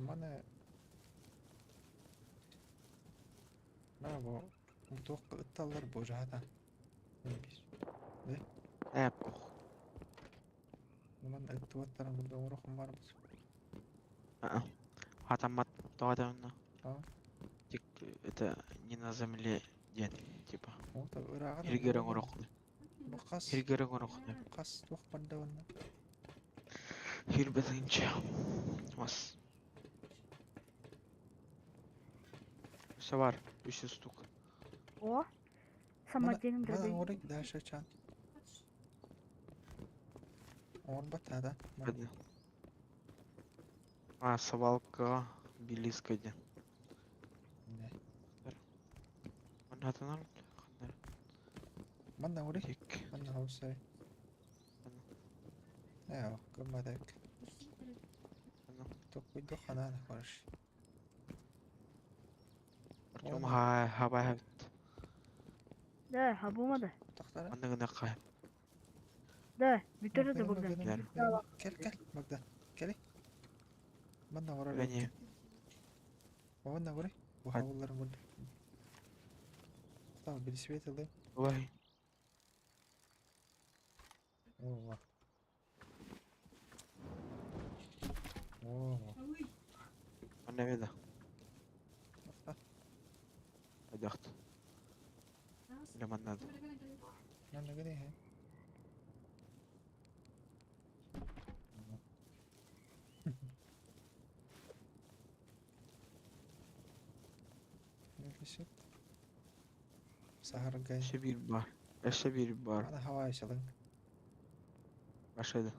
Мана Браво. Туох ытталлар бу жаата. Биш. Э, пох. Ман ыттыбаттарын бу оҥорохум бар бу. А. Хатаммат. Тоҕо А? Тик это не на земле день, типа. Ота ырааҕа Иргерен орох. Бу хас Иргерен орох. хас туох барда онно. Хирбетинче. Вас. Все бар. Үс штук. О. Самодельный Мана дробовик. оҥорой дальше чан. Оҥорбат да. Hadi. А, свалка близко где. Манхаттан Манна оҥорой. Тик. Манна хаусай. Ээ, гыммадак. Токуйду ханана хорош. Артем ха хаба хабит. Да, хабумада. Тохтара. Манныгына кай. Да, бүтөрө да Богдан. Кел кел Богдан. Кели. Манна оҥорор. Бени. Манна оҥорой. Бу Хат. хабылларын көрдө. Там билисибет ылым. Ой. Ова. Ова. Манна веда. Тохта. Адахт. Или маннад. Манна гыны хэ. Нефисет. Сахаргай. Өссө биир бар. Өссө биир бар. Ана хавай шалың. Башады.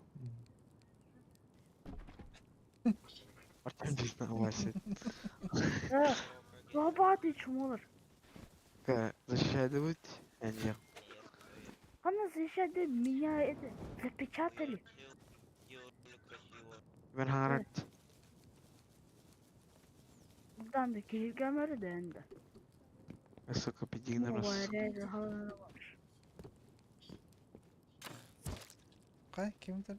Артем дейсін авасит. Да. Баба чумолар. Защищает быть? А нет. Она защищает меня это запечатали. Мен хаңарат. Богдан да киһиргэмэри да энди. Сука, пидигнер. Кай кимдер?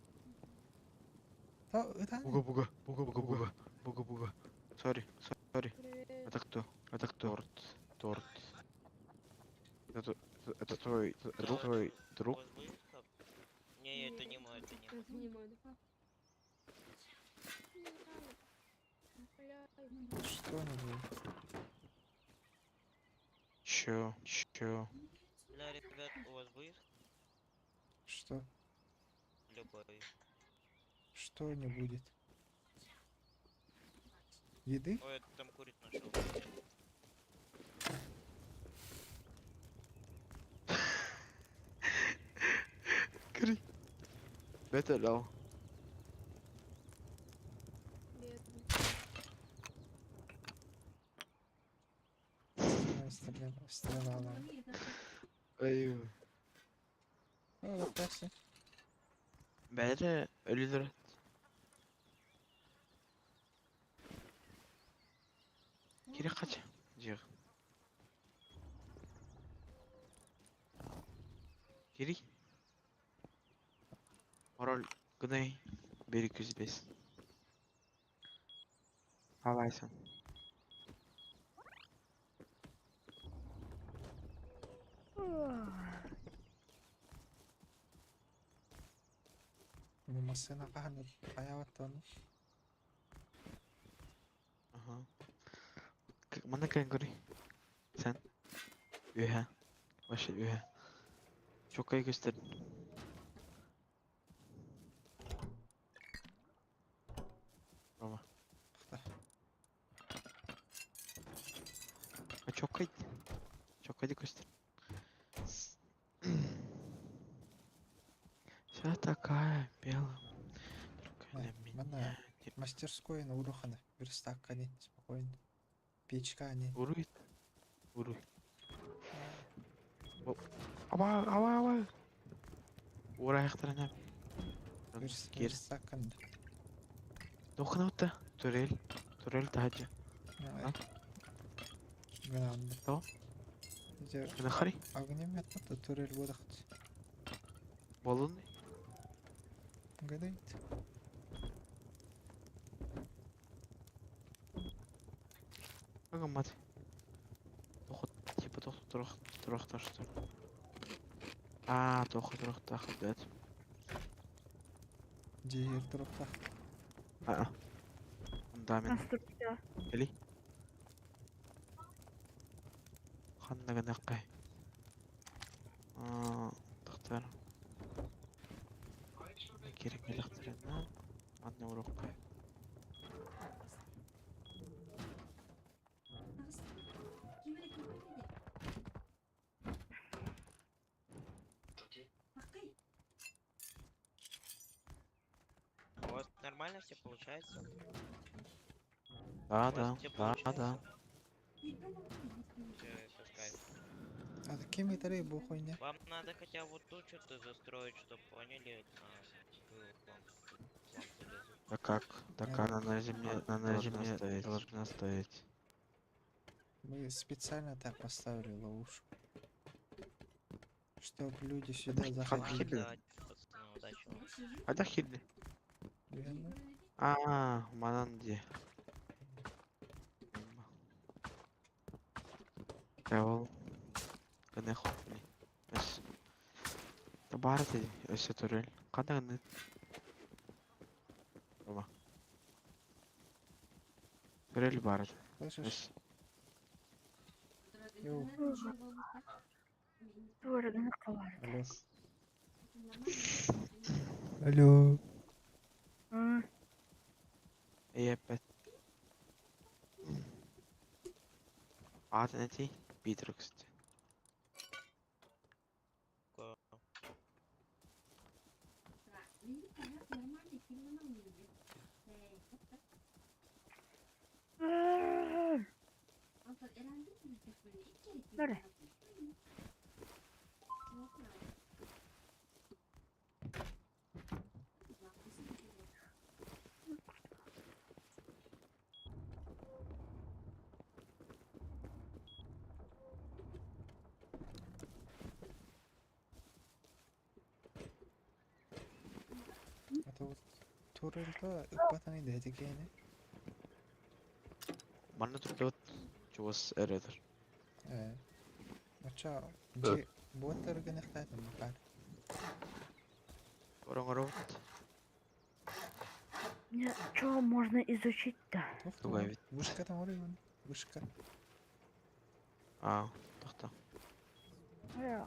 Та ытан. Буга буга. Буга буга буга. Буга буга. Сори, сори. Это кто? Это кто? Торт. Торт. Это твой друг? Твой друг? Не, это не мой, это не мой. Это не мой, да. Что не будет? Чё? Чё? Бля, ребят, у вас будет Что? любой? Что не будет? Еды? Ой, я там курить нашел. Кри. Бета дал. Бедный. Стрела, стрела. Ай. О, перси. Бәле өлүлөр. Кире кач. Жиг. Кири. Пароль гынай 1 205. Алайсың. Массыына хаһан хайаабат ону. Ага. Манна кэлэн көрүй. Sen. Үөһэ. Вообще үөһэ. Чоккай көстөр. Рома. А чоккай. Чоккайды көстөр. Вся такая белая. Только для меня. Манна мастерской на урухана. Верстак они спокойно. Печка они. Уруй. Уруй. Аба, аба, аба. Уурайахтарына. Киир. Верстак анда. Дохна утта. Турель. Турель таһырдьа. А? Гына То? Дьэ, Гынахари. огнемет турель буолахт. Буоллун. Гадайт. Агаммат. Тохот типа тох турах турахтар что. А, тох турахтах, блядь. Дьиэр туруктах. А. Фундамент. Конструкция. Кели. Ханна гынаккай. Аа, тохтар. Керек электронна. Манна уруккай. У вас нормально все получается? Да, У вас да, всё да, да. получается? Всё, это кайф. А ким этэрий бу хуйня? Вам надо хотя бы вот тут что-то застроить, чтоб поняли, на какую вам, вам залезут. Да как? Да Э, как она на земле, она на земле стоять, должна стоять. Мы специально так поставили ловушку. Чтоб люди сюда Ладно, заходили. хиль. Давайте, пацаны, удачи вам. А да хилли. Верно? А, манан ди. Ол гынах Өс. Баар этэ өссө турель. Ханна гынны? Рома. Турель баар этэ. Слышишь? Өс. Йоу. Туора қалар. Алло. Алло. Эйэппэт. Аатын этий Питер кстати. Ко- Бәрі. Это вот турелька ыппатан идээтикиэни. Манна турдубут чугас эретер. Э. Оча дьи буоттар гынахтаатым баар. Ороҥоробут. Мне что можно изучить-то? Туох Тугай тугай. бит. Вышка там оройбун. Вышка. Аа, тохто. Э,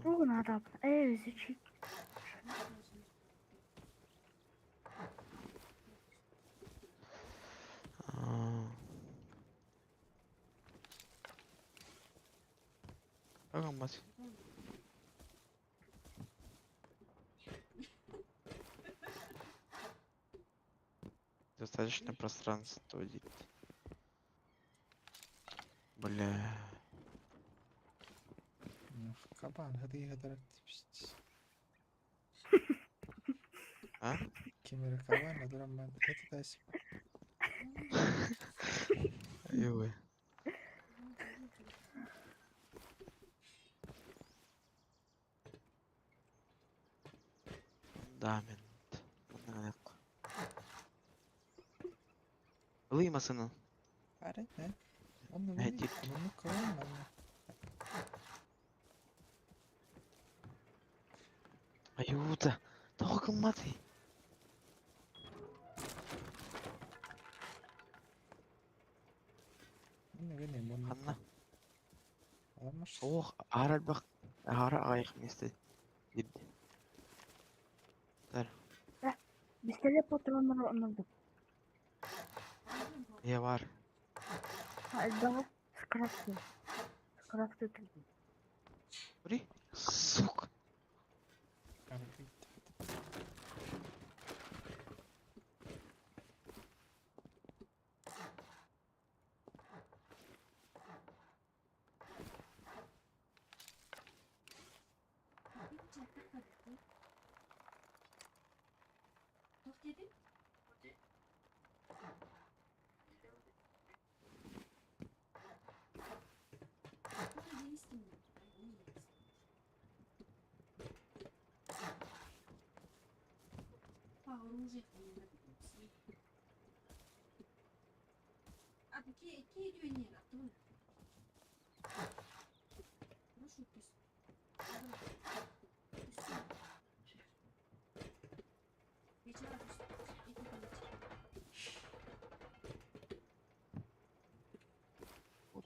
Тугу надо. Изучить. Аа. Агаммат. Достаточно пространства дейді. Бля. Ну, Кабан, хатыйга пиздец. А? Кимери кабан, адураман. Хатытас. Ой. Фундамент. Манна Ылый масына. Арай, э? Онно Э, били. дит. Онно кабан манна. Аюта. Тоҕо гымматый? Ханна? Суох, аһара элбэх, аһара аҕыйах миэстэ киирдэ. Пистолет патроннары онордум. Ийэ баар. Элбэҕи скрафты. Скрафты Ри, сука.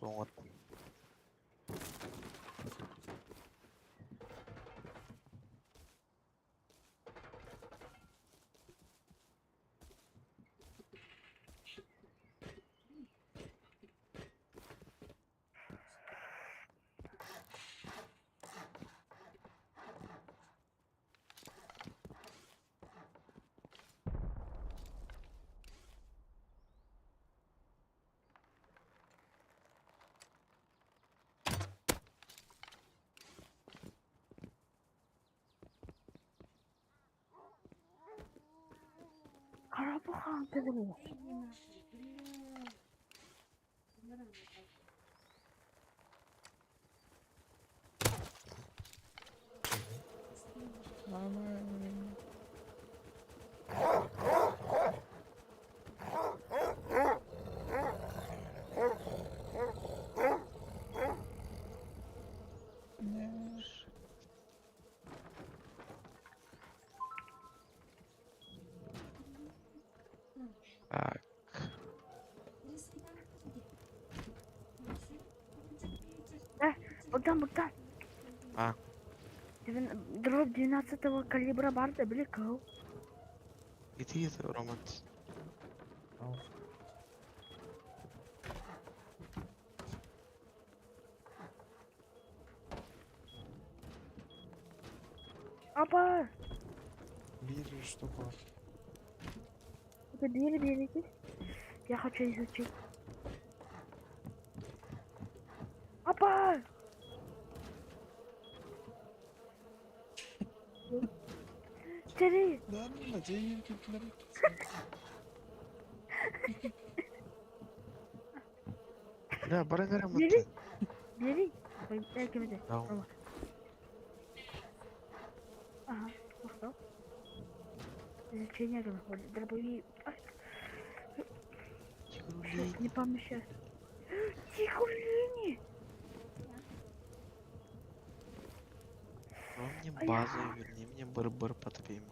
Тоҥот. Карабахан тылы. Так. Богдан, Богдан. А. Дробь 12 калибра барда били кыл. Иди это, Роман. Апа! Биир штука бар. Это бери, берите. Я хочу изучить. Апа! Три! Да, ну, деньги Бля, бары нэрэ Бери. мытты. Бери! Ой, дай кем Да. Рома. Ага, ну что? Изучение говорит, дробовик. Ай, Тигрулей. Не помещается. Тигрулини! Открой мне А базу и верни мне быр-быр подпим.